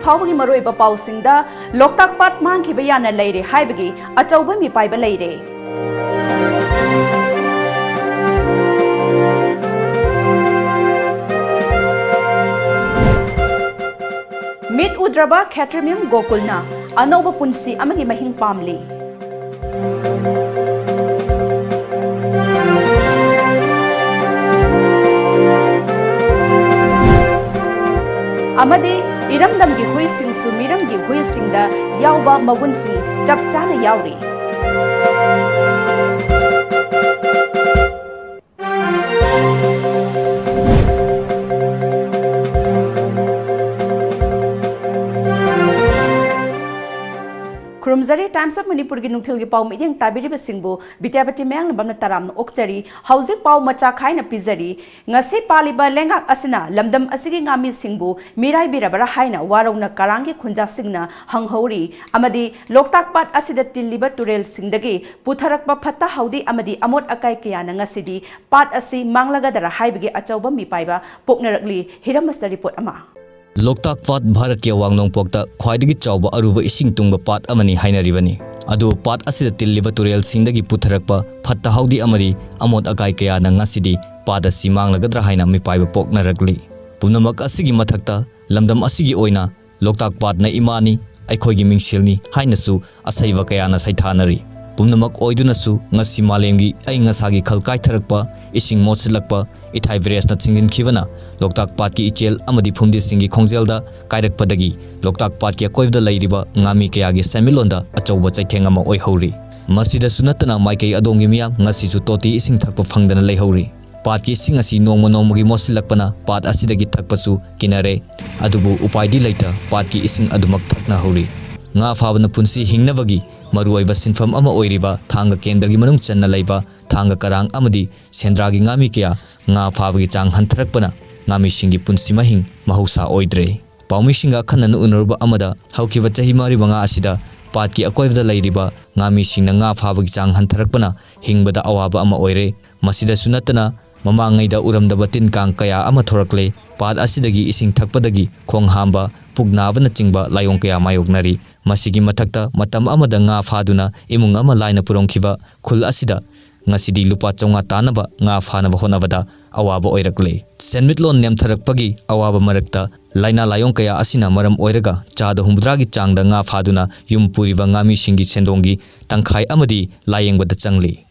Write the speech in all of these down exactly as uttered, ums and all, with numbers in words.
ꯐꯥꯎꯕꯒꯤ ꯃꯔꯨꯑꯣꯏꯕ ꯄꯥꯎꯁꯤꯡꯗ, ꯂꯣꯛꯇꯥꯛ ꯄꯥꯠ ꯃꯥꯡꯈꯤꯕ ꯌꯥꯅ ꯂꯩꯔꯦ ꯍꯥꯏꯕꯒꯤ ꯑꯆꯧꯕ ꯃꯤꯄꯥꯏꯕ ꯂꯩꯔꯦ꯫ ꯃꯤꯠ ꯎꯗ꯭ꯔꯕ ꯈꯦꯇ꯭ꯔꯤꯃꯌꯨꯝ ꯒꯣꯀꯨꯜꯅ ꯑꯅꯧꯕ ꯄꯨꯟꯁꯤ ꯑꯃꯒꯤ ꯃꯍꯤꯡ ꯄꯥꯝꯂꯤ꯫ ꯑꯃꯗꯤ ꯏꯔꯝꯗꯝꯒꯤ ꯍꯨꯏꯁꯤꯡꯁꯨ ꯃꯤꯔꯝꯒꯤ ꯍꯨꯏꯁꯤꯡꯗ ꯌꯥꯎꯕ ꯃꯒꯨꯟꯁꯤꯡ ꯆꯞ ꯆꯥꯅ ꯌꯥꯎꯔꯤ꯫ ꯈꯨꯔꯨꯝꯖꯔꯤ꯫ Times of Manipurꯒꯤ ꯅꯨꯡꯊꯤꯜꯒꯤ ꯄꯥꯎ ꯃꯤꯠꯌꯦꯡ ꯇꯥꯕꯤꯔꯤꯕꯁꯤꯡꯕꯨ ꯕꯤꯗ꯭ꯌꯥꯄꯇꯤ ꯃꯌꯥꯡꯂꯝꯕꯝꯅ ꯇꯔꯥꯝꯅ ꯑꯣꯛꯆꯔꯤ꯫ ꯍꯧꯖꯤꯛ ꯄꯥꯎ ꯃꯆꯥ ꯈꯥꯏꯅ ꯄꯤꯖꯔꯤ꯫ ꯉꯁꯤ ꯄꯥꯜꯂꯤꯕ ꯂꯩꯉꯥꯛ ꯑꯁꯤꯅ ꯂꯝꯗꯝ ꯑꯁꯤꯒꯤ ꯉꯥꯃꯤꯁꯤꯡꯕꯨ ꯃꯤꯔꯥꯏꯕꯤꯔꯕ꯭ꯔꯥ ꯍꯥꯏꯅ ꯋꯥꯔꯧꯅ ꯀꯔꯥꯡꯒꯤ ꯈꯨꯟꯖꯥꯁꯤꯡꯅ ꯍꯪꯍꯧꯔꯤ꯫ ꯑꯃꯗꯤ ꯂꯣꯛꯇꯥꯛ ꯄꯥꯠ ꯑꯁꯤꯗ ꯇꯤꯜꯂꯤꯕ ꯇꯨꯔꯦꯜꯁꯤꯡꯗꯒꯤ ꯄꯨꯊꯔꯛꯄ ꯐꯠꯇ ꯍꯥꯎꯗꯤ ꯑꯃꯗꯤ ꯑꯃꯣꯠ ꯑꯀꯥꯏ ꯀꯌꯥꯅ ꯉꯁꯤꯗꯤ ꯄꯥꯠ ꯑꯁꯤ ꯃꯥꯡꯂꯒꯗ꯭ꯔꯥ ꯍꯥꯏꯕꯒꯤ ꯑꯆꯧꯕ ꯃꯤꯄꯥꯏꯕ ꯄꯣꯛꯅꯔꯛꯂꯤ꯫ ꯍꯤꯔꯝ ꯑꯁꯤꯗ ꯔꯤꯄꯣꯔꯠ ꯑꯃ꯫ ꯂꯣꯛꯇꯥꯛ ꯄꯥꯠ ꯚꯥꯔꯠꯀꯤ ꯑꯋꯥꯡ ꯅꯣꯡꯄꯣꯛꯇ ꯈ꯭ꯋꯥꯏꯗꯒꯤ ꯆꯥꯎꯕ ꯑꯔꯨꯕ ꯏꯁꯤꯡ ꯇꯨꯡꯕ ꯄꯥꯠ ꯑꯃꯅꯤ ꯍꯥꯏꯅꯔꯤꯕꯅꯤ꯫ ꯑꯗꯨꯕꯨ ꯄꯥꯠ ꯑꯁꯤꯗ ꯇꯤꯜꯂꯤꯕ ꯇꯨꯔꯦꯜꯁꯤꯡꯗꯒꯤ ꯄꯨꯊꯔꯛꯄ ꯐꯠꯇ ꯍꯥꯎꯗꯤ ꯑꯃꯗꯤ ꯑꯃꯣꯠ ꯑꯀꯥꯏ ꯀꯌꯥꯅ ꯉꯁꯤꯗꯤ ꯄꯥꯠ ꯑꯁꯤ ꯃꯥꯡꯂꯒꯗ꯭ꯔꯥ ꯍꯥꯏꯅ ꯃꯤꯄꯥꯏꯕ ꯄꯣꯛꯅꯔꯛꯂꯤ꯫ ꯄꯨꯝꯅꯃꯛ ꯑꯁꯤꯒꯤ ꯃꯊꯛꯇ ꯂꯝꯗꯝ ꯑꯁꯤꯒꯤ ꯑꯣꯏꯅ ꯂꯣꯛꯇꯥꯛ ꯄꯥꯠꯅ ꯏꯃꯥꯅꯤ, ꯑꯩꯈꯣꯏꯒꯤ ꯃꯤꯡꯁꯦꯜꯅꯤ ꯍꯥꯏꯅꯁꯨ ꯑꯁꯩꯕ ꯀꯌꯥꯅ ꯁꯩꯊꯥꯅꯔꯤ꯫ ꯄꯨꯝꯅꯃꯛ ꯑꯣꯏꯗꯨꯅꯁꯨ ꯉꯁꯤ ꯃꯥꯂꯦꯝꯒꯤ ꯑꯏꯪ ꯑꯁꯥꯒꯤ ꯈꯜ ꯀꯥꯏꯊꯔꯛꯄ, ꯏꯁꯤꯡ ꯃꯣꯠꯁꯤꯜꯂꯛꯄ, ꯏꯊꯥꯏ ꯚꯥꯏꯔꯁꯅ ꯊꯤꯡꯖꯤꯟꯈꯤꯕꯅ ꯂꯣꯛꯇꯥꯛ ꯄꯥꯠꯀꯤ ꯏꯆꯦꯜ ꯑꯃꯗꯤ ꯐꯨꯝꯗꯤꯁꯤꯡꯒꯤ ꯈꯣꯡꯖꯦꯜꯗ ꯀꯥꯏꯔꯛꯄꯗꯒꯤ ꯂꯣꯛꯇꯥꯛ ꯄꯥꯠꯀꯤ ꯑꯀꯣꯏꯕꯗ ꯂꯩꯔꯤꯕ ꯉꯥꯃꯤ ꯀꯌꯥꯒꯤ ꯁꯦꯟꯃꯤꯠꯂꯣꯟꯗ ꯑꯆꯧꯕ ꯆꯩꯊꯦꯡ ꯑꯃ ꯑꯣꯏꯍꯧꯔꯤ꯫ ꯃꯁꯤꯗꯁꯨ ꯅꯠꯇꯅ ꯃꯥꯏꯀꯩ ꯑꯗꯣꯝꯒꯤ ꯃꯤꯌꯥꯝ ꯉꯁꯤꯁꯨ ꯇꯣꯇꯤ ꯏꯁꯤꯡ ꯊꯛꯄ ꯐꯪꯗꯅ ꯂꯩꯍꯧꯔꯤ꯫ ꯄꯥꯠꯀꯤ ꯏꯁꯤꯡ ꯑꯁꯤ ꯅꯣꯡꯃ ꯅꯣꯡꯃꯒꯤ ꯃꯣꯠꯁꯤꯜꯂꯛꯄꯅ ꯄꯥꯠ ꯑꯁꯤꯗꯒꯤ ꯊꯛꯄꯁꯨ ꯀꯤꯅꯔꯦ꯫ ꯑꯗꯨꯕꯨ ꯎꯄꯥꯏꯗꯤ ꯂꯩꯇ ꯄꯥꯠꯀꯤ ꯏꯁꯤꯡ ꯑꯗꯨꯃꯛ ꯊꯛꯅꯍꯧꯔꯤ꯫ ꯉꯥ ꯐꯥꯕꯅ ꯄꯨꯟꯁꯤ ꯍꯤꯡꯅꯕꯒꯤ ꯃꯔꯨꯑꯣꯏꯕ ꯁꯤꯟꯐꯝ ꯑꯃ ꯑꯣꯏꯔꯤꯕ ꯊꯥꯡꯒ ꯀꯦꯟꯗ꯭ꯔꯒꯤ ꯃꯅꯨꯡ ꯆꯟꯅ ꯂꯩꯕ ꯊꯥꯡꯒ ꯀꯔꯥꯡ ꯑꯃꯗꯤ ꯁꯦꯟꯗ꯭ꯔꯥꯒꯤ ꯉꯥꯃꯤ ꯀꯌꯥ ꯉꯥ ꯐꯥꯕꯒꯤ ꯆꯥꯡ ꯍꯟꯊꯔꯛꯄꯅ ꯉꯥꯃꯤꯁꯤꯡꯒꯤ ꯄꯨꯟꯁꯤ ꯃꯍꯤꯡ ꯃꯍꯧꯁꯥ ꯑꯣꯏꯗ꯭ꯔꯦ꯫ ꯄꯥꯎꯃꯤꯁꯤꯡꯒ ꯑꯈꯟꯅꯅ ꯎꯅꯔꯨꯕ ꯑꯃꯗ ꯍꯧꯈꯤꯕ ꯆꯍꯤ ꯃꯔꯤ ꯃꯉꯥ ꯑꯁꯤꯗ ꯄꯥꯠꯀꯤ ꯑꯀꯣꯏꯕꯗ ꯂꯩꯔꯤꯕ ꯉꯥꯃꯤꯁꯤꯡꯅ ꯉꯥ ꯐꯥꯕꯒꯤ ꯆꯥꯡ ꯍꯟꯊꯔꯛꯄꯅ ꯍꯤꯡꯕꯗ ꯑꯋꯥꯕ ꯑꯃ ꯑꯣꯏꯔꯦ꯫ ꯃꯁꯤꯗꯁꯨ ꯅꯠꯇꯅ ꯃꯃꯥꯡꯉꯩꯗ ꯎꯔꯝꯗꯕ ꯇꯤꯟ ꯀꯥꯡ ꯀꯌꯥ ꯑꯃ ꯊꯣꯔꯛꯂꯦ꯫ ꯄꯥꯠ ꯑꯁꯤꯗꯒꯤ ꯏꯁꯤꯡ ꯊꯛꯄꯗꯒꯤ ꯈꯣꯡ ꯍꯥꯝꯕ, ꯄꯨꯛ ꯅꯥꯕꯅꯆꯤꯡꯕ ꯂꯥꯏꯑꯣꯡ ꯀꯌꯥ ꯃꯥꯌꯣꯛꯅꯔꯤ꯫ ꯃꯁꯤꯒꯤ ꯃꯊꯛꯇ ꯃꯇꯝ ꯑꯃꯗ ꯉꯥ ꯐꯥꯗꯨꯅ ꯏꯃꯨꯡ ꯑꯃ ꯂꯥꯏꯅ ꯄꯨꯔꯝꯈꯤꯕ ꯈꯨꯜ ꯑꯁꯤꯗ ꯉꯁꯤꯗꯤ ꯂꯨꯄꯥ ꯆꯥꯝꯃꯉꯥ ꯇꯥꯅꯕ ꯉꯥ ꯐꯥꯅꯕ ꯍꯣꯠꯅꯕꯗ ꯑꯋꯥꯕ ꯑꯣꯏꯔꯛꯂꯦ꯫ ꯁꯦꯟꯃꯤꯠꯂꯣꯟ ꯅꯦꯝꯊꯔꯛꯄꯒꯤ ꯑꯋꯥꯕ ꯃꯔꯛꯇ ꯂꯥꯏꯅꯥ ꯂꯥꯏꯑꯣꯡ ꯀꯌꯥ ꯑꯁꯤꯅ ꯃꯔꯝ ꯑꯣꯏꯔꯒ ꯆꯥꯗ ꯍꯨꯝꯐꯨꯇꯔꯥꯒꯤ ꯆꯥꯡꯗ ꯉꯥ ꯐꯥꯗꯨꯅ ꯌꯨꯝ ꯄꯨꯔꯤꯕ ꯉꯥꯃꯤꯁꯤꯡꯒꯤ ꯁꯦꯟꯗꯣꯡꯒꯤ ꯇꯪꯈꯥꯏ ꯑꯃꯗꯤ ꯂꯥꯏꯌꯦꯡꯕꯗ ꯆꯪꯂꯤ꯫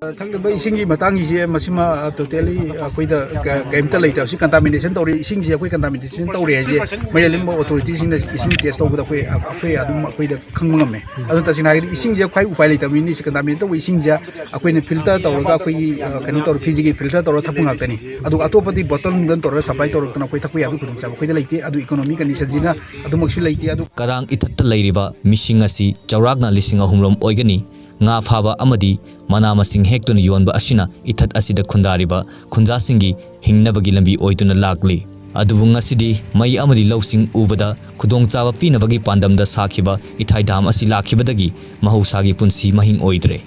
ꯊꯛꯅꯕ ꯏꯁꯤꯡꯒꯤ ꯃꯇꯥꯡꯒꯤꯁꯦ ꯃꯁꯤꯃ ꯇꯣꯇꯦꯂꯤ ꯑꯩꯈꯣꯏꯗ ꯀ-, ꯀꯩꯝꯇ ꯂꯩꯇꯕ꯫ ꯁꯤ ꯀꯟꯇꯥꯃꯤꯅꯦꯁꯟ ꯇꯧꯔꯦ, ꯏꯁꯤꯡꯁꯦ ꯑꯩꯈꯣꯏ ꯀꯟꯇꯥꯃꯤꯅꯦꯁꯟ ꯇꯧꯔꯦ ꯍꯥꯏꯁꯦ ꯃꯔꯤ ꯂꯩꯅꯕ ꯑꯣꯊꯣꯔꯤꯇꯤꯁꯤꯡꯅ ꯏꯁꯤꯡ ꯇꯦꯁ ꯇꯧꯕꯗ ꯑꯩꯈꯣꯏ, ꯑꯩꯈꯣꯏ ꯑꯗꯨꯝ ꯑꯩꯈꯣꯏꯗ ꯈꯪꯕ ꯉꯝꯃꯦ꯫ ꯑꯗꯨ ꯇꯁꯦꯡꯅ ꯍꯥꯏꯔꯒꯗꯤ ꯏꯁꯤꯡꯁꯦ ꯈ꯭ꯋꯥꯏ ꯎꯄꯥꯏ ꯂꯩꯇꯕꯅꯤꯅ ꯁꯤ ꯀꯟꯇꯥꯃꯤꯅꯦꯠ ꯇꯧꯕ ꯏꯁꯤꯡꯁꯦ ꯑꯩꯈꯣꯏꯅ ꯐꯤꯜꯇꯔ ꯇꯧꯔꯒ ꯑꯩꯈꯣꯏꯒꯤ, ꯑ, ꯀꯩꯅꯣ ꯇꯧꯔ, ꯐꯤꯖꯤꯒꯤ ꯐꯤꯜꯇꯔ ꯇꯧꯔꯒ ꯊꯛꯄ ꯉꯥꯛꯇꯅꯤ꯫ ꯑꯗꯨꯒ ꯑꯇꯣꯞꯄꯗꯤ ꯕꯣꯇꯜ ꯅꯨꯡꯗꯜ ꯇꯧꯔꯒ ꯁꯄ꯭ꯂꯥꯏ ꯇꯧꯔꯛꯇꯅ ꯑꯩꯈꯣꯏ ꯊꯛꯄ ꯌꯥꯕꯒꯤ ꯈꯨꯗꯣꯡꯆꯥꯕ ꯑꯩꯈꯣꯏꯗ ꯂꯩꯇꯦ꯫ ꯑꯗꯨ ꯏꯀꯣꯅꯣꯃꯤ ꯀꯟꯗꯤꯁꯟꯁꯤꯅ ꯑꯗꯨꯃꯛꯁꯨ ꯂꯩꯇꯦ꯫ ꯑꯗꯨ ꯀꯔꯥꯡ ꯏꯊꯠꯇ ꯂꯩꯔꯤꯕ ꯃꯤꯁꯤꯡ ꯑꯁꯤ ꯆꯥꯎꯔꯥꯛꯅ ꯂꯤꯁꯤꯡ ꯑꯍꯨꯝ ꯔꯣꯝ ꯑꯣꯏꯒꯅꯤ꯫ ꯉꯥ ꯐꯥꯕ ꯑꯃꯗꯤ ꯃꯅꯥ ꯃꯁꯤꯡ ꯍꯦꯛꯇꯨꯅ ꯌꯣꯟꯕ ꯑꯁꯤꯅ ꯏꯊꯠ ꯑꯁꯤꯗ ꯈꯨꯟꯗꯥꯔꯤꯕ ꯈꯨꯟꯖꯥꯁꯤꯡꯒꯤ ꯍꯤꯡꯅꯕꯒꯤ ꯂꯝꯕꯤ ꯑꯣꯏꯗꯨꯅ ꯂꯥꯛꯂꯤ꯫ ꯑꯗꯨꯕꯨ ꯉꯁꯤꯗꯤ ꯃꯩ ꯑꯃꯗꯤ ꯂꯧꯁꯤꯡ ꯎꯕꯗ ꯈꯨꯗꯣꯡꯆꯥꯕ ꯄꯤꯅꯕꯒꯤ ꯄꯥꯟꯗꯝꯗ ꯁꯥꯈꯤꯕ ꯏꯊꯥꯏ ꯗꯥꯝ ꯑꯁꯤ ꯂꯥꯛꯈꯤꯕꯗꯒꯤ ꯃꯍꯧꯁꯥꯒꯤ ꯄꯨꯟꯁꯤ ꯃꯍꯤꯡ ꯑꯣꯏꯗ꯭ꯔꯦ꯫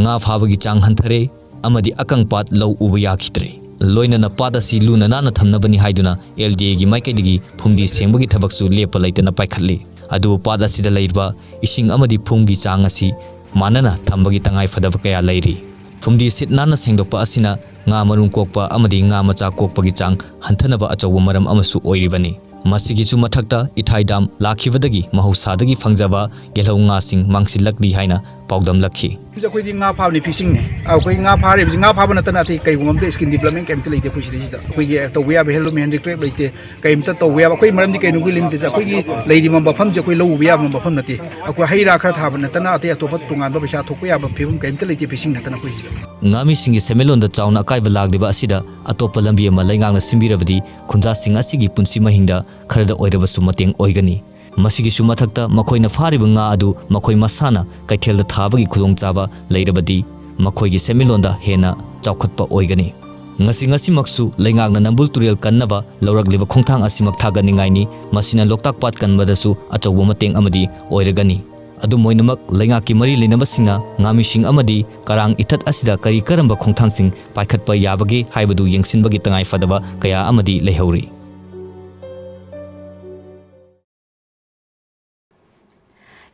ꯉꯥ ꯐꯥꯕꯒꯤ ꯆꯥꯡ ꯍꯟꯊꯔꯦ ꯑꯃꯗꯤ ꯑꯀꯪ ꯄꯥꯠ ꯂꯧ ꯎꯕ ꯌꯥꯈꯤꯗ꯭ꯔꯦ꯫ ꯂꯣꯏꯅꯅ ꯄꯥꯠ ꯑꯁꯤ ꯂꯨꯅ ꯅꯥꯟꯅ ꯊꯝꯅꯕꯅꯤ ꯍꯥꯏꯗꯨꯅ ꯑꯦꯜ ꯗꯤ ꯑꯦꯒꯤ ꯃꯥꯏꯀꯩꯗꯒꯤ ꯐꯨꯝꯗꯤ ꯁꯦꯡꯕꯒꯤ ꯊꯕꯛꯁꯨ ꯂꯦꯞꯄ ꯂꯩꯇꯅ ꯄꯥꯏꯈꯠꯂꯤ꯫ ꯑꯗꯨꯕꯨ ꯄꯥꯠ ꯑꯁꯤꯗ ꯂꯩꯔꯤꯕ ꯏꯁꯤꯡ ꯑꯃꯗꯤ ꯐꯨꯝꯒꯤ ꯆꯥꯡ ꯑꯁꯤ ꯃꯥꯟꯅꯅ ꯊꯝꯕꯒꯤ ꯇꯉꯥꯏ ꯐꯗꯕ ꯀꯌꯥ ꯂꯩꯔꯤ꯫ ꯐꯨꯝꯗꯤ ꯁꯤꯠ ꯅꯥꯟꯅ ꯁꯦꯡꯗꯣꯛꯄ ꯑꯁꯤꯅ ꯉꯥ ꯃꯔꯨꯝ ꯀꯣꯛꯄ ꯑꯃꯗꯤ ꯉꯥ ꯃꯆꯥ ꯀꯣꯛꯄꯒꯤ ꯆꯥꯡ ꯍꯟꯊꯅꯕ ꯑꯆꯧꯕ ꯃꯔꯝ ꯑꯃꯁꯨ ꯑꯣꯏꯔꯤꯕꯅꯤ꯫ ꯃꯁꯤꯒꯤꯁꯨ ꯃꯊꯛꯇ ꯏꯊꯥꯏ ꯗꯥꯝ ꯂꯥꯛꯈꯤꯕꯗꯒꯤ ꯃꯍꯧꯁꯥꯗꯒꯤ ꯐꯪꯖꯕ ꯌꯦꯜꯍꯧ ꯉꯥꯁꯤꯡ ꯃꯥꯡꯁꯤꯜꯂꯛꯂꯤ ꯍꯥꯏꯅ ꯄꯥꯎꯗꯝꯂꯛꯈꯤ꯫ ꯑꯩꯈꯣꯏꯗꯤ ꯉꯥ ꯐꯥꯕꯅꯤ, ꯐꯤꯁꯤꯡꯅꯤ꯫ ꯑꯩꯈꯣꯏ ꯉꯥ ꯐꯥꯔꯤꯕꯁꯤ, ꯉꯥ ꯐꯥꯕ ꯅꯠꯇꯅ ꯑꯇꯩ ꯀꯩꯒꯨꯝꯕ ꯑꯝꯇ ꯁ꯭ꯀꯤꯜ ꯗꯤꯕ꯭ꯂꯞꯃꯦꯟ ꯀꯩꯝꯇ ꯂꯩꯇꯦ ꯑꯩꯈꯣꯏ ꯁꯤꯗꯩꯁꯤꯗ꯫ ꯑꯩꯈꯣꯏꯒꯤ ꯇꯧꯕ ꯌꯥꯕ ꯍꯦꯟꯂꯨꯝ ꯍꯦꯟꯗꯤꯀ꯭ꯔꯦꯐ ꯂꯩꯇꯦ, ꯀꯩꯝꯇ ꯇꯧꯕ ꯌꯥꯕ꯫ ꯑꯩꯈꯣꯏ ꯃꯔꯝꯗꯤ ꯀꯩꯅꯣꯒꯤ ꯂꯤꯟ ꯐꯤꯁ ꯑꯩꯈꯣꯏꯒꯤ ꯂꯩꯔꯤꯕ ꯃꯐꯝꯁꯦ ꯑꯩꯈꯣꯏ ꯂꯧ ꯎꯕ ꯌꯥꯕ ꯃꯐꯝ ꯅꯠꯇꯦ꯫ ꯑꯩꯈꯣꯏ ꯍꯩ ꯔꯥ ꯈꯔ ꯊꯥꯕ ꯅꯠꯇꯅ ꯑꯇꯩ ꯑꯇꯣꯞꯄ ꯇꯣꯉꯥꯟꯕ ꯄꯩꯁꯥ ꯊꯣꯛꯄ ꯌꯥꯕ ꯐꯤꯕꯝ ꯀꯩꯝꯇ ꯂꯩꯇꯦ ꯐꯤꯁꯤꯡ ꯅꯠꯇꯅ ꯑꯩꯈꯣꯏ ꯁꯤꯗ꯫ ꯉꯥꯃꯤꯁꯤꯡꯒꯤ ꯁꯦꯟꯃꯤꯠꯂꯣꯟꯗ ꯆꯥꯎꯅ ꯑꯀꯥꯏꯕ ꯂꯥꯛꯂꯤꯕ ꯑꯁꯤꯗ ꯑꯇꯣꯞꯄ ꯂꯝꯕꯤ ꯑꯃ ꯂꯩꯉꯥꯛꯅ ꯁꯤꯟꯕꯤꯔꯕꯗꯤ ꯈꯨꯟꯖꯥꯁꯤꯡ ꯑꯁꯤꯒꯤ ꯄꯨꯟꯁꯤ ꯃꯍꯤꯡꯗ ꯈꯔꯗ ꯑꯣꯏꯔꯕꯁꯨ ꯃꯇꯦꯡ ꯑꯣꯏꯒꯅꯤ꯫ ꯃꯁꯤꯒꯤꯁꯨ ꯃꯊꯛꯇ ꯃꯈꯣꯏꯅ ꯐꯥꯔꯤꯕ ꯉꯥ ꯑꯗꯨ ꯃꯈꯣꯏ ꯃꯁꯥꯅ ꯀꯩꯊꯦꯜꯗ ꯊꯥꯕꯒꯤ ꯈꯨꯗꯣꯡꯆꯥꯕ ꯂꯩꯔꯕꯗꯤ ꯃꯈꯣꯏꯒꯤ ꯁꯦꯟꯃꯤꯠꯂꯣꯟꯗ ꯍꯦꯟꯅ ꯆꯥꯎꯈꯠꯄ ꯑꯣꯏꯒꯅꯤ꯫ ꯉꯁꯤ ꯉꯁꯤꯃꯛꯁꯨ ꯂꯩꯉꯥꯛꯅ ꯅꯝꯕꯨꯜ ꯇꯨꯔꯦꯜ ꯀꯟꯅꯕ ꯂꯧꯔꯛꯂꯤꯕ ꯈꯣꯡꯊꯥꯡ ꯑꯁꯤꯃꯛ ꯊꯥꯒꯠꯅꯤꯡꯉꯥꯏꯅꯤ꯫ ꯃꯁꯤꯅ ꯂꯣꯛꯇꯥꯛ ꯄꯥꯠ ꯀꯟꯕꯗꯁꯨ ꯑꯆꯧꯕ ꯃꯇꯦꯡ ꯑꯃꯗꯤ ꯑꯣꯏꯔꯒꯅꯤ꯫ ꯑꯗꯨꯝ ꯑꯣꯏꯅꯃꯛ, ꯂꯩꯉꯥꯛꯀꯤ ꯃꯔꯤ ꯂꯩꯅꯕꯁꯤꯡꯅ ꯉꯥꯃꯤꯁꯤꯡ ꯑꯃꯗꯤ ꯀꯔꯥꯡ ꯏꯊꯠ ꯑꯁꯤꯗ ꯀꯔꯤ ꯀꯔꯝꯕ ꯈꯣꯡꯊꯥꯡꯁꯤꯡ ꯄꯥꯏꯈꯠꯄ ꯌꯥꯕꯒꯦ ꯍꯥꯏꯕꯗꯨ ꯌꯦꯡꯁꯤꯟꯕꯒꯤ ꯇꯉꯥꯏ ꯐꯗꯕ ꯀꯌꯥ ꯑꯃꯗꯤ ꯂꯩꯍꯧꯔꯤ꯫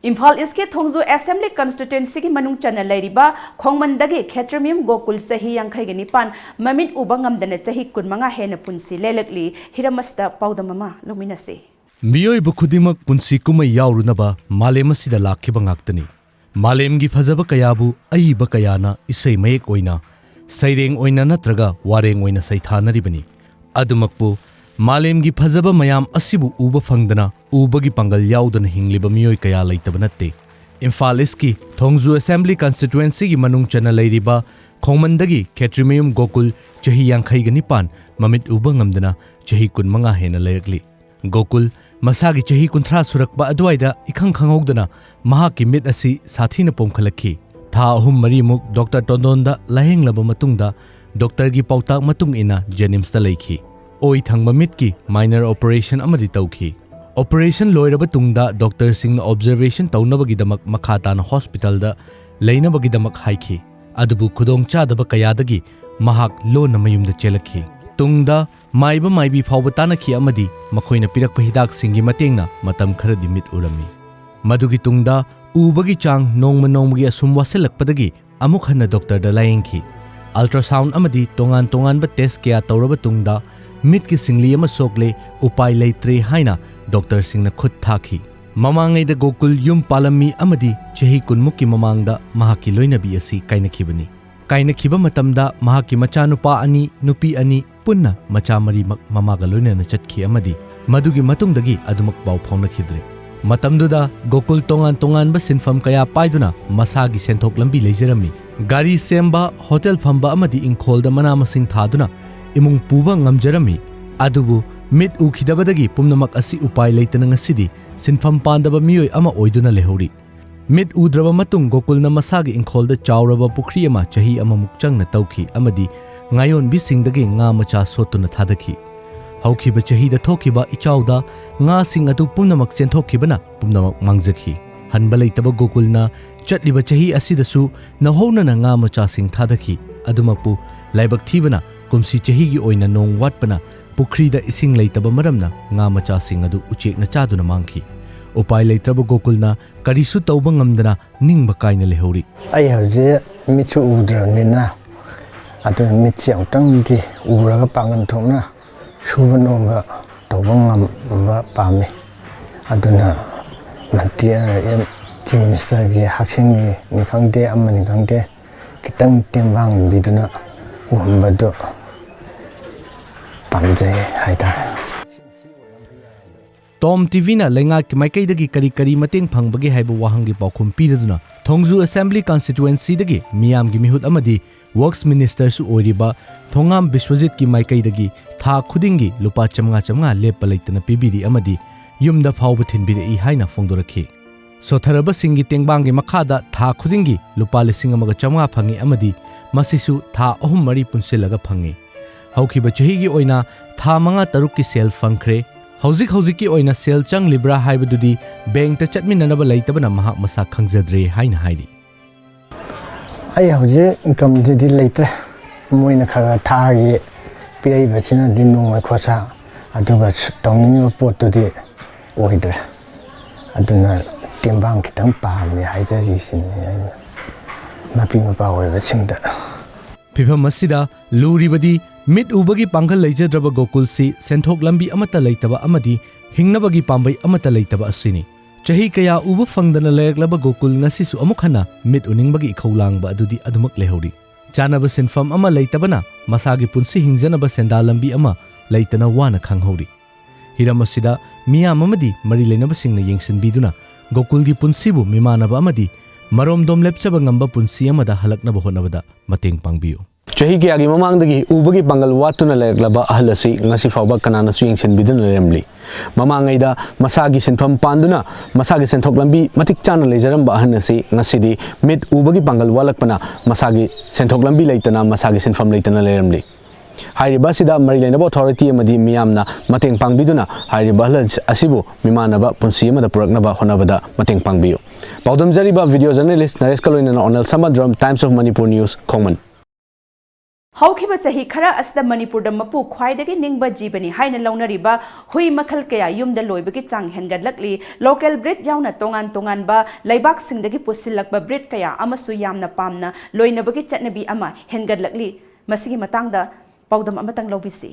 ꯏꯝꯐꯥꯜ ꯏꯁꯀꯤ ꯊꯣꯡꯖꯨ ꯑꯦꯁꯦꯝꯕ꯭ꯂꯤ ꯀꯟꯁꯇꯤꯇ꯭ꯋꯦꯟꯁꯤꯒꯤ ꯃꯅꯨꯡ ꯆꯟꯅ ꯂꯩꯔꯤꯕ ꯈꯣꯡꯃꯟꯗꯒꯤ ꯈꯦꯇ꯭ꯔꯤꯃꯌꯨꯝ ꯒꯣꯀꯨꯜ, ꯆꯍꯤ ꯌꯥꯡꯈꯩꯒ ꯅꯤꯄꯥꯟ, ꯃꯃꯤꯠ ꯎꯕ ꯉꯝꯗꯅ ꯆꯍꯤ ꯀꯨꯟꯃꯉꯥ ꯍꯦꯟꯅ ꯄꯨꯟꯁꯤ ꯂꯦꯜꯂꯛꯂꯤ꯫ ꯍꯤꯔꯝ ꯑꯁꯤꯗ ꯄꯥꯎꯗꯝ ꯑꯃ ꯂꯧꯃꯤꯟꯅꯁꯤ꯫ ꯃꯤꯑꯣꯏꯕ ꯈꯨꯗꯤꯡꯃꯛ ꯄꯨꯟꯁꯤ ꯀꯨꯝꯍꯩ ꯌꯥꯎꯔꯨꯅꯕ ꯃꯥꯂꯦꯝ ꯑꯁꯤꯗ ꯂꯥꯛꯈꯤꯕ ꯉꯥꯛꯇꯅꯤ꯫ ꯃꯥꯂꯦꯝꯒꯤ ꯐꯖꯕ ꯀꯌꯥꯕꯨ ꯑꯏꯕ ꯀꯌꯥꯅ ꯏꯁꯩ ꯃꯌꯦꯛ ꯑꯣꯏꯅ, ꯁꯩꯔꯦꯡ ꯑꯣꯏꯅ ꯅꯠꯇ꯭ꯔꯒ ꯋꯥꯔꯦꯡ ꯑꯣꯏꯅ ꯁꯩꯊꯥꯅꯔꯤꯕꯅꯤ꯫ ꯑꯗꯨꯃꯛꯄꯨ ꯃꯥꯂꯦꯝꯒꯤ ꯐꯖꯕ ꯃꯌꯥꯝ ꯑꯁꯤꯕꯨ ꯎꯕ ꯐꯪꯗꯅ, ꯎꯕꯒꯤ ꯄꯥꯡꯒꯜ ꯌꯥꯎꯗꯅ ꯍꯤꯡꯂꯤꯕ ꯃꯤꯑꯣꯏ ꯀꯌꯥ ꯂꯩꯇꯕ ꯅꯠꯇꯦ꯫ ꯏꯝꯐꯥꯜ ꯏꯁꯀꯤ ꯊꯣꯡꯖꯨ ꯑꯦꯁꯦꯝꯕ꯭ꯂꯤ ꯀꯟꯁꯇꯤꯇ꯭ꯋꯦꯟꯁꯤꯒꯤ ꯃꯅꯨꯡ ꯆꯟꯅ ꯂꯩꯔꯤꯕ ꯈꯣꯡꯃꯟꯗꯒꯤ ꯈꯦꯇ꯭ꯔꯤꯃꯌꯨꯝ ꯒꯣꯀꯨꯜ, ꯆꯍꯤ ꯌꯥꯡꯈꯩꯒ ꯅꯤꯄꯥꯟ, ꯃꯃꯤꯠ ꯎꯕ ꯉꯝꯗꯅ ꯆꯍꯤ ꯀꯨꯟꯃꯉꯥ ꯍꯦꯟꯅ ꯂꯩꯔꯛꯂꯤ꯫ ꯒꯣꯀꯨꯜ ꯃꯁꯥꯒꯤ ꯆꯍꯤ ꯀꯨꯟꯊ꯭ꯔꯥ ꯁꯨꯔꯛꯄ ꯑꯗꯨꯋꯥꯏꯗ ꯏꯈꯪ ꯈꯪꯍꯧꯗꯅ ꯃꯍꯥꯛꯀꯤ ꯃꯤꯠ ꯑꯁꯤ ꯁꯥꯊꯤꯅ ꯄꯣꯝꯈꯠꯂꯛꯈꯤ꯫ ꯊꯥ ꯑꯍꯨꯝ ꯃꯔꯤꯃꯨꯛ ꯗꯣꯛꯇꯔ ꯇꯣꯟꯗꯣꯟꯗ ꯂꯥꯌꯦꯡꯂꯕ ꯃꯇꯨꯡꯗ, ꯗꯣꯛꯇꯔꯒꯤ ꯄꯥꯎꯇꯥꯛ ꯃꯇꯨꯡ ꯏꯟꯅ ꯖꯦꯅꯤꯝꯁꯇ ꯂꯩꯈꯤ꯫ ꯑꯣꯏ ꯊꯪꯕ ꯃꯤꯠꯀꯤ ꯃꯥꯏꯅꯔ ꯑꯣꯄꯔꯦꯁꯟ ꯑꯃꯗꯤ ꯇꯧꯈꯤ꯫ ꯑꯣꯄꯔꯦꯁꯟ ꯂꯣꯏꯔꯕ ꯇꯨꯡꯗ ꯗꯣꯛꯇꯔꯁꯤꯡꯅ ꯑꯣꯕꯖꯔꯕꯦꯁꯟ ꯇꯧꯅꯕꯒꯤꯗꯃꯛ ꯃꯈꯥ ꯇꯥꯅ ꯍꯣꯁꯄꯤꯇꯥꯜꯗ ꯂꯩꯅꯕꯒꯤꯗꯃꯛ ꯍꯥꯏꯈꯤ꯫ ꯑꯗꯨꯕꯨ ꯈꯨꯗꯣꯡꯆꯥꯗꯕ ꯀꯌꯥꯗꯒꯤ ꯃꯍꯥꯛ ꯂꯣꯟꯅ ꯃꯌꯨꯝꯗ ꯆꯦꯜꯂꯛꯈꯤ꯫ ꯇꯨꯡꯗ ꯃꯥꯏꯕ ꯃꯥꯏꯕꯤ ꯐꯥꯎꯕ ꯇꯥꯟꯅꯈꯤ ꯑꯃꯗꯤ ꯃꯈꯣꯏꯅ ꯄꯤꯔꯛꯄ ꯍꯤꯗꯥꯛꯁꯤꯡꯒꯤ ꯃꯇꯦꯡꯅ ꯃꯇꯝ ꯈꯔꯗꯤ ꯃꯤꯠ ꯎꯔꯝꯃꯤ꯫ ꯃꯗꯨꯒꯤ ꯇꯨꯡꯗ ꯎꯕꯒꯤ ꯆꯥꯡ ꯅꯣꯡꯃ ꯅꯣꯡꯃꯒꯤ ꯑꯁꯨꯝ ꯋꯥꯠꯁꯤꯜꯂꯛꯄꯗꯒꯤ ꯑꯃꯨꯛ ꯍꯟꯅ ꯗꯣꯛꯇꯔꯗ ꯂꯥꯌꯦꯡꯈꯤ꯫ ꯑꯜꯇ꯭ꯔꯥꯁꯥꯎꯟ ꯑꯃꯗꯤ ꯇꯣꯉꯥꯟ ꯇꯣꯉꯥꯟꯕ ꯇꯦꯁ ꯀꯌꯥ ꯇꯧꯔꯕ ꯇꯨꯡꯗ ꯃꯤꯠꯀꯤ ꯁꯤꯡꯂꯤ ꯑꯃ ꯁꯣꯛꯂꯦ, ꯎꯄꯥꯏ ꯂꯩꯇ꯭ꯔꯦ ꯍꯥꯏꯅ ꯗꯣꯛꯇꯔꯁꯤꯡꯅ ꯈꯨꯠ ꯊꯥꯈꯤ꯫ ꯃꯃꯥꯡꯉꯩꯗ ꯒꯣꯀꯨꯜ ꯌꯨꯝ ꯄꯥꯜꯂꯝꯃꯤ ꯑꯃꯗꯤ ꯆꯍꯤ ꯀꯨꯟꯃꯨꯛꯀꯤ ꯃꯃꯥꯡꯗ ꯃꯍꯥꯛꯀꯤ ꯂꯣꯏꯅꯕꯤ ꯑꯁꯤ ꯀꯥꯏꯅꯈꯤꯕꯅꯤ꯫ ꯀꯥꯏꯅꯈꯤꯕ ꯃꯇꯝꯗ ꯃꯍꯥꯛꯀꯤ ꯃꯆꯥꯅꯨꯄꯥ ꯑꯅꯤ, ꯅꯨꯄꯤ ꯑꯅꯤ, ꯄꯨꯟꯅ ꯃꯆꯥ ꯃꯔꯤꯃꯛ ꯃꯃꯥꯒ ꯂꯣꯏꯅꯅ ꯆꯠꯈꯤ ꯑꯃꯗꯤ ꯃꯗꯨꯒꯤ ꯃꯇꯨꯡꯗꯒꯤ ꯑꯗꯨꯃꯛ ꯄꯥꯎ ꯐꯥꯎꯅꯈꯤꯗ꯭ꯔꯦ꯫ ꯃꯇꯝꯗꯨꯗ ꯒꯣꯀꯨꯜ ꯇꯣꯉꯥꯟ ꯇꯣꯉꯥꯟꯕ ꯁꯤꯟꯐꯝ ꯀꯌꯥ ꯄꯥꯏꯗꯨꯅ ꯃꯁꯥꯒꯤ ꯁꯦꯟꯊꯣꯛ ꯂꯝꯕꯤ ꯂꯩꯖꯔꯝꯃꯤ꯫ ꯒꯥꯔꯤ ꯁꯦꯝꯕ, ꯍꯣꯇꯦꯜ ꯐꯝꯕ ꯑꯃꯗꯤ ꯏꯪꯈꯣꯜꯗ ꯃꯅꯥ ꯃꯁꯤꯡ ꯊꯥꯗꯨꯅ ꯏꯃꯨꯡ ꯄꯨꯕ ꯉꯝꯖꯔꯝꯃꯤ꯫ ꯑꯗꯨꯕꯨ ꯃꯤꯠ ꯎꯈꯤꯗꯕꯗꯒꯤ ꯄꯨꯝꯅꯃꯛ ꯑꯁꯤ ꯎꯄꯥꯏ ꯂꯩꯇꯅ ꯉꯁꯤꯗꯤ ꯁꯤꯟꯐꯝ ꯄꯥꯟꯗꯕ ꯃꯤꯑꯣꯏ ꯑꯃ ꯑꯣꯏꯗꯨꯅ ꯂꯩꯍꯧꯔꯤ꯫ ꯃꯤꯠ ꯎꯗ꯭ꯔꯕ ꯃꯇꯨꯡ ꯒꯣꯀꯨꯜꯅ ꯃꯁꯥꯒꯤ ꯏꯪꯈꯣꯜꯗ ꯆꯥꯎꯔꯕ ꯄꯨꯈ꯭ꯔꯤ ꯑꯃ ꯆꯍꯤ ꯑꯃꯃꯨꯛ ꯆꯪꯅ ꯇꯧꯈꯤ ꯑꯃꯗꯤ ꯉꯥꯌꯣꯟꯕꯤꯁꯤꯡꯗꯒꯤ ꯉꯥ ꯃꯆꯥ ꯁꯣꯠꯇꯨꯅ ꯊꯥꯗꯈꯤ꯫ ꯍꯧꯈꯤꯕ ꯆꯍꯤꯗ ꯊꯣꯛꯈꯤꯕ ꯏꯆꯥꯎꯗ ꯉꯥꯁꯤꯡ ꯑꯗꯨ ꯄꯨꯝꯅꯃꯛ ꯆꯦꯟꯊꯣꯛꯈꯤꯕꯅ ꯄꯨꯝꯅꯃꯛ ꯃꯥꯡꯖꯈꯤ꯫ ꯍꯟꯕ ꯂꯩꯇꯕ ꯒꯣꯀꯨꯜꯅ ꯆꯠꯂꯤꯕ ꯆꯍꯤ ꯑꯁꯤꯗꯁꯨ ꯅꯧꯍꯧꯅꯅ ꯉꯥ ꯃꯆꯥꯁꯤꯡ ꯊꯥꯗꯈꯤ꯫ ꯑꯗꯨꯃꯛꯄꯨ ꯂꯥꯏꯕꯛ ꯊꯤꯕꯅ ꯀꯨꯝꯁꯤ ꯆꯍꯤꯒꯤ ꯑꯣꯏꯅ ꯅꯣꯡ ꯋꯥꯠꯄꯅ ꯄꯨꯈ꯭ꯔꯤꯗ ꯏꯁꯤꯡ ꯂꯩꯇꯕ ꯃꯔꯝꯅ ꯉꯥ ꯃꯆꯥꯁꯤꯡ ꯑꯗꯨ ꯎꯆꯦꯛꯅ ꯆꯥꯗꯨꯅ ꯃꯥꯡꯈꯤ꯫ ꯎꯄꯥꯏ ꯂꯩꯇ꯭ꯔꯕ ꯒꯣꯀꯨꯜꯅ ꯀꯔꯤꯁꯨ ꯇꯧꯕ ꯉꯝꯗꯅ ꯅꯤꯡꯕ ꯀꯥꯏꯅ ꯂꯩꯍꯧꯔꯤ꯫ ꯑꯩ ꯍꯧꯖꯤꯛ ꯃꯤꯠꯁꯨ ꯎꯗ꯭ꯔꯕꯅꯤꯅ, ꯑꯗꯨꯅ ꯃꯤꯠꯁꯤ ꯑꯃꯨꯛꯇꯪꯗꯤ ꯎꯔꯒ ꯄꯥꯡꯒꯜ ꯊꯣꯛꯅ ꯁꯨꯕ ꯅꯣꯝꯕ ꯇꯧꯕ ꯉꯝꯕ ꯄꯥꯝꯃꯤ꯫ ꯑꯗꯨꯅ ꯃꯟꯇ꯭ꯔꯤ, ꯑꯦꯝ, ꯆꯤꯐ ꯃꯤꯅꯤꯁꯇꯔꯒꯤ ꯍꯛꯁꯦꯜꯒꯤꯅꯤ ꯈꯪꯗꯦ, ꯑꯃꯅꯤ ꯈꯪꯗꯦ, ꯈꯤꯇꯪ ꯇꯦꯡꯕꯥꯡꯕꯤꯗꯨꯅ ꯎꯍꯟꯕꯗꯨ ꯄꯥꯝꯖꯩ ꯍꯥꯏꯇꯥꯔꯦ꯫ ꯇꯣꯝ ꯇꯤꯚꯤꯅ ꯂꯩꯉꯥꯛꯀꯤ ꯃꯥꯏꯀꯩꯗꯒꯤ ꯀꯔꯤ ꯀꯔꯤ ꯃꯇꯦꯡ ꯐꯪꯕꯒꯦ ꯍꯥꯏꯕ ꯋꯥꯍꯪꯒꯤ ꯄꯥꯎꯈꯨꯝ ꯄꯤꯔꯗꯨꯅ ꯊꯣꯡꯖꯨ ꯑꯦꯁꯦꯝꯕ꯭ꯂꯤ ꯀꯟꯁꯇꯤꯇ꯭ꯋꯦꯟꯁꯤꯗꯒꯤ ꯃꯤꯌꯥꯝꯒꯤ ꯃꯤꯍꯨꯠ ꯑꯃꯗꯤ ꯋꯔꯛꯁ ꯃꯤꯅꯤꯁꯇꯔꯁꯨ ꯑꯣꯏꯔꯤꯕ ꯊꯣꯉꯥꯝ ꯕꯤꯁ꯭ꯋꯖꯤꯠꯀꯤ ꯃꯥꯏꯀꯩꯗꯒꯤ ꯊꯥ ꯈꯨꯗꯤꯡꯒꯤ ꯂꯨꯄꯥ ꯆꯥꯝꯃꯉꯥ ꯆꯥꯝꯃꯉꯥ ꯂꯦꯞꯄ ꯂꯩꯇꯅ ꯄꯤꯕꯤꯔꯤ ꯑꯃꯗꯤ ꯌꯨꯝꯗ ꯐꯥꯎꯕ ꯊꯤꯟꯕꯤꯔꯛꯏ ꯍꯥꯏꯅ ꯐꯣꯡꯗꯣꯔꯛꯈꯤ꯫ ꯁꯣꯊꯔꯕꯁꯤꯡꯒꯤ ꯇꯦꯡꯕꯥꯡꯒꯤ ꯃꯈꯥꯗ ꯊꯥ ꯈꯨꯗꯤꯡꯒꯤ ꯂꯨꯄꯥ ꯂꯤꯁꯤꯡ ꯑꯃꯒ ꯆꯥꯝꯃꯉꯥ ꯐꯪꯏ ꯑꯃꯗꯤ ꯃꯁꯤꯁꯨ ꯊꯥ ꯑꯍꯨꯝ ꯃꯔꯤ ꯄꯨꯟꯁꯤꯜꯂꯒ ꯐꯪꯏ꯫ ꯍꯧꯈꯤꯕ ꯆꯍꯤꯒꯤ ꯑꯣꯏꯅ ꯊꯥ ꯃꯉꯥ ꯇꯔꯨꯛꯀꯤ ꯁꯦꯜ ꯐꯪꯈ꯭ꯔꯦ꯫ ꯍꯧꯖꯤꯛ ꯍꯧꯖꯤꯛꯀꯤ ꯑꯣꯏꯅ ꯁꯦꯜ ꯆꯪꯂꯤꯕ꯭ꯔꯥ ꯍꯥꯏꯕꯗꯨꯗꯤ ꯕꯦꯡꯛꯇ ꯆꯠꯃꯤꯟꯅꯅꯕ ꯂꯩꯇꯕꯅ ꯃꯍꯥꯛ ꯃꯁꯥ ꯈꯪꯖꯗ꯭ꯔꯦ ꯍꯥꯏꯅ ꯍꯥꯏꯔꯤ꯫ ꯑꯩ ꯍꯧꯖꯤꯛ ꯏꯟꯀꯝꯁꯤꯗꯤ ꯂꯩꯇ꯭ꯔꯦ꯫ ꯃꯣꯏꯅ ꯈꯔ ꯈꯔ ꯊꯥꯒꯤ ꯄꯤꯔꯛꯏꯕꯁꯤꯅꯗꯤ ꯅꯣꯡꯃ ꯈꯣꯔꯁꯥ, ꯑꯗꯨꯒ ꯁꯨ-, ꯇꯧꯅꯤꯡꯉꯤꯕ ꯄꯣꯠꯇꯨꯗꯤ ꯑꯣꯏꯗ꯭ꯔꯦ꯫ ꯑꯗꯨꯅ ꯇꯦꯡꯕꯥꯡ ꯈꯤꯇꯪ ꯄꯥꯝꯃꯤ ꯍꯥꯏꯖꯔꯤꯁꯤꯅꯤ ꯑꯩꯅ ꯃꯄꯤ ꯃꯄꯥ ꯑꯣꯏꯕꯁꯤꯡꯗ꯫ ꯐꯤꯚꯝ ꯑꯁꯤꯗ ꯂꯨꯔꯤꯕꯗꯤ ꯃꯤꯠ ꯎꯕꯒꯤ ꯄꯥꯡꯒꯜ ꯂꯩꯖꯗ꯭ꯔꯕ ꯒꯣꯀꯨꯜꯁꯤ ꯁꯦꯟꯊꯣꯛ ꯂꯝꯕꯤ ꯑꯃꯠꯇ ꯂꯩꯇꯕ ꯑꯃꯗꯤ ꯍꯤꯡꯅꯕꯒꯤ ꯄꯥꯝꯕꯩ ꯑꯃꯠꯇ ꯂꯩꯇꯕ ꯑꯁꯤꯅꯤ꯫ ꯆꯍꯤ ꯀꯌꯥ ꯎꯕ ꯐꯪꯗꯅ ꯂꯩꯔꯛꯂꯕ ꯒꯣꯀꯨꯜ ꯉꯁꯤꯁꯨ ꯑꯃꯨꯛ ꯍꯟꯅ ꯃꯤꯠ ꯎꯅꯤꯡꯕꯒꯤ ꯏꯈꯧ ꯂꯥꯡꯕ ꯑꯗꯨꯗꯤ ꯑꯗꯨꯃꯛ ꯂꯩꯍꯧꯔꯤ꯫ ꯆꯥꯅꯕ ꯁꯤꯟꯐꯝ ꯑꯃ ꯂꯩꯇꯕꯅ ꯃꯁꯥꯒꯤ ꯄꯨꯟꯁꯤ ꯍꯤꯡꯖꯅꯕ ꯁꯦꯟꯗꯥ ꯂꯝꯕꯤ ꯑꯃ ꯂꯩꯇꯅ ꯋꯥꯅ ꯈꯥꯡꯍꯧꯔꯤ꯫ ꯍꯤꯔꯝ ꯑꯁꯤꯗ ꯃꯤꯌꯥꯝ ꯑꯃꯗꯤ ꯃꯔꯤ ꯂꯩꯅꯕꯁꯤꯡꯅ ꯌꯦꯡꯁꯤꯟꯕꯤꯗꯨꯅ ꯒꯣꯀꯨꯜꯒꯤ ꯄꯨꯟꯁꯤꯕꯨ ꯃꯤꯃꯥꯟꯅꯕ ꯑꯃꯗꯤ ꯃꯔꯣꯝꯗꯣꯝ ꯂꯦꯞꯆꯕ ꯉꯝꯕ ꯄꯨꯟꯁꯤ ꯑꯃꯗ ꯍꯜꯂꯛꯅꯕ ꯍꯣꯠꯅꯕꯗ ꯃꯇꯦꯡ ꯄꯥꯡꯕꯤꯌꯨ꯫ ꯆꯍꯤ ꯀꯌꯥꯒꯤ ꯃꯃꯥꯡꯗꯒꯤ ꯎꯕꯒꯤ ꯄꯥꯡꯒꯜ ꯋꯥꯠꯇꯨꯅ ꯂꯩꯔꯛꯂꯕ ꯑꯍꯜ ꯑꯁꯤ ꯉꯁꯤ ꯐꯥꯎꯕ ꯀꯅꯥꯅꯁꯨ ꯌꯦꯡꯁꯤꯟꯕꯤꯗꯨꯅ ꯂꯩꯔꯝꯂꯤ꯫ ꯃꯃꯥꯡꯉꯩꯗ ꯃꯁꯥꯒꯤ ꯁꯤꯟꯐꯝ ꯄꯥꯟꯗꯨꯅ ꯃꯁꯥꯒꯤ ꯁꯦꯟꯊꯣꯛ ꯂꯝꯕꯤ ꯃꯇꯤꯛ ꯆꯥꯅ ꯂꯩꯖꯔꯝꯕ ꯑꯍꯜ ꯑꯁꯤ ꯉꯁꯤꯗꯤ ꯃꯤꯠ ꯎꯕꯒꯤ ꯄꯥꯡꯒꯜ ꯋꯥꯠꯂꯛꯄꯅ ꯃꯁꯥꯒꯤ ꯁꯦꯟꯊꯣꯛ ꯂꯝꯕꯤ ꯂꯩꯇꯅ, ꯃꯁꯥꯒꯤ ꯁꯤꯟꯐꯝ ꯂꯩꯇꯅ ꯂꯩꯔꯝꯂꯤ꯫ ꯍꯥꯏꯔꯤꯕ ꯑꯁꯤꯗ ꯃꯔꯤ ꯂꯩꯅꯕ ꯑꯣꯊꯣꯔꯤꯇꯤ ꯑꯃꯗꯤ ꯃꯤꯌꯥꯝꯅ ꯃꯇꯦꯡ ꯄꯥꯡꯕꯤꯗꯨꯅ ꯍꯥꯏꯔꯤꯕ ꯑꯍꯜ ꯑꯁꯤꯕꯨ ꯃꯤꯃꯥꯟꯅꯕ ꯄꯨꯟꯁꯤ ꯑꯃꯗ ꯄꯨꯔꯛꯅꯕ ꯍꯣꯠꯅꯕꯗ ꯃꯇꯦꯡ ꯄꯥꯡꯕꯤꯌꯨ꯫ ꯄꯥꯎꯗꯝꯖꯔꯤꯕ ꯚꯤꯗꯤꯑꯣ ꯖꯔꯅꯦꯂꯤꯁ ꯅꯔꯦꯁꯀ ꯂꯣꯏꯅꯅ ꯑꯣꯅꯦꯜ ꯁꯃꯗ꯭ꯔꯝ, Times of Manipur News, ꯈꯣꯡꯃꯟ꯫ ꯍꯧꯈꯤꯕ ꯆꯍꯤ ꯈꯔ ꯑꯁꯤꯗ ꯃꯅꯤꯄꯨꯔꯗ ꯃꯄꯨ ꯈ꯭ꯋꯥꯏꯗꯒꯤ ꯅꯤꯡꯕ ꯖꯤꯕꯅꯤ ꯍꯥꯏꯅ ꯂꯧꯅꯔꯤꯕ ꯍꯨꯏ ꯃꯈꯜ ꯀꯌꯥ ꯌꯨꯝꯗ ꯂꯣꯏꯕꯒꯤ ꯆꯥꯡ ꯍꯦꯟꯒꯠꯂꯛꯂꯤ꯫ ꯂꯣꯀꯦꯜ ꯕ꯭ꯔꯤꯗ ꯌꯥꯎꯅ ꯇꯣꯉꯥꯟ ꯇꯣꯉꯥꯟꯕ ꯂꯩꯕꯥꯛꯁꯤꯡꯗꯒꯤ ꯄꯨꯁꯤꯜꯂꯛꯄ ꯕ꯭ꯔꯤꯗ ꯀꯌꯥ ꯑꯃꯁꯨ ꯌꯥꯝꯅ ꯄꯥꯝꯅ ꯂꯣꯏꯅꯕꯒꯤ ꯆꯠꯅꯕꯤ ꯑꯃ ꯍꯦꯟꯒꯠꯂꯛꯂꯤ꯫ ꯃꯁꯤꯒꯤ ꯃꯇꯥꯡꯗ ꯄꯥꯎꯗꯝ ꯑꯃꯇꯪ ꯂꯧꯕꯤꯁꯤ꯫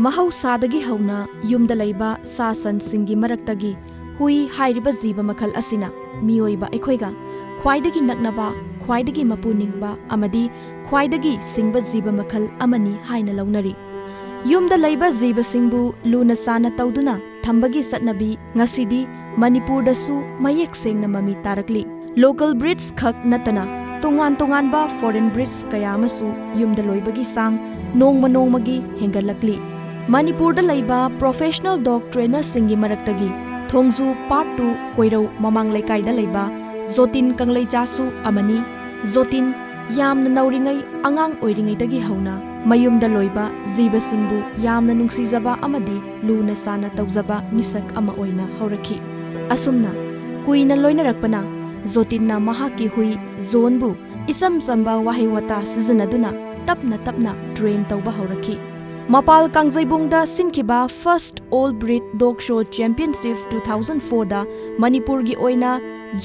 ꯃꯍꯧꯁꯥꯗꯒꯤ ꯍꯧꯅ ꯌꯨꯝꯗ ꯂꯩꯕ ꯁꯥ ꯁꯟꯁꯤꯡꯒꯤ ꯃꯔꯛꯇꯒꯤ ꯍꯨꯏ ꯍꯥꯏꯔꯤꯕ ꯖꯤꯕ ꯃꯈꯜ ꯑꯁꯤꯅ ꯃꯤꯑꯣꯏꯕ ꯑꯩꯈꯣꯏꯒ ꯈ꯭ꯋꯥꯏꯗꯒꯤ ꯅꯛꯅꯕ, ꯈ꯭ꯋꯥꯏꯗꯒꯤ ꯃꯄꯨ ꯅꯤꯡꯕ ꯑꯃꯗꯤ ꯈ꯭ꯋꯥꯏꯗꯒꯤ ꯁꯤꯡꯕ ꯖꯤꯕ ꯃꯈꯜ ꯑꯃꯅꯤ ꯍꯥꯏꯅ ꯂꯧꯅꯔꯤ꯫ ꯌꯨꯝꯗ ꯂꯩꯕ ꯖꯤꯕꯁꯤꯡꯕꯨ ꯂꯨꯅ ꯆꯥꯟꯅ ꯇꯧꯗꯨꯅ ꯊꯝꯕꯒꯤ ꯆꯠꯅꯕꯤ ꯉꯁꯤꯗꯤ ꯃꯅꯤꯄꯨꯔꯗꯁꯨ ꯃꯌꯦꯛ ꯁꯦꯡꯅ ꯃꯃꯤ ꯇꯥꯔꯛꯂꯤ꯫ ꯂꯣꯀꯦꯜ ꯕ꯭ꯔꯤꯗꯁ ꯈꯛ ꯅꯠꯇꯅ ꯇꯣꯉꯥꯟ ꯇꯣꯉꯥꯟꯕ ꯐꯣꯔꯦꯟ ꯕ꯭ꯔꯤꯗꯁ ꯀꯌꯥ ꯑꯃꯁꯨ ꯌꯨꯝꯗ ꯂꯣꯏꯕꯒꯤ ꯆꯥꯡ ꯅꯣꯡꯃ ꯅꯣꯡꯃꯒꯤ ꯍꯦꯟꯒꯠꯂꯛꯂꯤ꯫ ꯃꯅꯤꯄꯨꯔꯗ ꯂꯩꯕ ꯄ꯭ꯔꯣꯐꯦꯁꯅꯦꯜ ꯗꯣꯒ ꯇ꯭ꯔꯦꯅꯔꯁꯤꯡꯒꯤ ꯃꯔꯛꯇꯒꯤ ꯊꯣꯡꯖꯨ ꯄꯥꯔꯠ ꯇꯨ ꯀꯣꯏꯔꯧ ꯃꯃꯥꯡ ꯂꯩꯀꯥꯏꯗ ꯂꯩꯕ ꯖꯣꯇꯤꯟ ꯀꯪꯂꯩꯖꯥꯁꯨ ꯑꯃꯅꯤ꯫ ꯖꯣꯇꯤꯟ ꯌꯥꯝꯅ ꯅꯧꯔꯤꯉꯩ, ꯑꯉꯥꯡ ꯑꯣꯏꯔꯤꯉꯩꯗꯒꯤ ꯍꯧꯅ ꯃꯌꯨꯝꯗ ꯂꯣꯏꯕ ꯖꯤꯕꯁꯤꯡꯕꯨ ꯌꯥꯝꯅ ꯅꯨꯡꯁꯤꯖꯕ ꯑꯃꯗꯤ ꯂꯨꯅ ꯆꯥꯟꯅ ꯇꯧꯖꯕ ꯃꯤꯁꯛ ꯑꯃ ꯑꯣꯏꯅ ꯍꯧꯔꯛꯈꯤ꯫ ꯑꯁꯨꯝꯅ ꯀꯨꯏꯅ ꯂꯣꯏꯅꯔꯛꯄꯅ ꯖꯣꯇꯤꯟꯅ ꯃꯍꯥꯛꯀꯤ ꯍꯨꯏ ꯖꯣꯟꯕꯨ ꯏꯆꯝ ꯆꯝꯕ ꯋꯥꯍꯩ ꯋꯥꯇꯥ ꯁꯤꯖꯤꯟꯅꯗꯨꯅ ꯇꯞꯅ ꯇꯞꯅ ꯇ꯭ꯔꯦꯟ ꯇꯧꯕ ꯍꯧꯔꯛꯈꯤ꯫ ꯃꯄꯥꯜ ꯀꯥꯡꯖꯩꯕꯨꯡꯗ ꯁꯤꯟꯈꯤꯕ First All Breed Dog Show Championship two thousand four ꯗ ꯃꯅꯤꯄꯨꯔꯒꯤ ꯑꯣꯏꯅ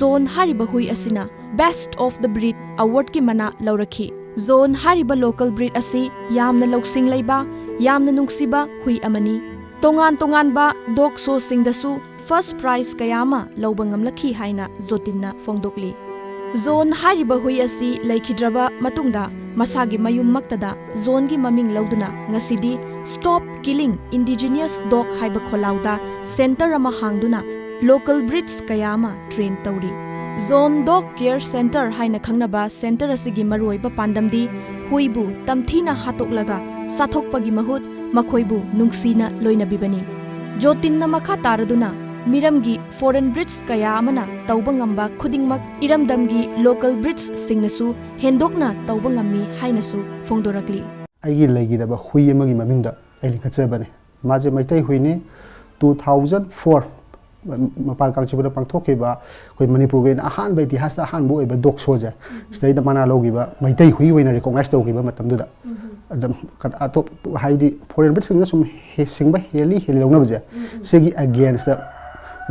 ꯖꯣꯟ ꯍꯥꯏꯔꯤꯕ ꯍꯨꯏ ꯑꯁꯤꯅ Best of the Breed Award ꯀꯤ ꯃꯅꯥ ꯂꯧꯔꯛꯈꯤ꯫ ꯖꯣꯟ ꯍꯥꯏꯔꯤꯕ ꯂꯣꯀꯦꯜ ꯕ꯭ꯔꯤꯗ ꯑꯁꯤ ꯌꯥꯝꯅ ꯂꯧꯁꯤꯡ ꯂꯩꯕ, ꯌꯥꯝꯅ ꯅꯨꯡꯁꯤꯕ ꯍꯨꯏ ꯑꯃꯅꯤ꯫ ꯇꯣꯉꯥꯟ ꯇꯣꯉꯥꯟꯕ ꯗꯣꯒ ꯁꯣꯁꯤꯡꯗꯁꯨ ꯐꯥꯔꯁ ꯄ꯭ꯔꯥꯏꯖ ꯀꯌꯥ ꯑꯃ ꯂꯧꯕ ꯉꯝꯂꯛꯈꯤ ꯍꯥꯏꯅ ꯖꯣꯇꯤꯟꯅ ꯐꯣꯡꯗꯣꯛꯂꯤ꯫ ꯖꯣꯟ ꯍꯥꯏꯔꯤꯕ ꯍꯨꯏ ꯑꯁꯤ ꯂꯩꯈꯤꯗ꯭ꯔꯕ ꯃꯇꯨꯡꯗ ꯃꯁꯥꯒꯤ ꯃꯌꯨꯝꯃꯛꯇꯗ ꯖꯣꯟꯒꯤ ꯃꯃꯤꯡ ꯂꯧꯗꯨꯅ ꯉꯁꯤꯗꯤ Stop Killing Indigenous Dog ꯍꯥꯏꯕ ꯈꯣꯜꯂꯥꯎꯗ ꯁꯦꯟꯇꯔ ꯑꯃ ꯍꯥꯡꯗꯨꯅ ꯂꯣꯀꯦꯜ ꯕ꯭ꯔꯤꯗꯁ ꯀꯌꯥ ꯑꯃ ꯇ꯭ꯔꯦꯟ ꯇꯧꯔꯤ꯫ ꯖꯣꯟ ꯗꯣꯒ ꯀꯦꯌꯔ ꯁꯦꯟꯇꯔ ꯍꯥꯏꯅ ꯈꯪꯅꯕ ꯁꯦꯟꯇꯔ ꯑꯁꯤꯒꯤ ꯃꯔꯨꯑꯣꯏꯕ ꯄꯥꯟꯗꯝꯗꯤ ꯍꯨꯏꯕꯨ ꯇꯝꯊꯤꯅ ꯍꯥꯠꯇꯣꯛꯂꯒ ꯆꯥꯊꯣꯛꯄꯒꯤ ꯃꯍꯨꯠ ꯃꯈꯣꯏꯕꯨ ꯅꯨꯡꯁꯤꯅ ꯂꯣꯏꯅꯕꯤꯕꯅꯤ꯫ ꯖꯣꯇꯤꯟꯅ ꯃꯈꯥ ꯇꯥꯔꯗꯨꯅ ꯃꯤꯔꯝꯒꯤ ꯐꯣꯔꯦꯟ ꯕ꯭ꯔꯤꯗꯁ ꯀꯌꯥ ꯑꯃꯅ ꯇꯧꯕ ꯉꯝꯕ ꯈꯨꯗꯤꯡꯃꯛ ꯏꯔꯝꯗꯝꯒꯤ ꯂꯣꯀꯦꯜ ꯕ꯭ꯔꯤꯗꯁꯁꯤꯡꯅꯁꯨ ꯍꯦꯟꯗꯣꯛꯅ ꯇꯧꯕ ꯉꯝꯃꯤ ꯍꯥꯏꯅꯁꯨ ꯐꯣꯡꯗꯣꯔꯛꯂꯤ꯫ ꯑꯩꯒꯤ ꯂꯩꯈꯤꯗꯕ ꯍꯨꯏ ꯑꯃꯒꯤ ꯃꯃꯤꯡꯗ ꯑꯩ ꯂꯤꯡꯈꯠꯆꯕꯅꯤ꯫ ꯃꯥꯁꯦ ꯃꯩꯇꯩ ꯍꯨꯏꯅꯤ꯫ Two thousand four ꯃꯄꯥꯟ ꯀꯥꯡꯆꯤꯄꯨꯔꯗ ꯄꯥꯡꯊꯣꯛꯈꯤꯕ ꯑꯩꯈꯣꯏ ꯃꯅꯤꯄꯨꯔꯒꯤ ꯑꯣꯏꯅ ꯑꯍꯥꯟꯕ, ꯏꯇꯤꯍꯥꯁꯇ ꯑꯍꯥꯟꯕ ꯑꯣꯏꯕ ꯗꯣꯛ ꯁꯣꯁꯦ, ꯁꯤꯗꯩꯗ ꯃꯅꯥ ꯂꯧꯈꯤꯕ, ꯃꯩꯇꯩ ꯍꯨꯏ ꯑꯣꯏꯅ ꯔꯤꯀꯣꯛꯅꯥꯏꯁ ꯇꯧꯈꯤꯕ ꯃꯇꯝꯗꯨꯗ꯫ ꯑꯗꯨꯝ ꯀ-, ꯑꯇꯣꯞ-, ꯍꯥꯏꯗꯤ ꯐꯣꯔꯦꯟ ꯕ꯭ꯔꯤꯗꯁꯤꯡꯅ ꯁꯨꯝ ꯍꯦ-, ꯁꯤꯡꯕ ꯍꯦꯜꯂꯤ, ꯍꯦꯜꯂꯤ ꯂꯧꯅꯕꯁꯦ, ꯁꯤꯒꯤ ꯑꯒꯦꯟꯁꯇ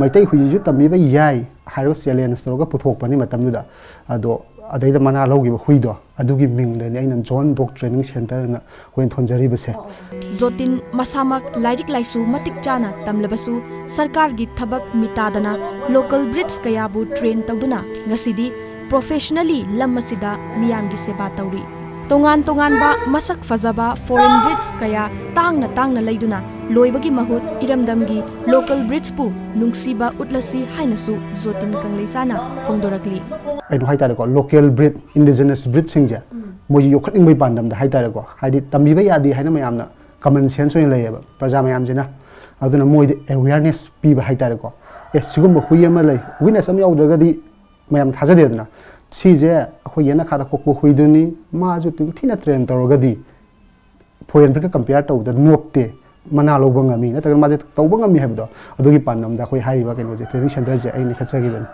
ꯃꯩꯇꯩ ꯍꯨꯏꯁꯤꯁꯨ ꯇꯝꯕꯤꯕ ꯌꯥꯏ ꯍꯥꯏꯔꯒ ꯆꯦꯂꯦꯟꯖ ꯇꯧꯔꯒ ꯄꯨꯊꯣꯛꯄꯅꯤ ꯃꯇꯝꯗꯨꯗ꯫ ꯑꯗꯣ ꯑꯗꯩꯗ ꯃꯅꯥ ꯂꯧꯈꯤꯕ ꯍꯨꯏꯗꯣ, ꯑꯗꯨꯒꯤ ꯃꯤꯡꯗꯅꯤ ꯑꯩꯅ ꯖꯣꯟ ꯗꯣꯛ ꯇ꯭ꯔꯦꯅꯤꯡ ꯁꯦꯟꯇꯔꯅ ꯑꯩꯈꯣꯏꯅ ꯊꯣꯟꯖꯔꯤꯕꯁꯦ꯫ ꯖꯣꯇꯤꯟ ꯃꯁꯥꯃꯛ ꯂꯥꯏꯔꯤꯛ ꯂꯥꯏꯁꯨ ꯃꯇꯤꯛ ꯆꯥꯅ ꯇꯝꯂꯕꯁꯨ ꯁꯔꯀꯥꯔꯒꯤ ꯊꯕꯛ ꯃꯤꯇꯥꯗꯅ ꯂꯣꯀꯦꯜ ꯕ꯭ꯔꯤꯗꯁ ꯀꯌꯥꯕꯨ ꯇ꯭ꯔꯦꯟ ꯇꯧꯗꯨꯅ ꯉꯁꯤꯗꯤ ꯄ꯭ꯔꯣꯐꯦꯁꯅꯦꯜꯂꯤ ꯂꯝ ꯑꯁꯤꯗ ꯃꯤꯌꯥꯝꯒꯤ ꯁꯦꯕꯥ ꯇꯧꯔꯤ꯫ ꯇꯣꯉꯥꯟ ꯇꯣꯉꯥꯟꯕ ꯃꯁꯛ ꯐꯖꯕ ꯐꯣꯔꯦꯟ ꯕ꯭ꯔꯤꯗꯁ ꯀꯌꯥ ꯇꯥꯡꯅ ꯇꯥꯡꯅ ꯂꯩꯗꯨꯅ ꯂꯣꯏꯕꯒꯤ ꯃꯍꯨꯠ ꯏꯔꯝꯗꯝꯒꯤ ꯂꯣꯀꯦꯜ ꯕ꯭ꯔꯤꯗꯁꯄꯨ ꯅꯨꯡꯁꯤꯕ ꯎꯠꯂꯁꯤ ꯍꯥꯏꯅꯁꯨ ꯖꯣꯇꯤꯟ ꯀꯪꯂꯩꯁꯥꯅ ꯐꯣꯡꯗꯣꯔꯛꯂꯤ꯫ ꯀꯩꯅꯣ ꯍꯥꯏꯇꯥꯔꯦꯀꯣ, ꯂꯣꯀꯦꯜ ꯕ꯭ꯔꯤꯗ, ꯏꯟꯗꯤꯖꯤꯅꯁ ꯕ꯭ꯔꯤꯗꯁꯤꯡꯁꯦ ꯃꯣꯏꯁꯨ ꯌꯣꯛꯈꯠꯅꯤꯡꯕꯒꯤ ꯄꯥꯟꯗꯝꯗ ꯍꯥꯏꯇꯥꯔꯦꯀꯣ, ꯍꯥꯏꯗꯤ ꯇꯝꯕꯤꯕ ꯌꯥꯗꯦ ꯍꯥꯏꯅ ꯃꯌꯥꯝꯅ ꯀꯃꯟ ꯁꯦꯟꯁ ꯑꯣꯏꯅ ꯂꯩꯌꯦꯕ ꯄ꯭ꯔꯖꯥ ꯃꯌꯥꯝꯁꯤꯅ꯫ ꯑꯗꯨꯅ ꯃꯣꯏꯗꯤ ꯑꯦꯋꯦꯌꯔꯅꯦꯁ ꯄꯤꯕ ꯍꯥꯏꯇꯥꯔꯦꯀꯣ꯫ ꯑꯦ, ꯁꯤꯒꯨꯝꯕ ꯍꯨꯏ ꯑꯃ ꯂꯩ, ꯋꯤꯠꯅꯦꯁ ꯑꯃ ꯌꯥꯎꯗ꯭ꯔꯒꯗꯤ ꯃꯌꯥꯝ ꯊꯥꯖꯗꯦꯗꯅ꯫ ꯁꯤꯁꯦ ꯑꯩꯈꯣꯏ ꯌꯦꯅꯈꯥꯗ ꯀꯣꯛꯄ ꯍꯨꯏꯗꯨꯅꯤ, ꯃꯥꯁꯨ ꯅꯤꯡꯊꯤꯅ ꯇ꯭ꯔꯦꯟ ꯇꯧꯔꯒꯗꯤ ꯐꯣꯔꯦꯟ ꯕ꯭ꯔꯤꯗꯀ ꯀꯝꯄꯤꯌꯔ ꯇꯧꯕꯗ ꯅꯣꯞꯇꯦ, ꯃꯅꯥ ꯂꯧꯕ ꯉꯝꯃꯤ, ꯅꯠꯇ꯭ꯔꯒ ꯃꯥꯁꯦ ꯇꯧꯕ ꯉꯝꯃꯤ ꯍꯥꯏꯕꯗꯣ, ꯑꯗꯨꯒꯤ ꯄꯥꯟꯗꯝꯗ ꯑꯩꯈꯣꯏ ꯍꯥꯏꯔꯤꯕ ꯀꯩꯅꯣꯁꯦ, ꯇ꯭ꯔꯦꯅꯤꯡ ꯁꯦꯟꯇꯔꯁꯦ ꯑꯩ ꯂꯤꯡꯈꯠꯆꯈꯤꯕꯅꯤ꯫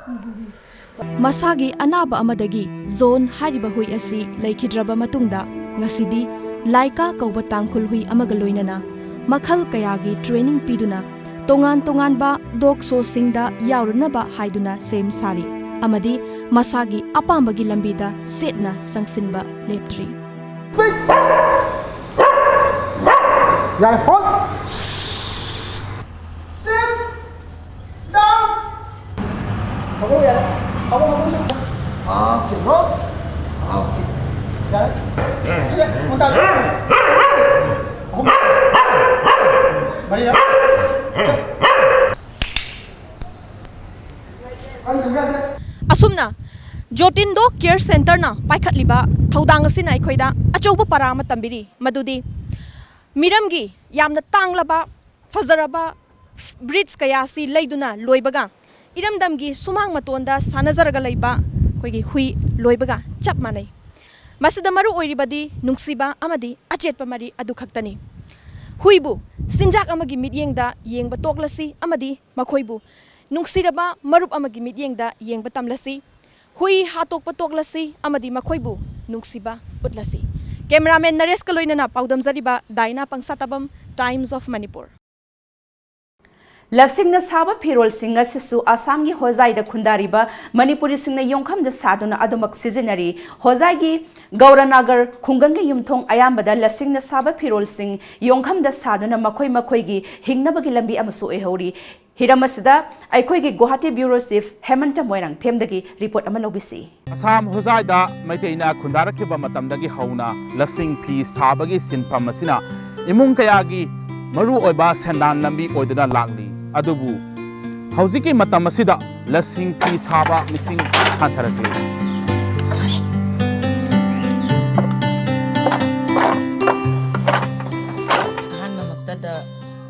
ꯃꯁꯥꯒꯤ ꯑꯅꯥꯕ ꯑꯃꯗꯒꯤ ꯖꯣꯟ ꯍꯥꯏꯔꯤꯕ ꯍꯨꯏ ꯑꯁꯤ ꯂꯩꯈꯤꯗ꯭ꯔꯕ ꯃꯇꯨꯡꯗ ꯉꯁꯤꯗꯤ ꯂꯥꯏꯀꯥ ꯀꯧꯕ ꯇꯥꯡꯈꯨꯜ ꯍꯨꯏ ꯑꯃꯒ ꯂꯣꯏꯅꯅ ꯃꯈꯜ ꯀꯌꯥꯒꯤ ꯇ꯭ꯔꯦꯅꯤꯡ ꯄꯤꯗꯨꯅ ꯇꯣꯉꯥꯟ ꯇꯣꯉꯥꯟꯕ ꯗꯣꯛ ꯁꯣꯁꯤꯡꯗ ꯌꯥꯎꯔꯅꯕ ꯍꯥꯏꯗꯨꯅ ꯁꯦꯝ ꯁꯥꯔꯤ ꯑꯃꯗꯤ ꯃꯁꯥꯒꯤ ꯑꯄꯥꯝꯕꯒꯤ ꯂꯝꯕꯤꯗ ꯆꯦꯠꯅ ꯆꯪꯁꯤꯟꯕ ꯂꯦꯞꯇ꯭ꯔꯤ꯫ ꯌꯥꯔꯦ, ꯍꯣꯜ꯫ Sit down. ꯐꯃꯨꯡ ꯌꯥꯔꯦ꯫ ꯐꯃꯨꯡ, ꯐꯃꯨꯡ ꯆꯪ-, Okay, roll. Okay. ꯌꯥꯔꯦ? ꯁꯤꯁꯦ ꯃꯨꯟꯇꯥꯖ꯫ ꯑꯍꯨꯝ꯫ ꯃꯔꯤꯔꯛ꯫ ꯑꯅꯤ ꯁꯨꯕ ꯌꯥꯗꯦ꯫ ꯑꯁꯨꯝꯅ ꯖꯣꯇꯤꯟꯗꯣ ꯀꯦꯌꯔ ꯁꯦꯟꯇꯔꯅ ꯄꯥꯏꯈꯠꯂꯤꯕ ꯊꯧꯗꯥꯡ ꯑꯁꯤꯅ ꯑꯩꯈꯣꯏꯗ ꯑꯆꯧꯕ ꯄꯔꯥ ꯑꯃ ꯇꯝꯕꯤꯔꯤ, ꯃꯗꯨꯗꯤ ꯃꯤꯔꯝꯒꯤ ꯌꯥꯝꯅ ꯇꯥꯡꯂꯕ, ꯐꯖꯔꯕ ꯕ꯭ꯔꯤꯗꯁ ꯀꯌꯥ ꯑꯁꯤ ꯂꯩꯗꯨꯅ ꯂꯣꯏꯕꯒ, ꯏꯔꯝꯗꯝꯒꯤ ꯁꯨꯃꯥꯡ ꯃꯇꯣꯟꯗ ꯁꯥꯟꯅꯖꯔꯒ ꯂꯩꯕ ꯑꯩꯈꯣꯏꯒꯤ ꯍꯨꯏ ꯂꯣꯏꯕꯒ ꯆꯞ ꯃꯥꯟꯅꯩ꯫ ꯃꯁꯤꯗ ꯃꯔꯨ ꯑꯣꯏꯔꯤꯕꯗꯤ ꯅꯨꯡꯁꯤꯕ ꯑꯃꯗꯤ ꯑꯆꯦꯠꯄ ꯃꯔꯤ ꯑꯗꯨ ꯈꯛꯇꯅꯤ꯫ ꯍꯨꯏꯕꯨ ꯆꯤꯟꯖꯥꯛ ꯑꯃꯒꯤ ꯃꯤꯠꯌꯦꯡꯗ ꯌꯦꯡꯕ ꯇꯣꯛꯂꯁꯤ ꯑꯃꯗꯤ ꯃꯈꯣꯏꯕꯨ ꯅꯨꯡꯁꯤꯔꯕ ꯃꯔꯨꯞ ꯑꯃꯒꯤ ꯃꯤꯠꯌꯦꯡꯗ ꯌꯦꯡꯕ ꯇꯝꯂꯁꯤ꯫ ꯍꯨꯏ ꯍꯥꯠꯇꯣꯛꯄ ꯇꯣꯛꯂꯁꯤ ꯑꯃꯗꯤ ꯃꯈꯣꯏꯕꯨ ꯅꯨꯡꯁꯤꯕ ꯎꯠꯂꯁꯤ꯫ ꯀꯦꯃꯦꯔꯥꯃꯦꯟ ꯅꯔꯦꯁꯀ ꯂꯣꯏꯅꯅ ꯄꯥꯎꯗꯝꯖꯔꯤꯕ ꯗꯥꯏꯅꯥ ꯄꯪꯁꯥꯇꯥꯕꯝ, Times of Manipur꯫ ꯂꯁꯤꯡꯅ ꯁꯥꯕ ꯐꯤꯔꯣꯜꯁꯤꯡ ꯑꯁꯤꯁꯨ ꯑꯁꯥꯝꯒꯤ ꯍꯣꯖꯥꯏꯗ ꯈꯨꯟꯗꯥꯔꯤꯕ ꯃꯅꯤꯄꯨꯔꯤꯁꯤꯡꯅ ꯌꯣꯡꯈꯝꯗ ꯁꯥꯗꯨꯅ ꯑꯗꯨꯃꯛ ꯁꯤꯖꯤꯟꯅꯔꯤ꯫ ꯍꯣꯖꯥꯏꯒꯤ ꯒꯧꯔꯅꯥꯒꯔ ꯈꯨꯡꯒꯪꯒꯤ ꯌꯨꯝꯊꯣꯡ ꯑꯌꯥꯝꯕꯗ ꯂꯁꯤꯡꯅ ꯁꯥꯕ ꯐꯤꯔꯣꯜꯁꯤꯡ ꯌꯣꯡꯈꯝꯗ ꯁꯥꯗꯨꯅ ꯃꯈꯣꯏ ꯃꯈꯣꯏꯒꯤ ꯍꯤꯡꯅꯕꯒꯤ ꯂꯝꯕꯤ ꯑꯃꯁꯨ ꯑꯣꯏꯍꯧꯔꯤ꯫ ꯍꯤꯔꯝ ꯑꯁꯤꯗ ꯑꯩꯈꯣꯏꯒꯤ ꯒꯨꯋꯥꯍꯥꯇꯤ ꯕ꯭ꯌꯨꯔꯣ ꯆꯤꯐ ꯍꯦꯃꯟꯇ ꯃꯣꯏꯔꯥꯡꯊꯦꯝꯗꯒꯤ ꯔꯤꯄꯣꯔꯠ ꯑꯃ ꯂꯧꯕꯤꯁꯤ꯫ ꯑꯁꯥꯝ ꯍꯣꯖꯥꯏꯗ ꯃꯩꯇꯩꯅ ꯈꯨꯟꯗꯥꯔꯛꯈꯤꯕ ꯃꯇꯝꯗꯒꯤ ꯍꯧꯅ ꯂꯁꯤꯡ ꯐꯤ ꯁꯥꯕꯒꯤ ꯁꯤꯟꯐꯝ ꯑꯁꯤꯅ ꯏꯃꯨꯡ ꯀꯌꯥꯒꯤ ꯃꯔꯨ ꯑꯣꯏꯕ ꯁꯦꯟꯗꯥꯟ ꯂꯝꯕꯤ ꯑꯣꯏꯗꯨꯅ ꯂꯥꯛꯂꯤ꯫ ꯑꯗꯨꯕꯨ ꯍꯧꯖꯤꯛꯀꯤ ꯃꯇꯝ ꯑꯁꯤꯗ ꯂꯁꯤꯡ ꯐꯤ ꯁꯥꯕ ꯃꯤꯁꯤꯡ ꯍꯟꯊꯔꯛꯂꯤ꯫ ꯑꯍꯥꯟꯕꯃꯛꯇꯗ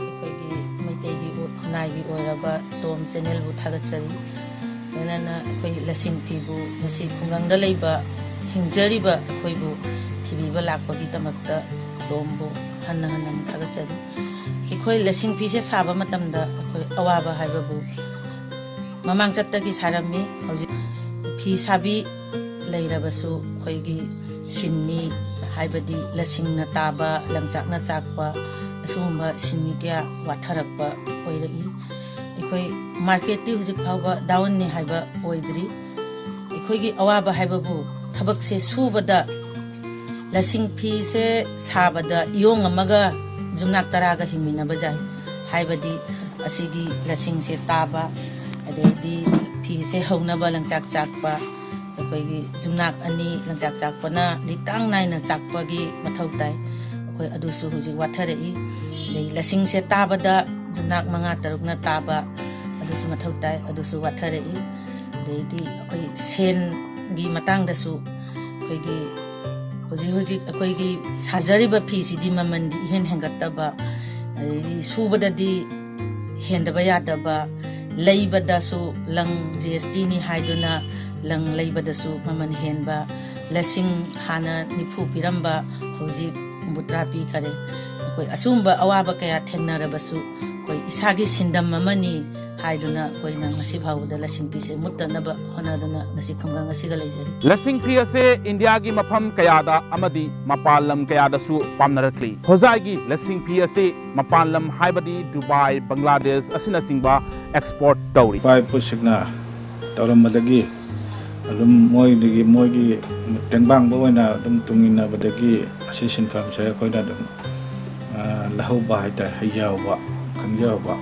ꯑꯩꯈꯣꯏꯒꯤ ꯃꯩꯇꯩꯒꯤ ꯑꯣ-, ꯈꯨꯟꯅꯥꯏꯒꯤ ꯑꯣꯏꯔꯕ ꯇꯣꯝ ꯆꯦꯅꯦꯜꯕꯨ ꯊꯥꯒꯠꯆꯔꯤ꯫ ꯂꯣꯏꯅꯅ ꯑꯩꯈꯣꯏ ꯂꯁꯤꯡ ꯐꯤꯕꯨ ꯉꯁꯤ ꯈꯨꯡꯒꯪꯗ ꯂꯩꯕ ꯍꯤꯡꯖꯔꯤꯕ ꯑꯩꯈꯣꯏꯕꯨ ꯊꯤꯕꯤꯕ ꯂꯥꯛꯄꯒꯤꯗꯃꯛꯇ ꯇꯣꯝꯕꯨ ꯍꯟꯅ ꯍꯟꯅ ꯑꯃꯨꯛ ꯊꯥꯒꯠꯆꯔꯤ꯫ ꯑꯩꯈꯣꯏ ꯂꯁꯤꯡ ꯐꯤꯁꯦ ꯁꯥꯕ ꯃꯇꯝꯗ ꯑꯩꯈꯣꯏ ꯑꯋꯥꯕ ꯍꯥꯏꯕꯕꯨ ꯃꯃꯥꯡ ꯆꯠꯇꯒꯤ ꯁꯥꯔꯝꯃꯤ꯫ ꯍꯧꯖꯤꯛ ꯐꯤ ꯁꯥꯕꯤ ꯂꯩꯔꯕꯁꯨ ꯑꯩꯈꯣꯏꯒꯤ ꯁꯤꯟꯃꯤ, ꯍꯥꯏꯕꯗꯤ ꯂꯁꯤꯡꯅ ꯇꯥꯕ, ꯂꯪꯆꯥꯛꯅ ꯆꯥꯛꯄ, ꯑꯁꯤꯒꯨꯝꯕ ꯁꯤꯟꯃꯤ ꯀꯌꯥ ꯋꯥꯊꯔꯛꯄ ꯑꯣꯏꯔꯛꯏ꯫ ꯑꯩꯈꯣꯏ ꯃꯥꯔꯀꯦꯠꯇꯤ ꯍꯧꯖꯤꯛ ꯐꯥꯎꯕ ꯗꯥꯎꯟꯅꯤ ꯍꯥꯏꯕ ꯑꯣꯏꯗ꯭ꯔꯤ꯫ ꯑꯩꯈꯣꯏꯒꯤ ꯑꯋꯥꯕ ꯍꯥꯏꯕꯕꯨ ꯊꯕꯛꯁꯦ ꯁꯨꯕꯗ, ꯂꯁꯤꯡ ꯐꯤꯁꯦ ꯁꯥꯕꯗ ꯏꯌꯣꯡ ꯑꯃꯒ ꯌꯨꯝꯅꯥꯛ ꯇꯔꯥꯒ ꯍꯤꯡꯃꯤꯟꯅꯕ ꯌꯥꯏ꯫ ꯍꯥꯏꯕꯗꯤ ꯑꯁꯤꯒꯤ ꯂꯁꯤꯡꯁꯦ ꯇꯥꯕ, ꯑꯗꯩꯗꯤ ꯐꯤꯁꯦ ꯍꯧꯅꯕ ꯂꯪꯆꯥꯛ ꯆꯥꯛꯄ, ꯑꯩꯈꯣꯏꯒꯤ ꯌꯨꯝꯅꯥꯛ ꯑꯅꯤ ꯂꯪꯆꯥꯛ ꯆꯥꯛꯄꯅ ꯂꯤꯇꯥꯡ ꯅꯥꯏꯅ ꯆꯥꯛꯄꯒꯤ ꯃꯊꯧ ꯇꯥꯏ꯫ ꯑꯩꯈꯣꯏ ꯑꯗꯨꯁꯨ ꯍꯧꯖꯤꯛ ꯋꯥꯊꯔꯛꯏ꯫ ꯑꯗꯩ ꯂꯁꯤꯡꯁꯦ ꯇꯥꯕꯗ ꯌꯨꯝꯅꯥꯛ ꯃꯉꯥ ꯇꯔꯨꯛꯅ ꯇꯥꯕ ꯑꯗꯨꯁꯨ ꯃꯊꯧ ꯇꯥꯏ, ꯑꯗꯨꯁꯨ ꯋꯥꯊꯔꯛꯏ꯫ ꯑꯗꯩꯗꯤ ꯑꯩꯈꯣꯏ ꯁꯦꯟꯒꯤ ꯃꯇꯥꯡꯗꯁꯨ ꯑꯩꯈꯣꯏꯒꯤ ꯍꯧꯖꯤꯛ ꯍꯧꯖꯤꯛ ꯑꯩꯈꯣꯏꯒꯤ ꯁꯥꯖꯔꯤꯕ ꯐꯤꯁꯤꯗꯤ ꯃꯃꯜꯗꯤ ꯏꯍꯦꯟ ꯍꯦꯟꯒꯠꯇꯕ, ꯑꯗꯩꯗꯤ ꯁꯨꯕꯗꯗꯤ ꯍꯦꯟꯗꯕ ꯌꯥꯗꯕ, ꯂꯩꯕꯗꯁꯨ ꯂꯪ ꯖꯤ ꯑꯦꯁ ꯇꯤꯅꯤ ꯍꯥꯏꯗꯨꯅ ꯂꯪ ꯂꯩꯕꯗꯁꯨ ꯃꯃꯜ ꯍꯦꯟꯕ, ꯂꯁꯤꯡ ꯍꯥꯟꯅ ꯅꯤꯐꯨ ꯄꯤꯔꯝꯕ ꯍꯧꯖꯤꯛ ꯍꯨꯝꯐꯨꯇꯔꯥ ꯄꯤꯈꯔꯦ꯫ ꯑꯩꯈꯣꯏ ꯑꯁꯤꯒꯨꯝꯕ ꯑꯋꯥꯕ ꯀꯌꯥ ꯊꯦꯡꯅꯔꯕꯁꯨ ꯑꯩꯈꯣꯏ ꯏꯁꯥꯒꯤ ꯁꯤꯟꯗꯝ ꯑꯃꯅꯤ ꯍꯥꯏꯗꯨꯅ ꯑꯩꯈꯣꯏꯅ ꯉꯁꯤ ꯐꯥꯎꯕꯗ ꯂꯁꯤꯡ ꯐꯤꯁꯦ ꯃꯨꯠꯇꯅꯕ ꯍꯣꯠꯅꯗꯨꯅ ꯉꯁꯤ ꯈꯨꯡꯒꯪ ꯑꯁꯤꯒ ꯂꯩꯖꯔꯤ꯫ ꯂꯁꯤꯡ ꯐꯤ ꯑꯁꯦ ꯏꯟꯗꯤꯌꯥꯒꯤ ꯃꯐꯝ ꯀꯌꯥꯗ ꯑꯃꯗꯤ ꯃꯄꯥꯟ ꯂꯝ ꯀꯌꯥꯗꯁꯨ ꯄꯥꯝꯅꯔꯛꯂꯤ꯫ ꯍꯣꯖꯥꯏꯒꯤ ꯂꯁꯤꯡ ꯐꯤ ꯑꯁꯤ ꯃꯄꯥꯟ ꯂꯝ ꯍꯥꯏꯕꯗꯤ ꯗꯨꯕꯥꯏ, ꯕꯪꯒ꯭ꯂꯥꯗꯦꯁ ꯑꯁꯤꯅꯁꯤꯡꯕ ꯑꯦꯛꯁꯄꯣꯔꯠ ꯇꯧꯔꯤ꯫ ꯏꯄꯥ ꯏꯄꯨꯁꯤꯡꯅ ꯇꯧꯔꯝꯕꯗꯒꯤ ꯑꯗꯨꯝ ꯃꯣꯏꯗꯒꯤ, ꯃꯣꯏꯒꯤ ꯇꯦꯡꯕꯥꯡꯕ ꯑꯣꯏꯅ ꯑꯗꯨꯝ ꯇꯨꯡ ꯏꯟꯅꯕꯗꯒꯤ ꯑꯁꯤ ꯁꯤꯟꯐꯝꯁꯦ ꯑꯩꯈꯣꯏꯅ ꯑꯗꯨꯝ, ꯑ, ꯂꯧꯍꯧꯕ ꯍꯥꯏꯇꯥꯔꯦ, ꯍꯩꯖꯍꯧꯕ, ꯈꯪꯖꯍꯧꯕ꯫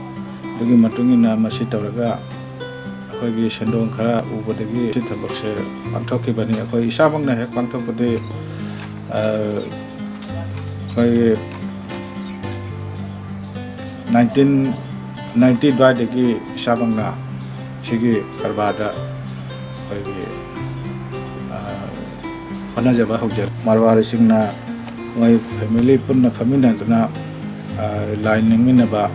ꯑꯗꯨꯒꯤ ꯃꯇꯨꯡ ꯏꯟꯅ ꯃꯁꯤ ꯇꯧꯔꯒ ꯑꯩꯈꯣꯏꯒꯤ ꯁꯦꯟꯗꯣꯡ ꯈꯔ ꯎꯕꯗꯒꯤ ꯁꯤ ꯊꯕꯛꯁꯦ ꯄꯥꯡꯊꯣꯛꯈꯤꯕꯅꯤ꯫ ꯑꯩꯈꯣꯏ ꯏꯁꯥꯃꯛꯅ ꯍꯦꯛ ꯄꯥꯡꯊꯣꯛꯄꯗꯤ, ꯑ, ꯑꯩꯈꯣꯏꯒꯤ nineteen ninety ꯑꯗꯨꯋꯥꯏꯗꯒꯤ ꯏꯁꯥꯃꯛꯅ ꯁꯤꯒꯤ ꯀꯔꯕꯥꯔꯗ ꯑꯩꯈꯣꯏꯒꯤ, ꯑ, ꯍꯣꯠꯅꯖꯕ ꯍꯧꯖꯔꯦ꯫ ꯃꯔꯋꯥꯔꯤꯁꯤꯡꯅ ꯃꯣꯏ ꯐꯦꯃꯤꯂꯤ ꯄꯨꯟꯅ ꯐꯝꯃꯤꯟꯅꯗꯨꯅ, ꯑ, ꯂꯥꯏ ꯅꯤꯡꯃꯤꯟꯅꯕ,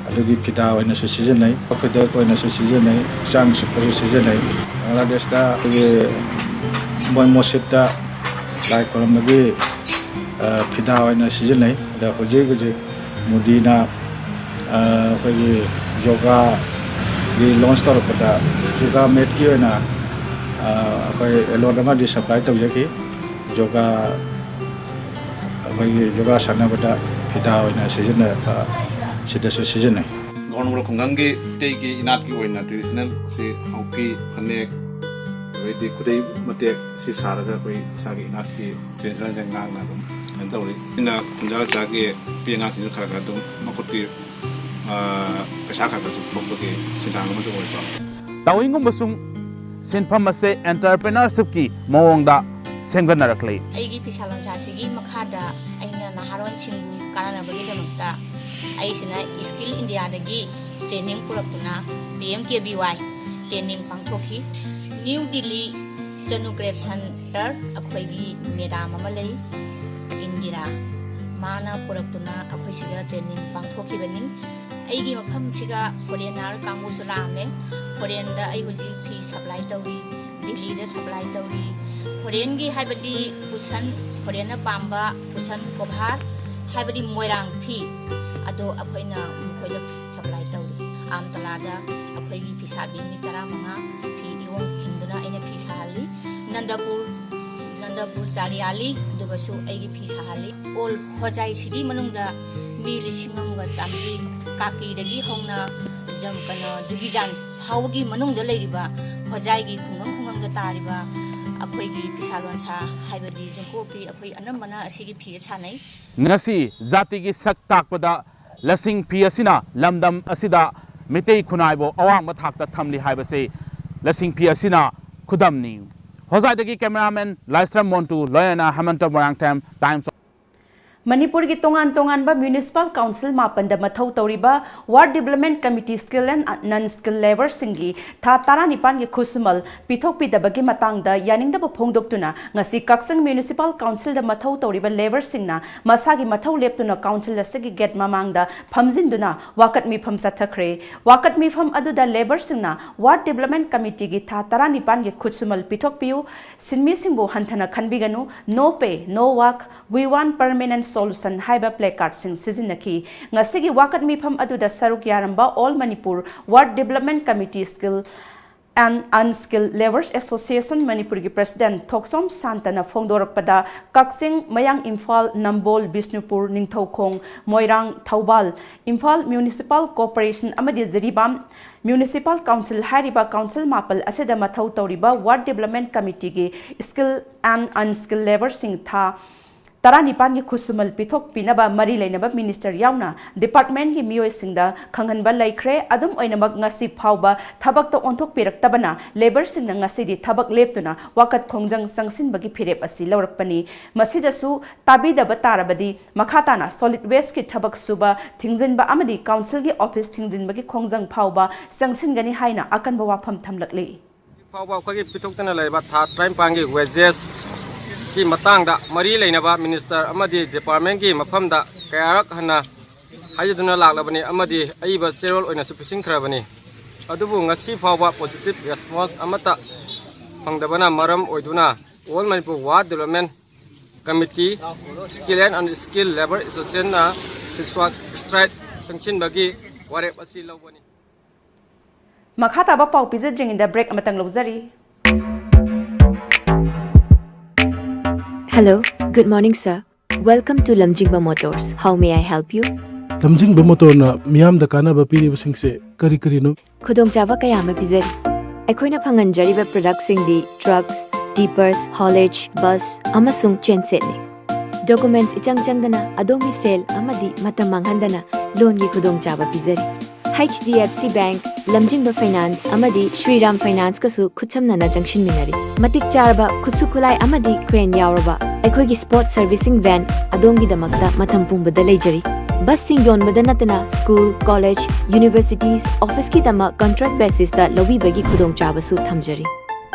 ꯑꯗꯨꯒꯤ ꯐꯤꯗꯥ ꯑꯣꯏꯅꯁꯨ ꯁꯤꯖꯤꯟꯅꯩ, ꯈꯨꯗꯩ ꯑꯣꯏꯅꯁꯨ ꯁꯤꯖꯤꯟꯅꯩ, ꯍꯛꯆꯥꯡ ꯁꯨꯞꯄꯁꯨ ꯁꯤꯖꯤꯟꯅꯩ꯫ ꯕꯪꯒ꯭ꯂꯥꯗꯦꯁꯇ ꯑꯩꯈꯣꯏꯒꯤ ꯃꯣꯏ ꯃꯁꯖꯤꯠꯇ ꯂꯥꯏ ꯈꯨꯔꯨꯝꯕꯒꯤ, ꯑ, ꯐꯤꯗꯥ ꯑꯣꯏꯅ ꯁꯤꯖꯤꯟꯅꯩ꯫ ꯑꯗ ꯍꯧꯖꯤꯛ ꯍꯧꯖꯤꯛ ꯃꯣꯗꯤꯅ, ꯑ, ꯑꯩꯈꯣꯏꯒꯤ ꯌꯣꯒꯥꯒꯤ ꯂꯣꯟꯁ ꯇꯧꯔꯛꯄꯗ ꯌꯣꯒꯥ ꯃꯦꯠꯀꯤ ꯑꯣꯏꯅ, ꯑ, ꯑꯩꯈꯣꯏ ꯑꯦꯂꯣꯠ ꯑꯃꯗꯤ ꯁꯄ꯭ꯂꯥꯏ ꯇꯧꯖꯈꯤ꯫ ꯌꯣꯒꯥ, ꯑꯩꯈꯣꯏꯒꯤ ꯌꯣꯒꯥ ꯁꯥꯟꯅꯕꯗ ꯐꯤꯗꯥ ꯑꯣꯏꯅ ꯁꯤꯖꯤꯟꯅꯔꯛꯄ ꯁꯤꯗꯁꯨ ꯁꯤꯖꯤꯟꯅꯩ꯫ ꯒꯣꯔꯣꯡꯒꯣꯔꯣ ꯈꯨꯡꯒꯪꯒꯤ ꯃꯩꯇꯩꯒꯤ ꯏꯅꯥꯠꯀꯤ ꯑꯣꯏꯅ ꯇ꯭ꯔꯦꯗꯤꯁꯅꯦꯜ ꯁꯤ ꯍꯥꯎꯄꯤ, ꯐꯅꯦꯛ, ꯑꯗꯩꯗꯤ ꯈꯨꯗꯩ ꯃꯇꯦꯛ ꯁꯤ ꯁꯥꯔꯒ ꯑꯩꯈꯣꯏ ꯏꯁꯥꯒꯤ ꯏꯅꯥꯠꯀꯤ ꯇ꯭ꯔꯦꯗꯤꯁꯅꯦꯜꯁꯦ ꯉꯥꯛꯅ ꯑꯗꯨꯝ ꯀꯩꯅꯣ ꯇꯧꯔꯤ꯫ ꯑꯩꯅ ꯈꯨꯟꯖꯥ ꯂꯩꯁꯥꯒꯤ ꯅꯨꯄꯤ ꯑꯉꯥꯡꯁꯤꯡꯁꯨ ꯈꯔ ꯈꯔ ꯑꯗꯨꯝ ꯃꯈꯨꯠꯀꯤ, ꯑ, ꯄꯩꯁꯥ ꯈꯔ ꯈꯔꯁꯨ ꯊꯣꯛꯄꯒꯤ ꯁꯦꯟꯊꯥꯡ ꯑꯃꯁꯨ ꯑꯣꯏꯕ꯫ ꯇꯥꯋꯤꯡꯒꯨꯝꯕꯁꯨꯡ ꯁꯤꯟꯐꯝ ꯑꯁꯦ ꯑꯦꯟꯇꯔꯄ꯭ꯔꯦꯅꯔꯁꯤꯞꯀꯤ ꯃꯑꯣꯡꯗ ꯁꯦꯝꯒꯠꯅꯔꯛꯂꯤ꯫ ꯑꯩꯒꯤ ꯐꯤꯁꯥ ꯂꯣꯟꯁꯥꯁꯤꯒꯤ ꯃꯈꯥꯗ ꯑꯩꯅ ꯅꯍꯥꯔꯣꯟꯁꯤꯡꯕꯨ ꯀꯥꯟꯅꯅꯕꯒꯤꯗꯃꯛꯇ ꯑꯩꯁꯤꯅ ꯁ꯭ꯀꯤꯜ ꯏꯟꯗꯤꯌꯥꯗꯒꯤ ꯇ꯭ꯔꯦꯅꯤꯡ ꯄꯨꯔꯛꯇꯨꯅ ꯄꯤ ꯑꯦꯝ ꯀꯦ ꯚꯤ ꯋꯥꯏ ꯇ꯭ꯔꯦꯅꯤꯡ ꯄꯥꯡꯊꯣꯛꯈꯤ꯫ ꯅ꯭ꯌꯨ ꯗꯤꯜꯂꯤ ꯆꯅꯨ ꯀ꯭ꯔꯦꯁꯟ ꯁꯦꯟꯇꯔ ꯑꯩꯈꯣꯏꯒꯤ ꯃꯦꯗꯥꯝ ꯑꯃ ꯂꯩ ꯏꯟꯗꯤꯔꯥ, ꯃꯥꯅ ꯄꯨꯔꯛꯇꯨꯅ ꯑꯩꯈꯣꯏꯁꯤꯗ ꯇ꯭ꯔꯦꯅꯤꯡ ꯄꯥꯡꯊꯣꯛꯈꯤꯕꯅꯤ꯫ ꯑꯩꯒꯤ ꯃꯐꯝꯁꯤꯒ ꯐꯣꯔꯦꯟꯅꯔ ꯀꯥꯡꯕꯨꯁꯨ ꯂꯥꯛꯑꯝꯃꯦ꯫ ꯐꯣꯔꯦꯟꯗ ꯑꯩ ꯍꯧꯖꯤꯛ ꯐꯤ ꯁꯄ꯭ꯂꯥꯏ ꯇꯧꯔꯤ, ꯗꯤꯜꯂꯤꯗ ꯁꯄ꯭ꯂꯥꯏ ꯇꯧꯔꯤ꯫ ꯐꯣꯔꯦꯟꯒꯤ ꯍꯥꯏꯕꯗꯤ ꯀꯨꯁꯟ, ꯐꯣꯔꯦꯟꯅ ꯄꯥꯝꯕ ꯀꯨꯁꯟ ꯀꯣꯚꯥꯔ ꯍꯥꯏꯕꯗꯤ ꯃꯣꯏꯔꯥꯡ ꯐꯤ, ꯑꯗꯣ ꯑꯩꯈꯣꯏꯅ ꯃꯈꯣꯏꯗ ꯁꯄ꯭ꯂꯥꯏ ꯇꯧꯔꯤ꯫ ꯑꯥꯝꯇꯂꯥꯗ ꯑꯩꯈꯣꯏꯒꯤ ꯐꯤꯁꯥꯕꯤ ꯃꯤ ꯇꯔꯥꯃꯉꯥ ꯐꯤ ꯏꯌꯣꯟ ꯈꯤꯟꯗꯨꯅ ꯑꯩꯅ ꯐꯤ ꯁꯥꯍꯜꯂꯤ꯫ ꯅꯟꯗꯄꯨꯔ, ꯅꯟꯗꯄꯨꯔ ꯆꯥꯔꯤꯌꯥꯂꯤ ꯑꯗꯨꯒꯁꯨ ꯑꯩꯒꯤ ꯐꯤ ꯁꯥꯍꯜꯂꯤ꯫ ꯑꯣꯜ ꯍꯣꯖꯥꯏ ꯁꯤꯒꯤ ꯃꯅꯨꯡꯗ ꯃꯤ ꯂꯤꯁꯤꯡ ꯑꯃꯒ ꯆꯥꯝꯃꯔꯤ, ꯀꯥꯀꯤꯗꯒꯤ ꯍꯧꯅ ꯖꯝ-, ꯀꯩꯅꯣ, ꯖꯨꯒꯤꯖꯥꯟ ꯐꯥꯎꯕꯒꯤ ꯃꯅꯨꯡꯗ ꯂꯩꯔꯤꯕ ꯍꯣꯖꯥꯏꯒꯤ ꯈꯨꯡꯒꯪ ꯈꯨꯡꯒꯪꯗ ꯇꯥꯔꯤꯕ ꯑꯩꯈꯣꯏꯒꯤ ꯐꯤꯁꯥ ꯂꯣꯟꯁꯥ ꯍꯥꯏꯕꯗꯤ ꯖꯨꯡꯀꯣꯛꯀꯤ ꯑꯩꯈꯣꯏ ꯑꯅꯝꯕꯅ ꯑꯁꯤꯒꯤ ꯐꯤ ꯁꯥꯟꯅꯩ꯫ ꯉꯁꯤ ꯖꯥꯇꯤꯒꯤ ꯁꯛ ꯇꯥꯛꯄꯗ ꯂꯁꯤꯡ ꯐꯤ ꯑꯁꯤꯅ ꯂꯝꯗꯝ ꯑꯁꯤꯗ ꯃꯤꯇꯩ ꯈꯨꯟꯅꯥꯏꯕꯨ ꯑꯋꯥꯡꯕ ꯊꯥꯛꯇ ꯊꯝꯂꯤ ꯍꯥꯏꯕꯁꯤ ꯂꯁꯤꯡ ꯐꯤ ꯑꯁꯤꯅ ꯈꯨꯗꯝꯅꯤ꯫ ꯍꯣꯖꯥꯏꯗꯒꯤ ꯀꯦꯃꯦꯔꯥꯃꯦꯟ ꯂꯥꯏꯁ꯭ꯔꯝ ꯃꯣꯟꯇꯨ, ꯂꯣꯏꯅꯅ ꯍꯦꯃꯟꯇ ꯃꯣꯏꯔꯥꯡꯊꯦꯝ, Times of ꯃꯅꯤꯄꯨꯔꯒꯤ ꯇꯣꯉꯥꯟ ꯇꯣꯉꯥꯟꯕ ꯃ꯭ꯌꯨꯅꯤꯁꯤꯄꯥꯜ ꯀꯥꯎꯟꯁꯤꯜ ꯃꯥꯄꯟꯗ ꯃꯊꯧ ꯇꯧꯔꯤꯕ ward development committee skill and non skill ꯂꯦꯕꯔꯁꯤꯡꯒꯤ ꯊꯥ ꯇꯔꯥꯅꯤꯄꯥꯟꯒꯤ ꯈꯨꯠꯁꯨꯃꯜ ꯄꯤꯊꯣꯛꯄꯤꯗꯕꯒꯤ ꯃꯇꯥꯡꯗ ꯌꯥꯅꯤꯡꯗꯕ ꯐꯣꯡꯗꯣꯛꯇꯨꯅ ꯉꯁꯤ ꯀꯛꯆꯤꯡ ꯃ꯭ꯌꯨꯅꯤꯁꯤꯄꯥꯜ ꯀꯥꯎꯟꯁꯤꯜꯗ ꯃꯊꯧ ꯇꯧꯔꯤꯕ ꯂꯦꯕꯔꯁꯤꯡꯅ ꯃꯁꯥꯒꯤ ꯃꯊꯧ ꯂꯦꯞꯇꯨꯅ ꯀꯥꯎꯟꯁꯤꯜ ꯑꯁꯤꯒꯤ ꯒꯦꯠ ꯃꯃꯥꯡꯗ ꯐꯝꯖꯤꯟꯗꯨꯅ ꯋꯥꯀꯠ ꯃꯤꯐꯝ ꯆꯠꯊꯈ꯭ꯔꯦ꯫ ꯋꯥꯀꯠ ꯃꯤꯐꯝ ꯑꯗꯨꯗ ꯂꯦꯕꯔꯁꯤꯡꯅ ꯋꯥꯔꯗ ꯗꯤꯕꯂꯞꯃꯦꯟ ꯀꯃꯤꯇꯤꯒꯤ ꯊꯥ ꯇꯔꯥꯅꯤꯄꯥꯟꯒꯤ ꯈꯨꯠꯁꯨꯃꯜ ꯄꯤꯊꯣꯛꯄꯤꯌꯨ, ꯁꯤꯟꯃꯤꯁꯤꯡꯕꯨ ꯍꯟꯊꯅ ꯈꯟꯕꯤꯒꯅꯨ, no pay, no work, We want permanent solution ꯍꯥꯏꯕ placardꯁꯤꯡ ꯁꯤꯖꯤꯟꯅꯈꯤ꯫ ꯉꯁꯤꯒꯤ ꯋꯥꯀꯠ ꯃꯤꯐꯝ ꯑꯗꯨꯗ ꯁꯔꯨꯛ ꯌꯥꯔꯝꯕ All Manipur Ward Development Committee Skill and Unskilled Labourers Association ꯃꯅꯤꯄꯨꯔꯒꯤ president ꯊꯣꯛꯆꯣꯝ ꯁꯥꯟꯇꯅ ꯐꯣꯡꯗꯣꯔꯛꯄꯗ, ꯀꯛꯆꯤꯡ, ꯃꯌꯥꯡ ꯏꯝꯐꯥꯜ, ꯅꯝꯕꯣꯜ, ꯕꯤꯁꯅꯨꯄꯨꯔ, ꯅꯤꯡꯊꯧꯈꯣꯡ, ꯃꯣꯏꯔꯥꯡ, ꯊꯧꯕꯥꯜ, ꯏꯝꯐꯥꯜ Municipal Corporation ꯑꯃꯗꯤ ꯖꯤꯔꯤꯕꯥꯝ Municipal Council ꯍꯥꯏꯔꯤꯕ ꯀꯥꯎꯟꯁꯤꯜ ꯃꯥꯄꯜ ꯑꯁꯤꯗ ꯃꯊꯧ ꯇꯧꯔꯤꯕ Ward Development Committeeꯒꯤ Skill and Unskilled Labourꯁꯤꯡ ꯊꯥ ꯇꯔꯥꯅꯤꯄꯥꯟꯒꯤ ꯈꯨꯠꯁꯨꯃꯜ ꯄꯤꯊꯣꯛꯄꯤꯅꯕ ꯃꯔꯤ ꯂꯩꯅꯕ ꯃꯤꯅꯤꯁꯇꯔ ꯌꯥꯎꯅ ꯗꯤꯄꯥꯔꯠꯃꯦꯟꯒꯤ ꯃꯤꯑꯣꯏꯁꯤꯡꯗ ꯈꯪꯍꯟꯕ ꯂꯩꯈ꯭ꯔꯦ꯫ ꯑꯗꯨꯝ ꯑꯣꯏꯅꯃꯛ, ꯉꯁꯤ ꯐꯥꯎꯕ ꯊꯕꯛꯇ ꯑꯣꯟꯊꯣꯛꯄꯤꯔꯛꯇꯕꯅ ꯂꯦꯕꯔꯁꯤꯡꯅ ꯉꯁꯤꯗꯤ ꯊꯕꯛ ꯂꯦꯞꯇꯨꯅ ꯋꯥꯀꯠ ꯈꯣꯡꯖꯪ ꯆꯪꯁꯤꯟꯕꯒꯤ ꯐꯤꯔꯦꯞ ꯑꯁꯤ ꯂꯧꯔꯛꯄꯅꯤ꯫ ꯃꯁꯤꯗꯁꯨ ꯇꯥꯕꯤꯗꯕ ꯇꯥꯔꯕꯗꯤ ꯃꯈꯥ ꯇꯥꯅ ꯁꯣꯂꯤꯗ ꯋꯦꯁꯀꯤ ꯊꯕꯛ ꯁꯨꯕ ꯊꯤꯡꯖꯤꯟꯕ ꯑꯃꯗꯤ ꯀꯥꯎꯟꯁꯤꯜꯒꯤ ꯑꯣꯐꯤꯁ ꯊꯤꯡꯖꯤꯟꯕꯒꯤ ꯈꯣꯡꯖꯪ ꯐꯥꯎꯕ ꯆꯪꯁꯤꯟꯒꯅꯤ ꯍꯥꯏꯅ ꯑꯀꯟꯕ ꯋꯥꯐꯝ ꯊꯝꯂꯛꯂꯤ꯫ ꯍꯧꯖꯤꯛ ꯐꯥꯎꯕ ꯑꯩꯈꯣꯏꯒꯤ ꯄꯤꯊꯣꯛꯇꯅ ꯂꯩꯔꯤꯕ ꯊꯥ ꯇꯔꯥꯅꯤꯄꯥꯟꯒꯤ ꯋꯦꯖꯦꯁꯀꯤ ꯃꯇꯥꯡꯗ ꯃꯔꯤ ꯂꯩꯅꯕ ꯃꯤꯅꯤꯁꯇꯔ ꯑꯃꯗꯤ ꯗꯤꯄꯥꯔꯠꯃꯦꯟꯒꯤ ꯃꯐꯝꯗ ꯀꯌꯥꯔꯛ ꯍꯟꯅ ꯍꯥꯏꯖꯗꯨꯅ ꯂꯥꯛꯂꯕꯅꯤ ꯑꯃꯗꯤ ꯑꯏꯕ ꯆꯦꯔꯣꯜ ꯑꯣꯏꯅꯁꯨ ꯄꯤꯁꯤꯟꯈ꯭ꯔꯕꯅꯤ꯫ ꯑꯗꯨꯕꯨ ꯉꯁꯤ ꯐꯥꯎꯕ ꯄꯣꯖꯤꯇꯤꯚ ꯔꯦꯁꯄꯣꯟꯁ ꯑꯃꯠꯇ ꯐꯪꯗꯕꯅ ꯃꯔꯝ ꯑꯣꯏꯗꯨꯅ All Manipur War Development Committee, Skill and Unskilled Labour Associationꯅ ꯁꯤꯁ꯭ꯋꯥꯛ ꯁ꯭ꯇ꯭ꯔꯥꯏꯛ ꯆꯪꯁꯤꯟꯕꯒꯤ ꯋꯥꯔꯦꯞ ꯑꯁꯤ ꯂꯧꯕꯅꯤ꯫ ꯃꯈꯥ ꯇꯥꯕ ꯄꯥꯎ ꯄꯤꯖꯗ꯭ꯔꯤꯉꯩꯗ ꯕ꯭ꯔꯦꯛ ꯑꯃꯇꯪ ꯂꯧꯖꯔꯤ꯫ Hello, good morning, sir. Welcome to Lamjingba Motors. How may I help you? ꯂꯝꯖꯤꯡꯕ ꯃꯣꯇꯣꯔꯅ ꯃꯤꯌꯥꯝꯗ ꯀꯥꯟꯅꯕ ꯄꯤꯔꯤꯕꯁꯤꯡꯁꯦ ꯀꯔꯤ ꯀꯔꯤꯅꯣ? ꯈꯨꯗꯣꯡꯆꯥꯕ ꯀꯌꯥ ꯑꯃ ꯄꯤꯖꯔꯤ꯫ ꯑꯩꯈꯣꯏꯅ ꯐꯪꯍꯟꯖꯔꯤꯕ ꯄ꯭ꯔꯗꯛꯁꯤꯡꯗꯤ ꯇ꯭ꯔꯛꯁ, ꯇꯤꯄꯔꯁ, ꯍꯣꯂꯦꯖ, ꯕꯁ ꯑꯃꯁꯨꯡ ꯆꯦꯟꯁꯦꯠꯅꯤ꯫ ꯗꯣꯀꯨꯃꯦꯟꯠꯁ ꯏꯆꯪ ꯆꯪꯗꯅ ꯑꯗꯣꯝꯒꯤ ꯁꯦꯜ ꯑꯃꯗꯤ ꯃꯇꯝ ꯃꯥꯡꯍꯟꯗꯅ ꯂꯣꯟꯒꯤ ꯈꯨꯗꯣꯡꯆꯥꯕ ꯄꯤꯖꯔꯤ꯫ H D F C bank, Lamzingba finance ꯑꯃꯗꯤ ꯁ꯭ꯔꯤꯔꯥꯝ ꯐꯥꯏꯅꯥꯟꯁꯀꯁꯨ ꯈꯨꯠꯁꯝꯅꯅ ꯆꯪꯁꯤꯟꯃꯤꯟꯅꯔꯤ꯫ ꯃꯇꯤꯛ ꯆꯥꯔꯕ ꯈꯨꯠꯁꯨ ꯈꯨꯠꯂꯥꯏ ꯑꯃꯗꯤ ꯀ꯭ꯔꯦꯟ ꯌꯥꯎꯔꯕ ꯑꯩꯈꯣꯏꯒꯤ ꯁ꯭ꯄꯣꯔꯠ ꯁꯔꯚꯤꯁꯤꯡ ꯚꯦꯟ ꯑꯗꯣꯝꯒꯤꯗꯃꯛꯇ ꯃꯇꯝ ꯄꯨꯝꯕꯗ ꯂꯩꯖꯔꯤ꯫ ꯕꯁꯁꯤꯡ ꯌꯣꯟꯕꯗ ꯅꯠꯇꯅ ꯁ꯭ꯀꯨꯜ, ꯀꯣꯂꯦꯖ, ꯌꯨꯅꯤꯚꯔꯁꯤꯇꯤꯁ, ꯑꯣꯐꯤꯁꯀꯤꯗꯃꯛ ꯀꯟꯇ꯭ꯔꯦꯛ ꯕꯦꯁꯤꯁꯇ ꯂꯧꯕꯤꯕꯒꯤ ꯈꯨꯗꯣꯡꯆꯥꯕꯁꯨ ꯊꯝꯖꯔꯤ꯫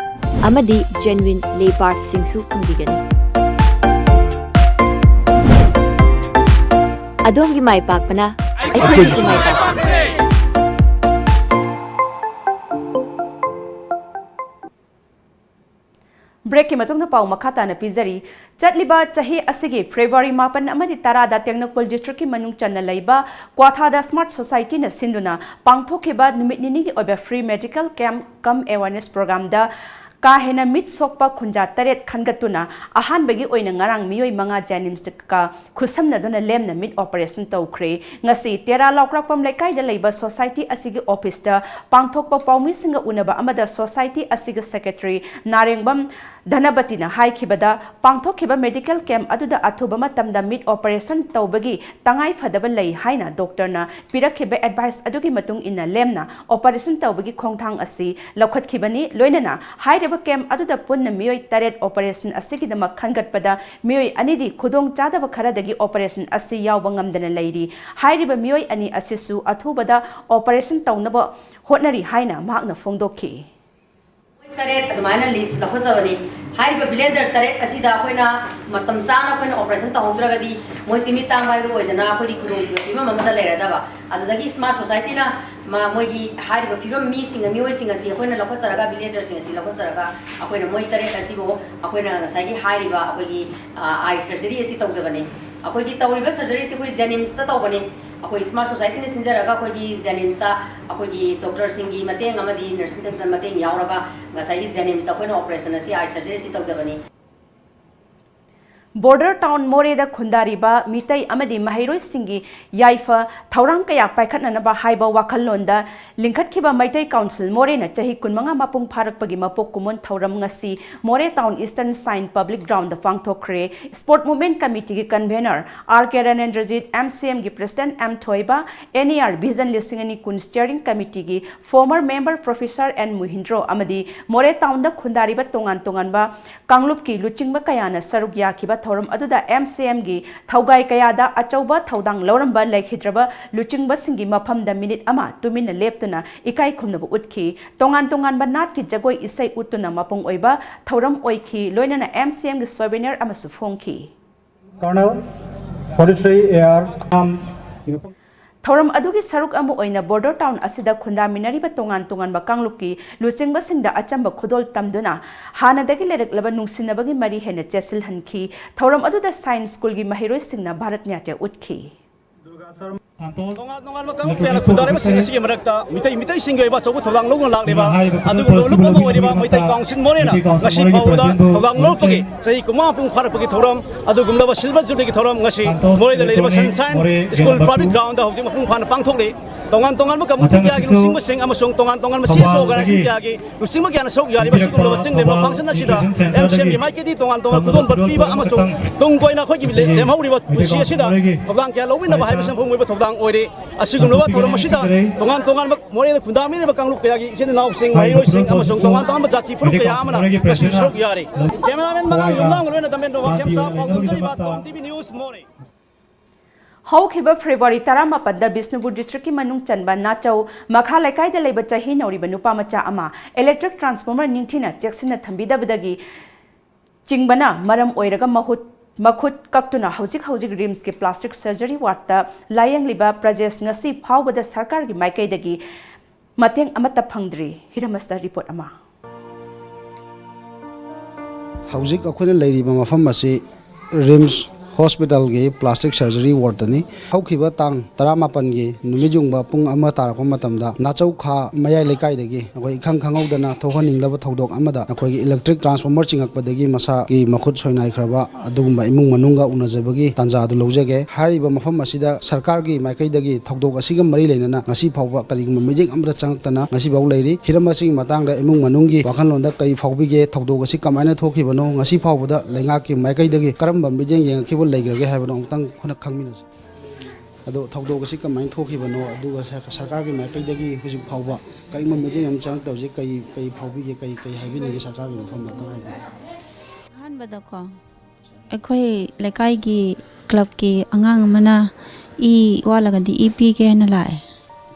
ꯑꯃꯗꯤ ꯖꯦꯟꯋꯤꯟ ꯂꯦ ꯄꯥꯔꯠꯁꯤꯡꯁꯨ ꯐꯪꯕꯤꯒꯅꯤ꯫ ꯑꯗꯣꯝꯒꯤ ꯃꯥꯏ ꯄꯥꯛꯄꯅ ꯑꯩꯈꯣꯏꯒꯤꯁꯨ ꯃꯥꯏ ꯄꯥꯛꯄ꯫ ꯕ꯭ꯔꯦꯛꯀꯤ ꯃꯇꯨꯡꯗ ꯄꯥꯎ ꯃꯈꯥ ꯇꯥꯅ ꯄꯤꯖꯔꯤ꯫ ꯆꯠꯂꯤꯕ ꯆꯍꯤ ꯑꯁꯤꯒꯤ ꯐꯦꯕ꯭ꯔꯨꯋꯥꯔꯤ ꯃꯥꯄꯟ ꯑꯃꯗꯤ ꯇꯔꯥꯗ ꯇꯦꯡꯅꯧꯄꯜ ꯗꯤꯁꯇ꯭ꯔꯤꯛꯀꯤ ꯃꯅꯨꯡ ꯆꯟꯅ ꯂꯩꯕ ꯀ꯭ꯋꯥꯊꯥꯗ ꯁ꯭ꯃꯥꯔꯠ ꯁꯣꯁꯥꯏꯇꯤꯅ ꯁꯤꯟꯗꯨꯅ ꯄꯥꯡꯊꯣꯛꯈꯤꯕ ꯅꯨꯃꯤꯠ ꯅꯤꯅꯤꯒꯤ ꯑꯣꯏꯕ ꯐ꯭ꯔꯤ ꯃꯦꯗꯤꯀꯦꯜ ꯀꯦꯝꯞ ꯀꯝ ꯑꯦꯋꯥꯔꯅꯦꯁ ꯄ꯭ꯔꯣꯒ꯭ꯔꯥꯝꯗ ꯀꯥ ꯍꯦꯟꯅ ꯃꯤꯠ ꯁꯣꯛꯄ ꯈꯨꯟꯖꯥ ꯇꯔꯦꯠ ꯈꯟꯒꯠꯇꯨꯅ ꯑꯍꯥꯟꯕꯒꯤ ꯑꯣꯏꯅ ꯉꯔꯥꯡ ꯃꯤꯑꯣꯏ ꯃꯉꯥ JNIMSꯀ ꯈꯨꯠꯁꯝꯅꯗꯨꯅ ꯂꯦꯝꯅ ꯃꯤꯠ operation ꯇꯧꯈ꯭ꯔꯦ꯫ ꯉꯁꯤ ꯇꯦꯔꯥ ꯂꯥꯎꯀ꯭ꯔꯥꯛꯄꯝ ꯂꯩꯀꯥꯏꯗ ꯂꯩꯕ society ꯑꯁꯤꯒꯤ officeꯇ ꯄꯥꯡꯊꯣꯛꯄ ꯄꯥꯎꯃꯤꯁꯤꯡꯒ ꯎꯅꯕ ꯑꯃꯗ society ꯑꯁꯤꯒꯤ secretary ꯅꯥꯔꯦꯡꯕꯝ ꯙꯅꯕꯇꯤꯅ ꯍꯥꯏꯈꯤꯕꯗ, ꯄꯥꯡꯊꯣꯛꯈꯤꯕ medical camp ꯑꯗꯨꯗ ꯑꯊꯨꯕ ꯃꯇꯝꯗ ꯃꯤꯠ operation ꯇꯧꯕꯒꯤ ꯇꯉꯥꯏ ꯐꯗꯕ ꯂꯩ ꯍꯥꯏꯅ doctorꯅ ꯄꯤꯔꯛꯈꯤꯕ advice ꯑꯗꯨꯒꯤ ꯃꯇꯨꯡ ꯏꯟꯅ ꯂꯦꯝꯅ operation ꯇꯧꯕꯒꯤ ꯈꯣꯡꯊꯥꯡ ꯑꯁꯤ ꯂꯧꯈꯠꯈꯤꯕꯅꯤ꯫ ꯂꯣꯏꯅꯅ ꯍꯥꯏꯔꯤꯕ camp ꯑꯗꯨꯗ ꯄꯨꯟꯅ ꯃꯤꯑꯣꯏ ꯇꯔꯦꯠ operation ꯑꯁꯤꯒꯤꯗꯃꯛ ꯈꯟꯒꯠꯄꯗ ꯃꯤꯑꯣꯏ ꯑꯅꯤꯗꯤ ꯈꯨꯗꯣꯡ ꯆꯥꯗꯕ ꯈꯔꯗꯒꯤ operation ꯑꯁꯤ ꯌꯥꯎꯕ ꯉꯝꯗꯅ ꯂꯩꯔꯤ꯫ ꯍꯥꯏꯔꯤꯕ ꯃꯤꯑꯣꯏ ꯑꯅꯤ ꯑꯁꯤꯁꯨ ꯑꯊꯨꯕꯗ operation ꯇꯧꯅꯕ ꯍꯣꯠꯅꯔꯤ ꯍꯥꯏꯅ ꯃꯍꯥꯛꯅ ꯐꯣꯡꯗꯣꯛꯈꯤ꯫ ꯃꯣꯏ ꯇꯔꯦꯠ ꯑꯗꯨꯃꯥꯏꯅ list ꯂꯧꯈꯠꯆꯕꯅꯤ꯫ ꯍꯥꯏꯔꯤꯕ villager ꯇꯔꯦꯠ ꯑꯁꯤꯗ ꯑꯩꯈꯣꯏꯅ ꯃꯇꯝ ꯆꯥꯅ ꯑꯩꯈꯣꯏꯅ operation ꯇꯧꯍꯧꯗ꯭ꯔꯒꯗꯤ ꯃꯣꯏꯁꯤ ꯃꯤꯠ ꯇꯥꯡꯕ ꯍꯥꯏꯕꯗꯨ ꯑꯣꯏꯗꯅ ꯑꯩꯈꯣꯏꯗꯤ ꯈꯨꯗꯣꯡꯊꯤꯕ ꯐꯤꯕꯝ ꯑꯃꯗ ꯂꯩꯔꯗꯕ꯫ ꯑꯗꯨꯗꯒꯤ smart societyꯅ ꯃ-, ꯃꯣꯏꯒꯤ ꯍꯥꯏꯔꯤꯕ ꯐꯤꯕꯝ ꯃꯤꯁꯤꯡ, ꯃꯤꯑꯣꯏꯁꯤꯡ ꯑꯁꯤ ꯑꯩꯈꯣꯏꯅ ꯂꯧꯈꯠꯆꯔꯒ, villagerꯁꯤꯡ ꯑꯁꯤ ꯂꯧꯈꯠꯆꯔꯒ ꯑꯩꯈꯣꯏꯅ ꯃꯣꯏ ꯇꯔꯦꯠ ꯑꯁꯤꯕꯨ ꯑꯩꯈꯣꯏꯅ ꯉꯁꯥꯏꯒꯤ ꯍꯥꯏꯔꯤꯕ ꯑꯩꯈꯣꯏꯒꯤ, ꯑ, eye surgery ꯑꯁꯤ ꯇꯧꯖꯕꯅꯤ꯫ ꯑꯩꯈꯣꯏꯒꯤ ꯇꯧꯔꯤꯕ surgery ꯑꯁꯤ ꯑꯩꯈꯣꯏ JNIMSꯇ ꯇꯧꯕꯅꯤ꯫ ꯑꯩꯈꯣꯏ smart societyꯅ ꯁꯤꯟꯖꯔꯒ ꯑꯩꯈꯣꯏꯒꯤ JNIMSꯇ ꯑꯩꯈꯣꯏꯒꯤ doctorꯁꯤꯡꯒꯤ ꯃꯇꯦꯡ ꯑꯃꯗꯤ nursing staffꯇ ꯃꯇꯦꯡ ꯌꯥꯎꯔꯒ ꯉꯁꯥꯏꯒꯤ JNIMSꯇ ꯑꯩꯈꯣꯏꯅ operation ꯑꯁꯤ, eye surgery ꯑꯁꯤ ꯇꯧꯖꯕꯅꯤ꯫ Border town ꯃꯣꯔꯦꯗ ꯈꯨꯟꯗꯥꯔꯤꯕ ꯃꯤꯇꯩ ꯑꯃꯗꯤ ꯃꯍꯩꯔꯣꯏꯁꯤꯡꯒꯤ ꯌꯥꯏꯐ ꯊꯧꯔꯥꯡ ꯀꯌꯥ ꯄꯥꯏꯈꯠꯅꯅꯕ ꯍꯥꯏꯕ ꯋꯥꯈꯜꯂꯣꯟꯗ ꯂꯤꯡꯈꯠꯈꯤꯕ ꯃꯩꯇꯩ council ꯃꯣꯔꯦꯅ ꯆꯍꯤ ꯀꯨꯟꯃꯉꯥ ꯃꯄꯨꯡ ꯐꯥꯔꯛꯄꯒꯤ ꯃꯄꯣꯛ ꯀꯨꯝꯑꯣꯟ ꯊꯧꯔꯝ ꯉꯁꯤ ꯃꯣꯔꯦ town Eastern Shrine public groundꯗ ꯄꯥꯡꯊꯣꯛꯈ꯭ꯔꯦ꯫ Sport Movement Committeeꯒꯤ convener R K ꯔꯅꯦꯟꯗ꯭ꯔꯖꯤꯠ, MCMꯒꯤ president M ꯊꯣꯏꯕ, NER Vision ꯂꯤꯁꯤꯡ ꯑꯅꯤ ꯀꯨꯟ steering committeeꯒꯤ former member professor N ꯃꯨꯍꯤꯟꯗ꯭ꯔꯣ ꯑꯃꯗꯤ ꯃꯣꯔꯦ townꯗ ꯈꯨꯟꯗꯥꯔꯤꯕ ꯇꯣꯉꯥꯟ ꯇꯣꯉꯥꯟꯕ ꯀꯥꯡꯂꯨꯞꯀꯤ ꯂꯨꯆꯤꯡꯕ ꯀꯌꯥꯅ ꯁꯔꯨꯛ ꯌꯥꯈꯤꯕ ꯊꯧꯔꯝ ꯑꯗꯨꯗ MCMꯒꯤ ꯊꯧꯒꯥꯏ ꯀꯌꯥꯗ ꯑꯆꯧꯕ ꯊꯧꯗꯥꯡ ꯂꯧꯔꯝꯕ ꯂꯩꯈꯤꯗ꯭ꯔꯕ ꯂꯨꯆꯤꯡꯕꯁꯤꯡꯒꯤ ꯃꯐꯝꯗ minute ꯑꯃ ꯇꯨꯃꯤꯟꯅ ꯂꯦꯞꯇꯨꯅ ꯏꯀꯥꯏ ꯈꯨꯝꯅꯕ ꯎꯠꯈꯤ꯫ ꯇꯣꯉꯥꯟ ꯇꯣꯉꯥꯟꯕ ꯅꯥꯠꯀꯤ ꯖꯒꯣꯏ ꯏꯁꯩ ꯎꯠꯇꯨꯅ ꯃꯄꯨꯡ ꯑꯣꯏꯕ ꯊꯧꯔꯝ ꯑꯣꯏꯈꯤ꯫ ꯂꯣꯏꯅꯅ MCMꯒꯤ souvenir ꯑꯃꯁꯨ ꯐꯣꯡꯈꯤ꯫ Colonel forty-three A R, um, ꯊꯧꯔꯝ ꯑꯗꯨꯒꯤ ꯁꯔꯨꯛ ꯑꯃ ꯑꯣꯏꯅ border town ꯑꯁꯤꯗ ꯈꯨꯟꯗꯥꯃꯤꯟꯅꯔꯤꯕ ꯇꯣꯉꯥꯟ ꯇꯣꯉꯥꯟꯕ ꯀꯥꯡꯂꯨꯞꯀꯤ ꯂꯨꯆꯤꯡꯕꯁꯤꯡꯗ ꯑꯆꯝꯕ ꯈꯨꯗꯣꯜ ꯇꯝꯗꯨꯅ ꯍꯥꯟꯅꯗꯒꯤ ꯂꯩꯔꯛꯂꯕ ꯅꯨꯡꯁꯤꯅꯕꯒꯤ ꯃꯔꯤ ꯍꯦꯟꯅ ꯆꯦꯠꯁꯤꯜꯍꯟꯈꯤ꯫ ꯊꯧꯔꯝ ꯑꯗꯨꯗ Shrine Schoolꯒꯤ ꯃꯍꯩꯔꯣꯏꯁꯤꯡꯅ ꯚꯥꯔꯠ ꯅꯥꯇ꯭ꯌ ꯎꯠꯈꯤ꯫ ꯇꯣꯉꯥꯟ ꯇꯣꯉꯥꯟꯕ ꯀꯥꯡꯂꯨꯞ ꯀꯌꯥꯅ ꯈꯨꯟꯗꯥꯔꯤꯕꯁꯤꯡ ꯑꯁꯤꯒꯤ ꯃꯔꯛꯇ ꯃꯤꯇꯩ, ꯃꯤꯇꯩꯁꯤꯡꯒꯤ ꯑꯣꯏꯕ ꯑꯆꯧꯕ ꯊꯧꯗꯥꯡ ꯂꯧꯗꯨꯅ ꯂꯥꯛꯂꯤꯕ ꯑꯗꯨꯒꯨꯝꯂꯕ ꯂꯨꯞ ꯑꯃ ꯑꯣꯏꯔꯤꯕ ꯃꯩꯇꯩ ꯀꯥꯎꯟꯁꯤꯜ ꯃꯣꯔꯦꯅ ꯉꯁꯤ ꯐꯥꯎꯕꯗ ꯊꯧꯗꯥꯡ ꯂꯧꯔꯛꯄꯒꯤ ꯆꯍꯤ ꯀꯨꯟꯃꯉꯥ ꯃꯄꯨꯡ ꯐꯥꯔꯛꯄꯒꯤ ꯊꯧꯔꯝ, ꯑꯗꯨꯒꯨꯝꯂꯕ ꯁꯤꯜꯚꯔ ꯖꯨꯕꯤꯂꯤꯒꯤ ꯊꯧꯔꯝ ꯉꯁꯤ ꯃꯣꯔꯦꯗ ꯂꯩꯔꯤꯕ ꯁꯟꯁꯥꯏꯟ ꯁ꯭ꯀꯨꯜ ꯄꯕ꯭ꯂꯤꯛ ꯒ꯭ꯔꯥꯎꯟꯗ ꯍꯧꯖꯤꯛ ꯃꯄꯨꯡ ꯐꯥꯅ ꯄꯥꯡꯊꯣꯛꯂꯤ꯫ ꯇꯣꯉꯥꯟ ꯇꯣꯉꯥꯟꯕ ꯀꯝꯃꯨꯅꯤꯇꯤ ꯀꯌꯥꯒꯤ ꯂꯨꯆꯤꯡꯕꯁꯤꯡ ꯑꯃꯁꯨꯡ ꯇꯣꯉꯥꯟ ꯇꯣꯉꯥꯟꯕ ꯁꯤ ꯑꯦꯁ ꯑꯣ ꯑꯣꯔꯒꯅꯥꯏꯖꯦꯁꯟ ꯀꯌꯥꯒꯤ ꯂꯨꯆꯤꯡꯕ ꯀꯌꯥꯅ ꯁꯔꯨꯛ ꯌꯥꯔꯤꯕ ꯁꯤꯒꯨꯝꯂꯕ ꯆꯤꯡꯂꯦꯝꯕ ꯐꯪꯁꯟ ꯑꯁꯤꯗ ꯑꯦꯝ ꯁꯤ ꯑꯦꯝꯒꯤ ꯃꯥꯏꯀꯩꯗꯒꯤ ꯇꯣꯉꯥꯟ ꯇꯣꯉꯥꯟꯕ ꯈꯨꯗꯣꯜꯄꯣꯠ ꯄꯤꯕ ꯑꯃꯁꯨꯡ ꯇꯨꯡ ꯀꯣꯏꯅ ꯑꯩꯈꯣꯏꯒꯤ ꯂꯦꯝꯍꯧꯔꯤꯕ ꯄꯨꯟꯁꯤ ꯑꯁꯤꯗ ꯊꯧꯗꯥꯡ ꯀꯌꯥ ꯂꯧꯃꯤꯟꯅꯕ ꯍꯥꯏꯕꯁꯤꯅ ꯃꯄꯨꯡ ꯑꯣꯏꯕ ꯊꯧꯗꯥꯡ ꯑꯣꯏꯔꯦ꯫ ꯑꯁꯤꯒꯨꯝꯂꯕ ꯊꯧꯔꯝ ꯑꯁꯤꯗ ꯇꯣꯉꯥꯟ ꯇꯣꯉꯥꯟꯕ ꯃꯣꯔꯦꯗ ꯈꯨꯟꯗꯥꯃꯤꯟꯅꯕ ꯀꯥꯡꯂꯨꯞ ꯀꯌꯥꯒꯤ ꯏꯆꯤꯜ ꯏꯅꯥꯎꯁꯤꯡ, ꯃꯍꯩꯔꯣꯏꯁꯤꯡ ꯑꯃꯁꯨꯡ ꯇꯣꯉꯥꯟ ꯇꯣꯉꯥꯟꯕ ꯖꯥꯇꯤ ꯐꯨꯔꯨꯞ ꯀꯌꯥ ꯑꯃꯅ ꯉꯁꯤ ꯁꯔꯨꯛ ꯌꯥꯔꯤ꯫ ꯀꯦꯃꯦꯔꯥꯃꯦꯟ ꯃꯉꯥꯡ ꯌꯨꯝꯅꯥꯝꯒ ꯂꯣꯏꯅ ꯗꯃꯦꯟꯗ꯭ꯔꯣ ꯋꯥꯈꯦꯝꯆꯥ, ꯄꯥꯎꯗꯝꯖꯔꯤꯕ ꯇꯣꯝ ꯇꯤ ꯚꯤ ꯅ꯭ꯌꯨꯁ ꯃꯣꯔꯦ꯫ ꯍꯧꯈꯤꯕ ꯐꯦꯕ꯭ꯔꯨꯋꯥꯔꯤ ꯇꯔꯥꯃꯥꯄꯟꯗ ꯕꯤꯁꯅꯨꯄꯨꯔ ꯗꯤꯁꯇ꯭ꯔꯤꯛꯀꯤ ꯃꯅꯨꯡ ꯆꯟꯕ ꯅꯥꯆꯧ ꯃꯈꯥ ꯂꯩꯀꯥꯏꯗ ꯂꯩꯕ ꯆꯍꯤ ꯅꯧꯔꯤꯕ ꯅꯨꯄꯥ ꯃꯆꯥ ꯑꯃ ꯏꯂꯦꯛꯇ꯭ꯔꯤꯛ ꯇ꯭ꯔꯥꯟꯁꯐꯣꯔꯃꯔ ꯅꯤꯡꯊꯤꯅ ꯆꯦꯛꯁꯤꯟꯅ ꯊꯝꯕꯤꯗꯕꯗꯒꯤ ꯆꯤꯡꯕꯅ ꯃꯔꯝ ꯑꯣꯏꯔꯒ ꯃꯍꯨꯠ, ꯃꯈꯨꯠ ꯀꯛꯇꯨꯅ ꯍꯧꯖꯤꯛ ꯍꯧꯖꯤꯛ ꯔꯤꯝꯁꯀꯤ ꯄ꯭ꯂꯥꯁꯇꯤꯛ ꯁꯔꯖꯔꯤ ꯋꯥꯔꯗꯇ ꯂꯥꯌꯦꯡꯂꯤꯕ ꯄ꯭ꯔꯖꯦꯁ ꯉꯁꯤ ꯐꯥꯎꯕꯗ ꯁꯔꯀꯥꯔꯒꯤ ꯃꯥꯏꯀꯩꯗꯒꯤ ꯃꯇꯦꯡ ꯑꯃꯠꯇ ꯐꯪꯗ꯭ꯔꯤ꯫ ꯍꯤꯔꯝ ꯑꯁꯤꯗ ꯔꯤꯄꯣꯔꯠ ꯑꯃ꯫ ꯍꯧꯖꯤꯛ ꯑꯩꯈꯣꯏꯅ ꯂꯩꯔꯤꯕ ꯃꯐꯝ ꯑꯁꯤ ꯔꯤꯝꯁ ꯍꯣꯁꯄꯤꯇꯥꯜꯒꯤ ꯄ꯭ꯂꯥꯁꯇꯤꯛ ꯁꯔꯖꯔꯤ ꯋꯥꯔꯗꯇꯅꯤ꯫ ꯍꯧꯈꯤꯕ ꯇꯥꯡ ꯇꯔꯥꯃꯥꯄꯟꯒꯤ ꯅꯨꯃꯤꯠ ꯌꯨꯡꯕ ꯄꯨꯡ ꯑꯃ ꯇꯥꯔꯛꯄ ꯃꯇꯝꯗ ꯅꯥꯆꯧ ꯈꯥ ꯃꯌꯥꯏ ꯂꯩꯀꯥꯏꯗꯒꯤ ꯑꯩꯈꯣꯏ ꯏꯈꯪ ꯈꯪꯍꯧꯗꯅ ꯊꯣꯛꯍꯟꯅꯤꯡꯗꯕ ꯊꯧꯗꯣꯛ ꯑꯃꯗ ꯑꯩꯈꯣꯏꯒꯤ ꯏꯂꯦꯛꯇ꯭ꯔꯤꯛ ꯇ꯭ꯔꯥꯟꯁꯐꯣꯔꯃꯔ ꯆꯤꯡꯉꯛꯄꯗꯒꯤ ꯃꯁꯥꯒꯤ ꯃꯈꯨꯠ ꯁꯣꯏꯅꯥꯏꯈ꯭ꯔꯕ ꯑꯗꯨꯒꯨꯝꯕ ꯏꯃꯨꯡ ꯃꯅꯨꯡꯒ ꯎꯅꯖꯕꯒꯤ ꯇꯥꯟꯖꯥ ꯑꯗꯨ ꯂꯧꯖꯒꯦ꯫ ꯍꯥꯏꯔꯤꯕ ꯃꯐꯝ ꯑꯁꯤꯗ ꯁꯔꯀꯥꯔꯒꯤ ꯃꯥꯏꯀꯩꯗꯒꯤ ꯊꯧꯗꯣꯛ ꯑꯁꯤꯒ ꯃꯔꯤ ꯂꯩꯅꯅ ꯉꯁꯤ ꯐꯥꯎꯕ ꯀꯔꯤꯒꯨꯝꯕ ꯃꯤꯠꯌꯦꯡ ꯑꯃꯠꯇ ꯆꯪꯉꯛꯇꯅ ꯉꯁꯤꯐꯥꯎ ꯂꯩꯔꯤ꯫ ꯍꯤꯔꯝ ꯑꯁꯤꯒꯤ ꯃꯇꯥꯡꯗ ꯏꯃꯨꯡ ꯃꯅꯨꯡꯒꯤ ꯋꯥꯈꯜꯂꯣꯟꯗ ꯀꯔꯤ ꯐꯥꯎꯕꯤꯒꯦ? ꯊꯧꯗꯣꯛ ꯑꯁꯤ ꯀꯃꯥꯏꯅ ꯊꯣꯛꯈꯤꯕꯅꯣ? ꯉꯁꯤ ꯐꯥꯎꯕꯗ ꯂꯩꯉꯥꯛꯀꯤ ꯃꯥꯏꯀꯩꯗꯒꯤ ꯀꯔꯝꯕ ꯃꯤꯠꯌꯦꯡ ꯌꯦꯡꯉꯛꯈꯤꯕ ꯂꯩꯈ꯭ꯔꯒꯦ ꯍꯥꯏꯕꯗꯣ ꯑꯃꯨꯛꯇꯪ ꯑꯩꯈꯣꯏꯅ ꯈꯪꯃꯤꯟꯅꯁꯤ꯫ ꯑꯗꯣ ꯊꯧꯗꯣꯛ ꯑꯁꯤ ꯀꯃꯥꯏꯅ ꯊꯣꯛꯈꯤꯕꯅꯣ? ꯑꯗꯨꯒ ꯁꯔ-, ꯁꯔꯀꯥꯔꯒꯤ ꯃꯥꯏꯀꯩꯗꯒꯤ ꯍꯧꯖꯤꯛ ꯐꯥꯎꯕ ꯀꯔꯤꯒꯨꯝꯕ ꯃꯤꯠꯌꯦꯡ ꯑꯃ ꯆꯪꯉꯛꯇꯕꯁꯦ ꯀꯔꯤ, ꯀꯔꯤ ꯐꯥꯎꯕꯤꯒꯦ? ꯀꯔꯤ, ꯀꯔꯤ ꯍꯥꯏꯕꯤꯅꯤꯡꯒꯦ ꯁꯔꯀꯥꯔꯒꯤ ꯃꯐꯝꯗ? ꯑꯝꯇꯪ ꯍꯥꯏꯕꯤꯌꯨ꯫ ꯑꯍꯥꯟꯕꯗꯀꯣ, ꯑꯩꯈꯣꯏ ꯂꯩꯀꯥꯏꯒꯤ ꯀ꯭ꯂꯕꯀꯤ ꯑꯉꯥꯡ ꯑꯃꯅ ꯏ ꯋꯥꯠꯂꯒꯗꯤ ꯏ ꯄꯤꯒꯦ ꯍꯥꯏꯅ ꯂꯥꯛꯑꯦ꯫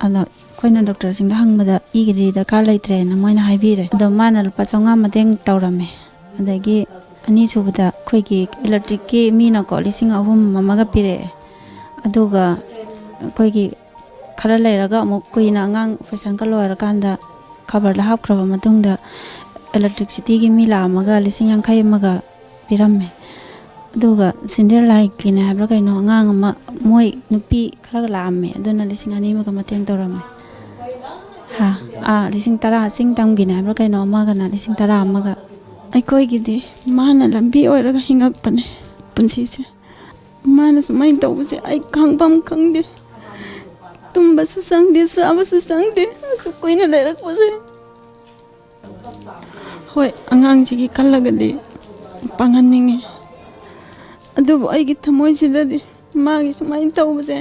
ꯑꯗꯣ ꯑꯩꯈꯣꯏꯅ ꯗꯣꯛꯇꯔꯁꯤꯡꯗ ꯍꯪꯕꯗ ꯏꯒꯤꯗꯤ ꯗꯔꯀꯥꯔ ꯂꯩꯇ꯭ꯔꯦꯅ ꯃꯣꯏꯅ ꯍꯥꯏꯕꯤꯔꯦ꯫ ꯑꯗꯣ ꯃꯥꯅ ꯂꯨꯄꯥ ꯆꯥꯝꯃꯉꯥ ꯃꯇꯦꯡ ꯇꯧꯔꯝꯃꯦ꯫ ꯑꯗꯒꯤ ꯑꯅꯤꯁꯨꯕꯗ ꯑꯩꯈꯣꯏꯒꯤ ꯏꯂꯦꯛꯇ꯭ꯔꯤꯛꯀꯤ ꯃꯤꯅꯀꯣ ꯂꯤꯁꯤꯡ ꯑꯍꯨꯝ ꯑꯃꯒ ꯄꯤꯔꯛꯑꯦ꯫ ꯑꯗꯨꯒ ꯑꯩꯈꯣꯏꯒꯤ ꯈꯔ ꯂꯩꯔꯒ ꯑꯃꯨꯛ ꯀꯨꯏꯅ ꯑꯉꯥꯡ ꯑꯣꯄꯔꯦꯁꯟꯒ ꯂꯣꯏꯔꯀꯥꯟꯗ ꯈꯕꯔꯗ ꯍꯥꯞꯈ꯭ꯔꯕ ꯃꯇꯨꯡꯗ ꯏꯂꯦꯛꯇ꯭ꯔꯤꯛꯁꯤꯇꯤꯒꯤ ꯃꯤ ꯂꯥꯛꯑꯝꯃꯒ ꯂꯤꯁꯤꯡ ꯌꯥꯡꯈꯩ ꯑꯃꯒ ꯄꯤꯔꯝꯃꯦ꯫ ꯑꯗꯨꯒ ꯁꯤꯟꯗ꯭ꯔꯦꯂꯥꯏꯒꯤꯅꯦ ꯍꯥꯏꯕ꯭ꯔꯥ ꯀꯩꯅꯣ, ꯑꯉꯥꯡ ꯑꯃ, ꯃꯣꯏ ꯅꯨꯄꯤ ꯈꯔꯒ ꯂꯥꯛꯑꯝꯃꯦ, ꯑꯗꯨꯅ ꯂꯤꯁꯤꯡ ꯑꯅꯤ ꯑꯃꯒ ꯃꯇꯦꯡ ꯇꯧꯔꯝꯃꯦ꯫ ꯍꯥ? ꯑꯥ, ꯂꯤꯁꯤꯡ ꯇꯔꯥ ꯆꯤꯡ ꯇꯝꯒꯤꯅꯦ ꯍꯥꯏꯕ꯭ꯔꯥ ꯀꯩꯅꯣ, ꯑꯃꯒꯅ ꯂꯤꯁꯤꯡ ꯇꯔꯥ ꯑꯃꯒ꯫ ꯑꯩꯈꯣꯏꯒꯤꯗꯤ ꯃꯥꯅ ꯂꯝꯕꯤ ꯑꯣꯏꯔꯒ ꯍꯤꯡꯉꯛꯄꯅꯦ ꯄꯨꯟꯁꯤꯁꯦ꯫ ꯃꯥꯅ ꯁꯨꯃꯥꯏꯅ ꯇꯧꯕꯁꯦ ꯑꯩ ꯈꯥꯡꯐꯝ ꯈꯪꯗꯦ꯫ ꯇꯨꯝꯕꯁꯨ ꯆꯪꯗꯦ, ꯆꯥꯕꯁꯨ ꯆꯪꯗꯦ, ꯑꯁꯨꯛ ꯀꯨꯏꯅ ꯂꯩꯔꯛꯄꯁꯦ꯫ ꯍꯣꯏ, ꯑꯉꯥꯡꯁꯤꯒꯤ ꯈꯜꯂꯒꯗꯤ ꯄꯥꯡꯍꯟꯅꯤꯡꯉꯤ꯫ ꯑꯗꯨꯕꯨ ꯑꯩꯒꯤ ꯊꯃꯣꯏꯁꯤꯗꯗꯤ ꯃꯥꯒꯤ ꯁꯨꯃꯥꯏꯅ ꯇꯧꯕꯁꯦ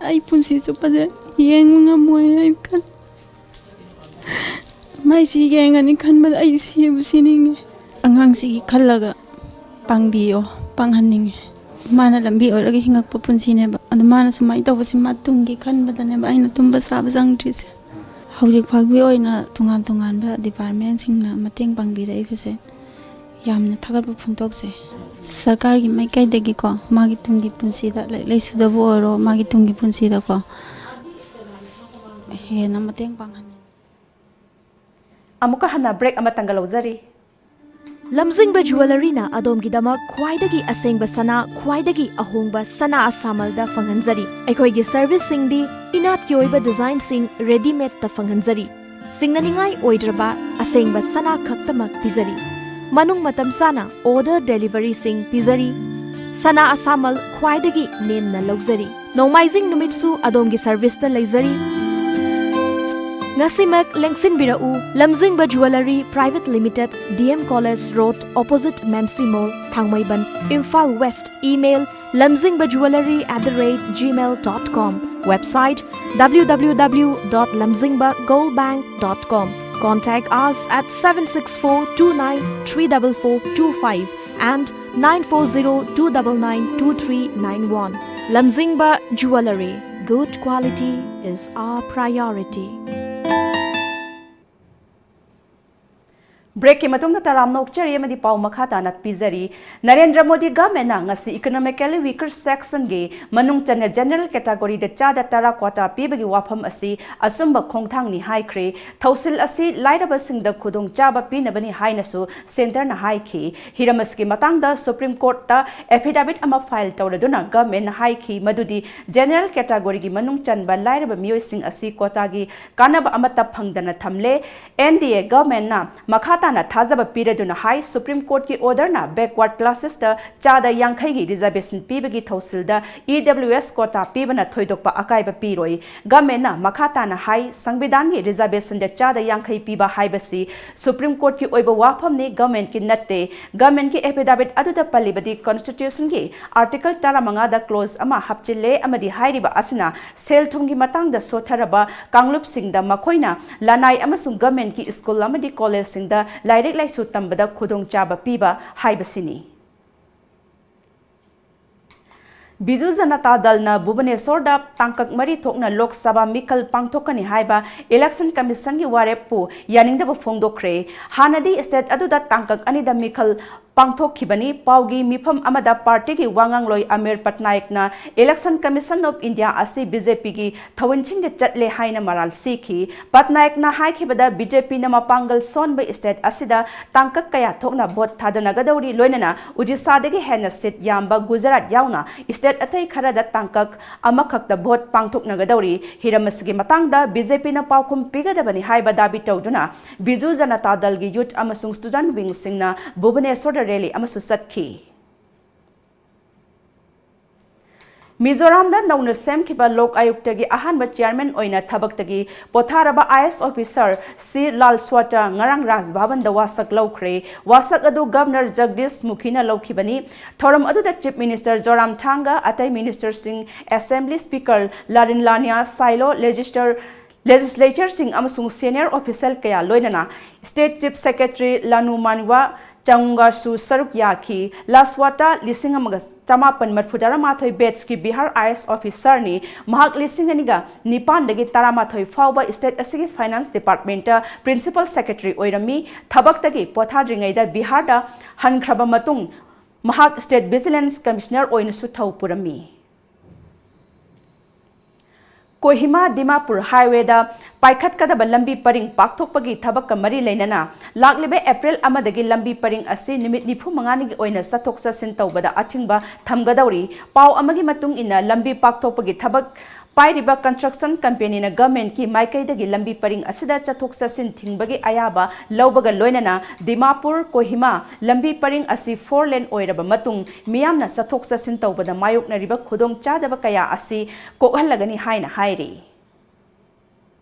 ꯑꯩ ꯄꯨꯟꯁꯤ ꯆꯨꯞꯄꯁꯦ ꯌꯦꯡꯕ ꯉꯝꯃꯣꯏ꯫ ꯑꯩ ꯈꯟ-, ꯃꯥꯏꯁꯤ ꯌꯦꯡꯉꯅꯤ ꯈꯟꯕꯗ ꯑꯩ ꯁꯤꯕꯨ ꯁꯤꯅꯤꯡꯉꯤ꯫ ꯑꯉꯥꯡꯁꯤꯒꯤ ꯈꯜꯂꯒ ꯄꯥꯡꯕꯤꯌꯣ, ꯄꯥꯡꯍꯟꯅꯤꯡꯉꯤ꯫ ꯃꯥꯅ ꯂꯝꯕꯤ ꯑꯣꯏꯔꯒ ꯍꯤꯡꯉꯛꯄ ꯄꯨꯟꯁꯤꯅꯦꯕ꯫ ꯑꯗꯨ ꯃꯥꯅ ꯁꯨꯃꯥꯏꯅ ꯇꯧꯕꯁꯤ ꯃꯥ ꯇꯨꯡꯒꯤ ꯈꯟꯕꯗꯅꯦꯕ ꯑꯩꯅ ꯇꯨꯝꯕ ꯆꯥꯕ ꯆꯪꯗ꯭ꯔꯤꯁꯦ꯫ ꯍꯧꯖꯤꯛ ꯐꯥꯎꯒꯤ ꯑꯣꯏꯅ ꯇꯣꯉꯥꯟ ꯇꯣꯉꯥꯟꯕ ꯗꯤꯄꯥꯔꯠꯃꯦꯟꯁꯤꯡꯅ ꯃꯇꯦꯡ ꯄꯥꯡꯕꯤꯔꯛꯏꯕꯁꯦ ꯌꯥꯝꯅ ꯊꯥꯒꯠꯄ ꯐꯣꯡꯗꯣꯛꯆꯩ꯫ ꯁꯔꯀꯥꯔꯒꯤ ꯃꯥꯏꯀꯩꯗꯒꯤꯀꯣ, ꯃꯥꯒꯤ ꯇꯨꯡꯒꯤ ꯄꯨꯟꯁꯤꯗ, ꯂꯥꯏꯔꯤꯛ ꯂꯥꯏꯁꯨꯗꯕꯨ ꯑꯣꯏꯔꯣ, ꯃꯥꯒꯤ ꯇꯨꯡꯒꯤ ꯄꯨꯟꯁꯤꯗꯀꯣ ꯍꯦꯟꯅ ꯃꯇꯦꯡ ꯄꯥꯡꯍꯟꯅꯤꯡꯉꯤ꯫ ꯑꯃꯨꯛꯀ ꯍꯟꯅ ꯕ꯭ꯔꯦꯛ ꯑꯃꯇꯪꯒ ꯂꯧꯖꯔꯤ꯫ ꯂꯝꯖꯤꯡꯕ ꯖꯨꯋꯦꯂꯔꯤꯅ ꯑꯗꯣꯝꯒꯤꯗꯃꯛ ꯈ꯭ꯋꯥꯏꯗꯒꯤ ꯑꯁꯦꯡꯕ ꯁꯅꯥ, ꯈ꯭ꯋꯥꯏꯗꯒꯤ ꯑꯍꯣꯡꯕ ꯁꯅꯥ ꯑꯁꯥꯃꯜꯗ ꯐꯪꯍꯟꯖꯔꯤ꯫ ꯑꯩꯈꯣꯏꯒꯤ ꯁꯔꯚꯤꯁꯁꯤꯡꯗꯤ ꯏꯅꯥꯠꯀꯤ ꯑꯣꯏꯕ ꯗꯤꯖꯥꯏꯟꯁꯤꯡ ꯔꯦꯗꯤꯃꯦꯗꯇ ꯐꯪꯍꯟꯖꯔꯤ꯫ ꯁꯤꯡꯅꯅꯤꯡꯉꯥꯏ ꯑꯣꯏꯗ꯭ꯔꯕ ꯑꯁꯦꯡꯕ ꯁꯅꯥ ꯈꯛꯇꯃꯛ ꯄꯤꯖꯔꯤ꯫ ꯃꯅꯨꯡ ꯃꯇꯝ ꯆꯥꯅ ꯑꯣꯔꯗꯔ ꯗꯦꯂꯤꯚꯔꯤꯁꯤꯡ ꯄꯤꯖꯔꯤ꯫ ꯁꯅꯥ ꯑꯁꯥꯃꯜ ꯈ꯭ꯋꯥꯏꯗꯒꯤ ꯅꯦꯝꯅ ꯂꯧꯖꯔꯤ꯫ ꯅꯣꯡꯃꯥꯏꯖꯤꯡ ꯅꯨꯃꯤꯠꯁꯨ ꯑꯗꯣꯝꯒꯤ ꯁꯔꯚꯤꯁꯇ ꯂꯩꯖꯔꯤ꯫ ꯉꯁꯤꯃꯛ ꯂꯦꯡꯁꯤꯟꯕꯤꯔꯛꯎ, Lamzingba jewellery private limited, D M college road, opposite Memsi mall, Thangmeiband, Imphal west. Email, lamzingba jewellery at the rate gmail dot com. Website, w w w dot lamzingba gold bank dot com. Contact us at seven six four two nine three double four two five and nine four zero two double nine two three nine one. Lamzingba Jewellery. Good quality is our priority. Breakꯀꯤ ꯃꯇꯨꯡꯗ ꯇꯔꯥꯝꯅ ꯑꯣꯛꯆꯔꯤ ꯑꯃꯗꯤ ꯄꯥꯎ ꯃꯈꯥ ꯇꯥꯅ ꯄꯤꯖꯔꯤ꯫ ꯅꯔꯦꯟꯗ꯭ꯔ ꯃꯣꯗꯤ governmentꯅ ꯉꯁꯤ economically weaker sectionꯒꯤ ꯃꯅꯨꯡ ꯆꯟꯅ general categoryꯗ ꯆꯥꯗ ꯇꯔꯥ quota ꯄꯤꯕꯒꯤ ꯋꯥꯐꯝ ꯑꯁꯤ ꯑꯆꯨꯝꯕ ꯈꯣꯡꯊꯥꯡꯅꯤ ꯍꯥꯏꯈ꯭ꯔꯦ꯫ ꯊꯧꯁꯤꯜ ꯑꯁꯤ ꯂꯥꯏꯔꯕꯁꯤꯡꯗ ꯈꯨꯗꯣꯡꯆꯥꯕ ꯄꯤꯅꯕꯅꯤ ꯍꯥꯏꯅꯁꯨ centreꯅ ꯍꯥꯏꯈꯤ꯫ ꯍꯤꯔꯝ ꯑꯁꯤꯒꯤ ꯃꯇꯥꯡꯗ Supreme Courtꯇ affidavit ꯑꯃ file ꯇꯧꯔꯗꯨꯅ governmentꯅ ꯍꯥꯏꯈꯤ ꯃꯗꯨꯗꯤ general categoryꯒꯤ ꯃꯅꯨꯡ ꯆꯟꯕ ꯂꯥꯏꯔꯕ ꯃꯤꯑꯣꯏꯁꯤꯡ ꯑꯁꯤ quotaꯒꯤ ꯀꯥꯟꯅꯕ ꯑꯃꯠꯇ ꯐꯪꯗꯅ ꯊꯝꯂꯦ꯫ NDA governmentꯅ ꯃꯈꯥ ꯇꯥꯅ ꯊꯥꯖꯕ ꯄꯤꯔꯗꯨꯅ ꯍꯥꯏ, Supreme Courtꯀꯤ orderꯅ backward classesꯇ ꯆꯥꯗ ꯌꯥꯡꯈꯩꯒꯤ reservation ꯄꯤꯕꯒꯤ ꯊꯧꯁꯤꯜꯗ EWS quota ꯄꯤꯕꯅ ꯊꯣꯏꯗꯣꯛꯄ ꯑꯀꯥꯏꯕ ꯄꯤꯔꯣꯏ꯫ Governmentꯅ ꯃꯈꯥ ꯇꯥꯅ ꯍꯥꯏ, ꯁꯪꯕꯤꯙꯥꯟꯒꯤ reservationꯗ ꯆꯥꯗ ꯌꯥꯡꯈꯩ ꯄꯤꯕ ꯍꯥꯏꯕꯁꯤ Supreme Courtꯀꯤ ꯑꯣꯏꯕ ꯋꯥꯐꯝꯅꯤ, governmentꯀꯤ ꯅꯠꯇꯦ꯫ Governmentꯀꯤ affidavit ꯑꯗꯨꯗ ꯄꯜꯂꯤꯕꯗꯤ Constitutionꯒꯤ Article ꯇꯔꯥꯃꯉꯥꯗ clause ꯑꯃ ꯍꯥꯞꯆꯤꯜꯂꯦ ꯑꯃꯗꯤ ꯍꯥꯏꯔꯤꯕ ꯑꯁꯤꯅ ꯁꯦꯜ ꯊꯨꯝꯒꯤ ꯃꯇꯥꯡꯗ ꯁꯣꯠꯊꯔꯕ ꯀꯥꯡꯂꯨꯞꯁꯤꯡꯗ ꯃꯈꯣꯏꯅ ꯂꯅꯥꯏ ꯑꯃꯁꯨꯡ governmentꯀꯤ school ꯑꯃꯗꯤ collegeꯁꯤꯡꯗ ꯂꯥꯏꯔꯤꯛ ꯂꯥꯏꯁꯨ ꯇꯝꯕꯗ ꯈꯨꯗꯣꯡꯆꯥꯕ ꯄꯤꯕ ꯍꯥꯏꯕꯁꯤꯅꯤ꯫ ꯕꯤꯖꯨ ꯖꯅꯇꯥ ꯗꯜꯅ ꯚꯨꯕꯅꯦꯁꯣꯔꯗ ꯇꯥꯡꯀꯛ ꯃꯔꯤ ꯊꯣꯛꯅ ꯂꯣꯛ ꯁꯚꯥ ꯃꯤꯈꯜ ꯄꯥꯡꯊꯣꯛꯀꯅꯤ ꯍꯥꯏꯕ election commissionꯒꯤ ꯋꯥꯔꯦꯞꯄꯨ ꯌꯥꯅꯤꯡꯗꯕ ꯐꯣꯡꯗꯣꯛꯈ꯭ꯔꯦ꯫ ꯍꯥꯟꯅꯗꯤ state ꯑꯗꯨꯗ ꯇꯥꯡꯀꯛ ꯑꯅꯤꯗ ꯃꯤꯈꯜ ꯄꯥꯡꯊꯣꯛꯈꯤꯕꯅꯤ꯫ ꯄꯥꯎꯒꯤ ꯃꯤꯐꯝ ꯑꯃꯗ partyꯒꯤ ꯋꯥꯉꯥꯡꯂꯣꯏ Amir ꯄꯠꯅꯥꯌꯛꯅ Election Commission of India ꯑꯁꯤ BJPꯒꯤ ꯊꯧꯑꯣꯏꯟꯁꯤꯡꯗ ꯆꯠꯂꯦ ꯍꯥꯏꯅ ꯃꯔꯥꯜ ꯁꯤꯈꯤ꯫ ꯄꯠꯅꯥꯌꯛꯅ ꯍꯥꯏꯈꯤꯕꯗ, BJPꯅ ꯃꯄꯥꯡꯒꯜ ꯁꯣꯟꯕ state ꯑꯁꯤꯗ ꯇꯥꯡꯀꯛ ꯀꯌꯥ ꯊꯣꯛꯅ vote ꯊꯥꯗꯅꯒꯗꯧꯔꯤ, ꯂꯣꯏꯅꯅ ꯎꯗꯤꯁꯥꯗꯒꯤ ꯍꯦꯟꯅ seat ꯌꯥꯝꯕ ꯒꯨꯖꯔꯥꯠ ꯌꯥꯎꯅ state ꯑꯇꯩ ꯈꯔꯗ ꯇꯥꯡꯀꯛ ꯑꯃꯈꯛꯇ vote ꯄꯥꯡꯊꯣꯛꯅꯒꯗꯧꯔꯤ꯫ ꯍꯤꯔꯝ ꯑꯁꯤꯒꯤ ꯃꯇꯥꯡꯗ BJPꯅ ꯄꯥꯎꯈꯨꯝ ꯄꯤꯒꯗꯕꯅꯤ ꯍꯥꯏꯕ ꯗꯥꯕꯤ ꯇꯧꯗꯨꯅ ꯕꯤꯖꯨ ꯖꯅꯇꯥ ꯗꯜꯒꯤ youth ꯑꯃꯁꯨꯡ student wingꯁꯤꯡꯅ ꯚꯨꯕꯅꯦꯁꯣꯔꯗ rally ꯑꯃꯁꯨ ꯆꯠꯈꯤ꯫ ꯃꯤꯖꯣꯔꯥꯝꯗ ꯅꯧꯅ ꯁꯦꯝꯈꯤꯕ ꯂꯣꯛ ꯑꯌꯨꯛꯇꯒꯤ ꯑꯍꯥꯟꯕ chairman ꯑꯣꯏꯅ ꯊꯕꯛꯇꯒꯤ ꯄꯣꯊꯥꯔꯕ IAS officer ꯁꯤ ꯂꯥꯜ ꯁ꯭ꯋꯥꯇ ꯉꯔꯥꯡ ꯔꯥꯖ ꯚꯕꯟꯗ ꯋꯥꯁꯛ ꯂꯧꯈ꯭ꯔꯦ꯫ ꯋꯥꯁꯛ ꯑꯗꯨ Governor ꯖꯒꯗꯤꯁ ꯃꯨꯈꯤꯅ ꯂꯧꯈꯤꯕꯅꯤ꯫ ꯊꯧꯔꯝ ꯑꯗꯨꯗ Chief Minister ꯖꯣꯔꯥꯝꯊꯥꯡꯒ, ꯑꯇꯩ ministerꯁꯤꯡ, Assembly Speaker ꯂꯥꯔꯤꯟꯂꯥꯅꯤꯌꯥ ꯁꯥꯏꯂꯣ, legislator, legislatureꯁꯤꯡ ꯑꯃꯁꯨꯡ senior official ꯀꯌꯥ ꯂꯣꯏꯅꯅ State Chief Secretary ꯂꯥꯅꯨ ꯃꯥꯟꯋꯥ, ꯆꯥꯝꯃꯉꯥꯁꯨ ꯁꯔꯨꯛ ꯌꯥꯈꯤ꯫ ꯂꯥꯁꯋꯥꯇꯥ ꯂꯤꯁꯤꯡ ꯑꯃꯒ ꯆꯃꯥꯄꯟ ꯃꯔꯤꯐꯨ ꯇꯔꯥꯃꯥꯊꯣꯏ batchꯀꯤ ꯕꯤꯍꯥꯔ IAS officerꯅꯤ꯫ ꯃꯍꯥꯛ ꯂꯤꯁꯤꯡ ꯑꯅꯤꯒ ꯅꯤꯄꯥꯟꯗꯒꯤ ꯇꯔꯥꯃꯥꯊꯣꯏ ꯐꯥꯎꯕ state ꯑꯁꯤꯒꯤ finance departmentꯇ principal secretary ꯑꯣꯏꯔꯝꯃꯤ꯫ ꯊꯕꯛꯇꯒꯤ ꯄꯣꯊꯥꯗ꯭ꯔꯤꯉꯩꯗ ꯕꯤꯍꯥꯔꯗ ꯍꯟꯈ꯭ꯔꯕ ꯃꯇꯨꯡ ꯃꯍꯥꯛ state vigilance commissioner ꯑꯣꯏꯅꯁꯨ ꯊꯧ ꯄꯨꯔꯝꯃꯤ꯫ ꯀꯣꯍꯤꯃꯥ ꯗꯤꯃꯥꯄꯨꯔ highwayꯗ ꯄꯥꯏꯈꯠꯀꯗꯕ ꯂꯝꯕꯤ ꯄꯔꯤꯡ ꯄꯥꯛꯊꯣꯛꯄꯒꯤ ꯊꯕꯛꯀ ꯃꯔꯤ ꯂꯩꯅꯅ ꯂꯥꯛꯂꯤꯕ ꯑꯦꯄ꯭ꯔꯤꯜ ꯑꯃꯗꯒꯤ ꯂꯝꯕꯤ ꯄꯔꯤꯡ ꯑꯁꯤ ꯅꯨꯃꯤꯠ ꯅꯤꯐꯨ ꯃꯉꯥꯅꯤꯒꯤ ꯑꯣꯏꯅ ꯆꯠꯊꯣꯛ ꯆꯠꯁꯤꯟ ꯇꯧꯕꯗ ꯑꯊꯤꯡꯕ ꯊꯝꯒꯗꯧꯔꯤ꯫ ꯄꯥꯎ ꯑꯃꯒꯤ ꯃꯇꯨꯡ ꯏꯟꯅ, ꯂꯝꯕꯤ ꯄꯥꯛꯊꯣꯛꯄꯒꯤ ꯊꯕꯛ ꯄꯥꯏꯔꯤꯕ construction companyꯅ governmentꯀꯤ ꯃꯥꯏꯀꯩꯗꯒꯤ ꯂꯝꯕꯤ ꯄꯔꯤꯡ ꯑꯁꯤꯗ ꯆꯠꯊꯣꯛ ꯆꯠꯁꯤꯟ ꯊꯤꯡꯕꯒꯤ ꯑꯌꯥꯕ ꯂꯧꯕꯒ ꯂꯣꯏꯅꯅ ꯗꯤꯃꯥꯄꯨꯔ ꯀꯣꯍꯤꯃꯥ ꯂꯝꯕꯤ ꯄꯔꯤꯡ ꯑꯁꯤ four lane ꯑꯣꯏꯔꯕ ꯃꯇꯨꯡ ꯃꯤꯌꯥꯝꯅ ꯆꯠꯊꯣꯛ ꯆꯠꯁꯤꯟ ꯇꯧꯕꯗ ꯃꯥꯌꯣꯛꯅꯔꯤꯕ ꯈꯨꯗꯣꯡꯆꯥꯗꯕ ꯀꯌꯥ ꯑꯁꯤ ꯀꯣꯛꯍꯜꯂꯒꯅꯤ ꯍꯥꯏꯅ ꯍꯥꯏꯔꯤ꯫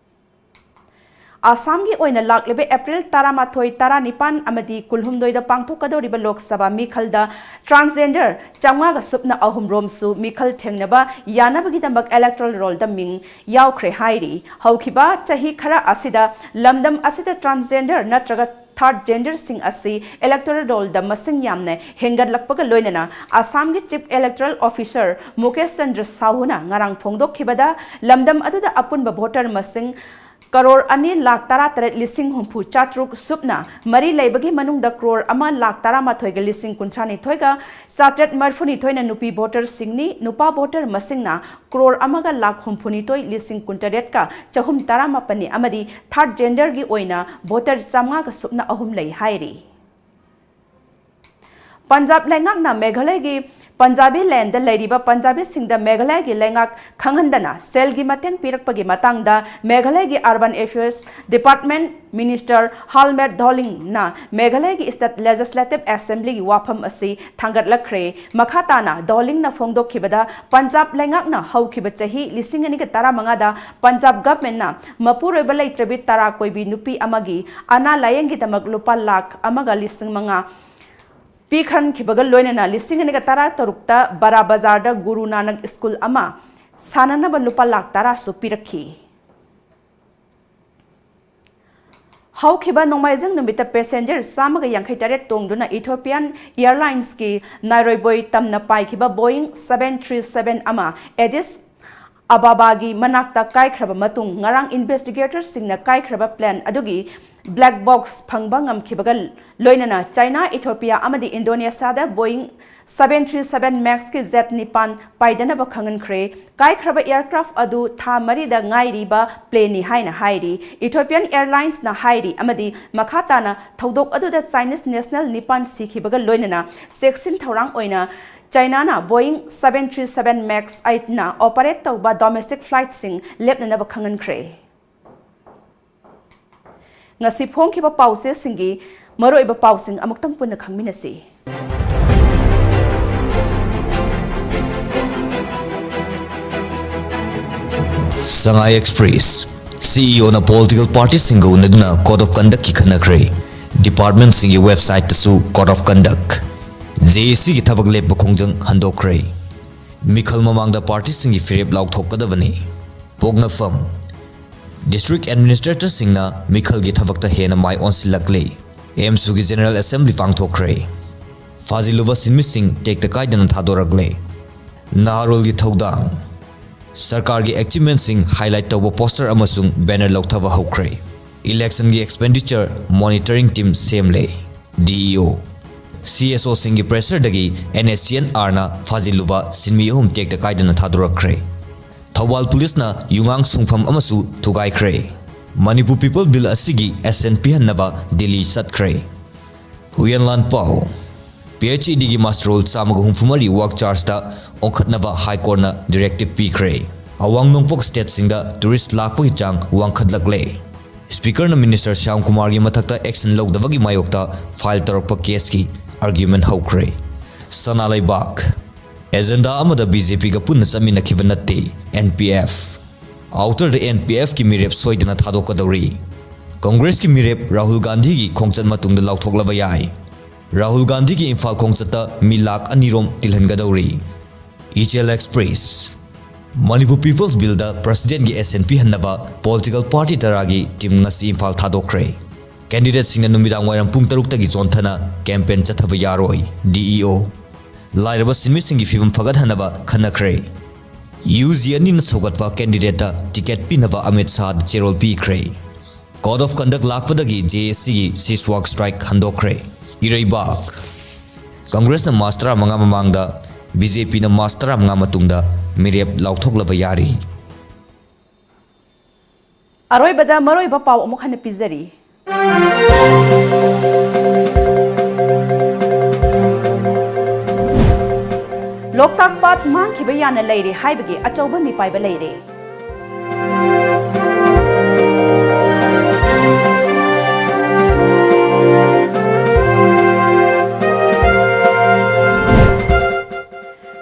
ꯑꯁꯥꯝꯒꯤ ꯑꯣꯏꯅ ꯂꯥꯛꯂꯤꯕ ꯑꯦꯄ꯭ꯔꯤꯜ ꯇꯔꯥꯃꯥꯊꯣꯏ, ꯇꯔꯥꯅꯤꯄꯥꯟ ꯑꯃꯗꯤ ꯀꯨꯟꯍꯨꯝꯗꯣꯏꯗ ꯄꯥꯡꯊꯣꯛꯀꯗꯧꯔꯤꯕ ꯂꯣꯛ ꯁꯚꯥ ꯃꯤꯈꯜꯗ transgender ꯆꯥꯝꯃꯉꯥꯒ ꯁꯨꯞꯅ ꯑꯍꯨꯝ ꯔꯣꯝꯁꯨ ꯃꯤꯈꯜ ꯊꯦꯡꯅꯕ ꯌꯥꯅꯕꯒꯤꯗꯃꯛ electoral rollꯗ ꯃꯤꯡ ꯌꯥꯎꯈ꯭ꯔꯦ ꯍꯥꯏꯔꯤ꯫ ꯍꯧꯈꯤꯕ ꯆꯍꯤ ꯈꯔ ꯑꯁꯤꯗ ꯂꯝꯗꯝ ꯑꯁꯤꯗ transgender ꯅꯠꯇ꯭ꯔꯒ third genderꯁꯤꯡ ꯑꯁꯤ electoral rollꯗ ꯃꯁꯤꯡ ꯌꯥꯝꯅ ꯍꯦꯟꯒꯠꯂꯛꯄꯒ ꯂꯣꯏꯅꯅ ꯑꯁꯥꯝꯒꯤ Chief Electoral Officer Mukesh Chandra ꯁꯥꯍꯨꯅ ꯉꯔꯥꯡ ꯐꯣꯡꯗꯣꯛꯈꯤꯕꯗ, ꯂꯝꯗꯝ ꯑꯗꯨꯗ ꯑꯄꯨꯟꯕ voter ꯃꯁꯤꯡ ꯀꯔꯣꯔ ꯑꯅꯤ ꯂꯥꯈ ꯇꯔꯥꯇꯔꯦꯠ ꯂꯤꯁꯤꯡ ꯍꯨꯝꯐꯨ ꯆꯥꯇ꯭ꯔꯨꯛ ꯁꯨꯞꯅ ꯃꯔꯤ ꯂꯩꯕꯒꯤ ꯃꯅꯨꯡꯗ ꯀ꯭ꯔꯣꯔ ꯑꯃ ꯂꯥꯈ ꯇꯔꯥꯃꯥꯊꯣꯏꯒ ꯂꯤꯁꯤꯡ ꯀꯨꯟꯊ꯭ꯔꯥꯅꯤꯊꯣꯏꯒ ꯆꯥꯇ꯭ꯔꯦꯠ ꯃꯔꯤꯐꯨꯅꯤꯊꯣꯏꯅ ꯅꯨꯄꯤ voterꯁꯤꯡꯅꯤ꯫ ꯅꯨꯄꯥ voter ꯃꯁꯤꯡꯅ ꯀ꯭ꯔꯣꯔ ꯑꯃꯒ ꯂꯥꯈ ꯍꯨꯝꯐꯨꯅꯤꯊꯣꯏ ꯂꯤꯁꯤꯡ ꯀꯨꯟꯇꯔꯦꯠꯀ ꯆꯍꯨꯝ ꯇꯔꯥꯃꯥꯄꯟꯅꯤ ꯑꯃꯗꯤ third genderꯒꯤ ꯑꯣꯏꯅ voter ꯆꯥꯝꯃꯉꯥꯒ ꯁꯨꯞꯅ ꯑꯍꯨꯝ ꯂꯩ ꯍꯥꯏꯔꯤ꯫ ꯄꯟꯖꯥꯕ ꯂꯩꯉꯥꯛꯅ ꯃꯦꯘꯥꯂꯌꯒꯤ ꯄꯟꯖꯥꯕꯤ landꯗ ꯂꯩꯔꯤꯕ ꯄꯟꯖꯥꯕꯤꯁꯤꯡꯗ ꯃꯦꯘꯥꯂꯌꯒꯤ ꯂꯩꯉꯥꯛ ꯈꯪꯍꯟꯗꯅ ꯁꯦꯜꯒꯤ ꯃꯇꯦꯡ ꯄꯤꯔꯛꯄꯒꯤ ꯃꯇꯥꯡꯗ ꯃꯦꯘꯥꯂꯌꯒꯤ Urban Affairs Department Minister ꯍꯥꯜꯃꯦꯠ ꯙꯣꯂꯤꯡꯅ ꯃꯦꯘꯥꯂꯌꯒꯤ State Legislative Assemblyꯒꯤ ꯋꯥꯐꯝ ꯑꯁꯤ ꯊꯥꯡꯒꯠꯂꯛꯈ꯭ꯔꯦ꯫ ꯃꯈꯥ ꯇꯥꯅ ꯙꯣꯂꯤꯡꯅ ꯐꯣꯡꯗꯣꯛꯈꯤꯕꯗ, ꯄꯟꯖꯥꯕ ꯂꯩꯉꯥꯛꯅ ꯍꯧꯈꯤꯕ ꯆꯍꯤ ꯂꯤꯁꯤꯡ ꯑꯅꯤꯒ ꯇꯔꯥꯃꯉꯥꯗ ꯄꯟꯖꯥꯕ governmentꯅ ꯃꯄꯨꯔꯣꯏꯕ ꯂꯩꯇ꯭ꯔꯕꯤ ꯇꯔꯥ ꯀꯣꯏꯕꯤ ꯅꯨꯄꯤ ꯑꯃꯒꯤ ꯑꯅꯥ ꯂꯥꯌꯦꯡꯒꯤꯗꯃꯛ ꯂꯨꯄꯥ ꯂꯥꯈ ꯑꯃꯒ ꯂꯤꯁꯤꯡ ꯃꯉꯥ ꯄꯤꯈꯟꯈꯤꯕꯒ ꯂꯣꯏꯅꯅ ꯂꯤꯁꯤꯡ ꯑꯅꯤꯒ ꯇꯔꯥꯇꯔꯨꯛꯇ ꯕꯔꯥ ꯕꯖꯥꯔꯗ ꯒꯨꯔꯨ ꯅꯥꯅꯛ ꯁ꯭ꯀꯨꯜ ꯑꯃ ꯁꯥꯅꯅꯕ ꯂꯨꯄꯥ ꯂꯥꯈ ꯇꯔꯥꯁꯨ ꯄꯤꯔꯛꯈꯤ꯫ ꯍꯧꯈꯤꯕ ꯅꯣꯡꯃꯥꯏꯖꯤꯡ ꯅꯨꯃꯤꯠꯇ passenger ꯆꯥꯝꯃꯒ ꯌꯥꯡꯈꯩ ꯇꯔꯦꯠ ꯇꯣꯡꯗꯨꯅ Ethiopian Airlinesꯀꯤ ꯅꯥꯏꯔꯣꯏꯕꯣꯏ ꯇꯝꯅ ꯄꯥꯏꯈꯤꯕ Boeing seven three seven ꯑꯃ Addis Ababaꯒꯤ ꯃꯅꯥꯛꯇ ꯀꯥꯏꯈ꯭ꯔꯕ ꯃꯇꯨꯡ, ꯉꯔꯥꯡ investigatorꯁꯤꯡꯅ ꯀꯥꯏꯈ꯭ꯔꯕ plane ꯑꯗꯨꯒꯤ black box ꯐꯪꯕ ꯉꯝꯈꯤꯕꯒ ꯂꯣꯏꯅꯅ China, Ethiopia ꯑꯃꯗꯤ Indonesiaꯗ Boeing seven three seven Maxꯀꯤ jet ꯅꯤꯄꯥꯟ ꯄꯥꯏꯗꯅꯕ ꯈꯪꯍꯟꯈ꯭ꯔꯦ꯫ ꯀꯥꯏꯈ꯭ꯔꯕ aircraft ꯑꯗꯨ ꯊꯥ ꯃꯔꯤꯗ ꯉꯥꯏꯔꯤꯕ planeꯅꯤ ꯍꯥꯏꯅ ꯍꯥꯏꯔꯤ꯫ Ethiopian Airlinesꯅ ꯍꯥꯏꯔꯤ ꯑꯃꯗꯤ ꯃꯈꯥ ꯇꯥꯅ ꯊꯧꯗꯣꯛ ꯑꯗꯨꯗ Chinese national ꯅꯤꯄꯥꯟ ꯁꯤꯈꯤꯕꯒ ꯂꯣꯏꯅꯅ ꯆꯦꯛꯁꯤꯟ ꯊꯧꯔꯥꯡ ꯑꯣꯏꯅ Chinaꯅ Boeing seven three seven Max eightꯅ operate ꯇꯧꯕ domestic flightꯁꯤꯡ ꯂꯦꯞꯅꯅꯕ ꯈꯪꯍꯟꯈ꯭ꯔꯦ꯫ ꯉꯁꯤ ꯐꯣꯡꯈꯤꯕ ꯄꯥꯎꯆꯦꯁꯤꯡꯒꯤ ꯃꯔꯨꯑꯣꯏꯕ ꯄꯥꯎꯁꯤꯡ ꯑꯃꯨꯛꯇꯪ ꯄꯨꯟꯅ ꯈꯪꯃꯤꯟꯅꯁꯤ꯫ Sangai Express, CEOꯅ political partyꯁꯤꯡꯒ ꯎꯅꯗꯨꯅ code of conductꯀꯤ ꯈꯟꯅꯈ꯭ꯔꯦ꯫ Departmentꯁꯤꯡꯒꯤ websiteꯇꯁꯨ code of conduct꯫ JACꯒꯤ ꯊꯕꯛ ꯂꯦꯞꯄ ꯈꯣꯡꯖꯪ ꯍꯟꯗꯣꯛꯈ꯭ꯔꯦ꯫ ꯃꯤꯈꯜ ꯃꯃꯥꯡꯗ partyꯁꯤꯡꯒꯤ ꯐꯤꯔꯦꯞ ꯂꯥꯎꯊꯣꯛꯀꯗꯕꯅꯤ꯫ ꯄꯣꯛꯅꯐꯝ: District Administratorꯁꯤꯡꯅ ꯃꯤꯈꯜꯒꯤ ꯊꯕꯛꯇ ꯍꯦꯟꯅ ꯃꯥꯏ ꯑꯣꯟꯁꯤꯜꯂꯛꯂꯤ꯫ AMSUꯒꯤ General Assembly ꯄꯥꯡꯊꯣꯛꯈ꯭ꯔꯦ꯫ ꯐꯥꯖꯤꯜꯂꯨꯕ ꯁꯤꯟꯃꯤꯁꯤꯡ ꯇꯦꯛꯇ ꯀꯥꯏꯗꯅ ꯊꯥꯗꯣꯔꯛꯂꯦ꯫ ꯅꯍꯥꯔꯣꯜꯒꯤ ꯊꯧꯗꯥꯡ: ꯁꯔꯀꯥꯔꯒꯤ achievementꯁꯤꯡ highlight ꯇꯧꯕ poster ꯑꯃꯁꯨꯡ banner ꯂꯧꯊꯕ ꯍꯧꯈ꯭ꯔꯦ꯫ Electionꯒꯤ expenditure monitoring team ꯁꯦꯝꯂꯦ꯫ DEO, CSOꯁꯤꯡꯒꯤ pressureꯗꯒꯤ NSCNRꯅ ꯐꯥꯖꯤꯜꯂꯨꯕ ꯁꯤꯟꯃꯤ ꯑꯍꯨꯝ ꯇꯦꯛꯇ ꯀꯥꯏꯗꯅ ꯊꯥꯗꯣꯔꯛꯈ꯭ꯔꯦ꯫ ꯊꯧꯕꯥꯜ ꯄꯨꯂꯤꯁꯅ ꯌꯨꯉꯥꯡ ꯁꯨꯡꯐꯝ ꯑꯃꯁꯨ ꯊꯨꯒꯥꯏꯈ꯭ꯔꯦ꯫ ꯃꯅꯤꯄꯨꯔ People Bill ꯑꯁꯤꯒꯤ assent ꯄꯤꯍꯟꯅꯕ ꯗꯤꯜꯂꯤ ꯆꯠꯈ꯭ꯔꯦ꯫ ꯍꯨꯏꯌꯦꯟꯂꯥꯟ ꯄꯥꯎ: PHEDꯒꯤ muster roll ꯆꯥꯝꯃꯒ ꯍꯨꯝꯐꯨ ꯃꯔꯤ work chargeꯇ ꯑꯣꯟꯈꯠꯅꯕ High Courtꯅ directive ꯄꯤꯈ꯭ꯔꯦ꯫ ꯑꯋꯥꯡ ꯅꯣꯡꯄꯣꯛ stateꯁꯤꯡꯗ tourist ꯂꯥꯛꯄꯒꯤ ꯆꯥꯡ ꯋꯥꯡꯈꯠꯂꯛꯂꯦ꯫ Speakerꯅ Minister ꯁ꯭ꯌꯥꯝ ꯀꯨꯃꯥꯔꯒꯤ ꯃꯊꯛꯇ action ꯂꯧꯗꯕꯒꯤ ꯃꯥꯌꯣꯛꯇ file ꯇꯧꯔꯛꯄ caseꯀꯤ argument ꯍꯧꯈ꯭ꯔꯦ꯫ ꯁꯅꯥ ꯂꯩꯕꯥꯛ: Agenda ꯑꯃꯗ BJPꯒ ꯄꯨꯟꯅ ꯆꯠꯃꯤꯟꯅꯈꯤꯕ ꯅꯠꯇꯦ NPF꯫ Outerꯗ NPFꯀꯤ ꯃꯤꯔꯦꯞ ꯁꯣꯏꯗꯅ ꯊꯥꯗꯣꯛꯀꯗꯧꯔꯤ꯫ Congressꯀꯤ ꯃꯤꯔꯦꯞ ꯔꯥꯍꯨꯜ ꯒꯥꯟꯙꯤꯒꯤ ꯈꯣꯡꯆꯠ ꯃꯇꯨꯡꯗ ꯂꯥꯎꯊꯣꯛꯂꯕ ꯌꯥꯏ꯫ ꯔꯥꯍꯨꯜ ꯒꯥꯟꯙꯤꯒꯤ ꯏꯝꯐꯥꯜ ꯈꯣꯡꯆꯠꯇ ꯃꯤ ꯂꯥꯈ ꯑꯅꯤ ꯔꯣꯝ ꯇꯤꯜꯍꯟꯒꯗꯧꯔꯤ꯫ ꯏꯆꯦꯜ Express: Manipur People's Billꯗ Presidentꯀꯤ assent ꯄꯤꯍꯟꯅꯕ political party ꯇꯔꯥꯒꯤ team ꯉꯁꯤ ꯏꯝꯐꯥꯜ ꯊꯥꯗꯣꯛꯈ꯭ꯔꯦ꯫ Candidateꯁꯤꯡꯅ ꯅꯨꯃꯤꯗꯥꯡ ꯋꯥꯏꯔꯝ ꯄꯨꯡ ꯇꯔꯨꯛꯇꯒꯤ ꯆꯣꯟꯊꯅ campaign ꯆꯠꯊꯕ ꯌꯥꯔꯣꯏ꯫ DEO꯫ ꯂꯥꯏꯔꯕ ꯁꯤꯟꯃꯤꯁꯤꯡꯒꯤ ꯐꯤꯕꯝ ꯐꯒꯠꯍꯟꯅꯕ ꯈꯟꯅꯈ꯭ꯔꯦ꯫ UG ꯑꯅꯤꯅ ꯁꯧꯒꯠꯄ candidateꯇ ticket ꯄꯤꯅꯕ ꯑꯃꯤꯠ ꯁꯥꯍꯗ ꯆꯦꯔꯣꯜ ꯄꯤꯈ꯭ꯔꯦ꯫ Code of conduct ꯂꯥꯛꯄꯗꯒꯤ JACꯒꯤ cease work strike ꯍꯟꯗꯣꯛꯈ꯭ꯔꯦ꯫ ꯏꯔꯩꯕꯥꯛ꯫ ꯀꯪꯒ꯭ꯔꯦꯁꯅ ꯃꯥꯔꯆ ꯇꯔꯥꯃꯉꯥ ꯃꯃꯥꯡꯗ, BJPꯅ ꯃꯥꯔꯆ ꯇꯔꯥꯃꯉꯥ ꯃꯇꯨꯡꯗ ꯃꯤꯔꯦꯞ ꯂꯥꯎꯊꯣꯛꯂꯕ ꯌꯥꯔꯤ꯫ ꯑꯔꯣꯏꯕꯗ ꯃꯔꯨꯑꯣꯏꯕ ꯄꯥꯎ ꯑꯃꯨꯛ ꯍꯟꯅ ꯄꯤꯖꯔꯤ꯫ ꯂꯣꯛꯇꯥꯛ ꯄꯥꯠ ꯃꯥꯡꯈꯤꯕ ꯌꯥꯅ ꯂꯩꯔꯦ ꯍꯥꯏꯕꯒꯤ ꯑꯆꯧꯕ ꯃꯤꯄꯥꯏꯕ ꯂꯩꯔꯦ꯫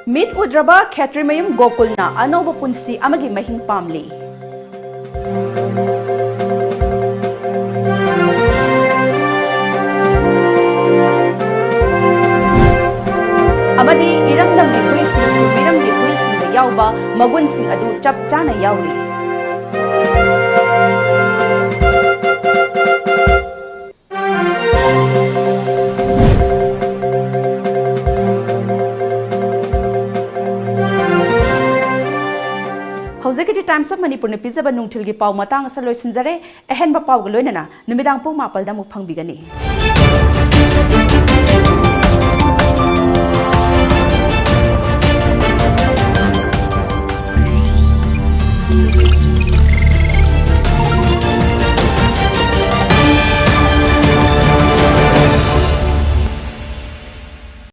ꯃꯤꯠ ꯎꯗ꯭ꯔꯕ ꯈꯦꯇ꯭ꯔꯤꯃꯌꯨꯝ ꯒꯣꯀꯨꯜꯅ ꯑꯅꯧꯕ ꯄꯨꯟꯁꯤ ꯑꯃꯒꯤ ꯃꯍꯤꯡ ꯄꯥꯝꯂꯤ꯫ ꯑꯃꯗꯤ ꯏꯔꯝꯗꯝꯒꯤ ꯍꯨꯏꯁꯤꯡꯁꯨ ꯃꯤꯔꯝꯒꯤ ꯍꯨꯏꯁꯤꯡꯗ ꯌꯥꯎꯕ ꯃꯒꯨꯟꯁꯤꯡ ꯑꯗꯨ ꯆꯞ ꯆꯥꯅ ꯌꯥꯎꯔꯤ꯫ ꯍꯧꯖꯤꯛꯀꯤꯗꯤ Times of Manipurꯅ ꯄꯤꯖꯕ ꯅꯨꯡꯊꯤꯜꯒꯤ ꯄꯥꯎ ꯃꯇꯥꯡ ꯑꯁꯤꯗ ꯂꯣꯏꯁꯤꯟꯖꯔꯦ꯫ ꯑꯍꯦꯟꯕ ꯄꯥꯎꯒ ꯂꯣꯏꯅꯅ ꯅꯨꯃꯤꯗꯥꯡ ꯄꯨꯡ ꯃꯥꯄꯜꯗ ꯑꯃꯨꯛ ꯐꯪꯕꯤꯒꯅꯤ꯫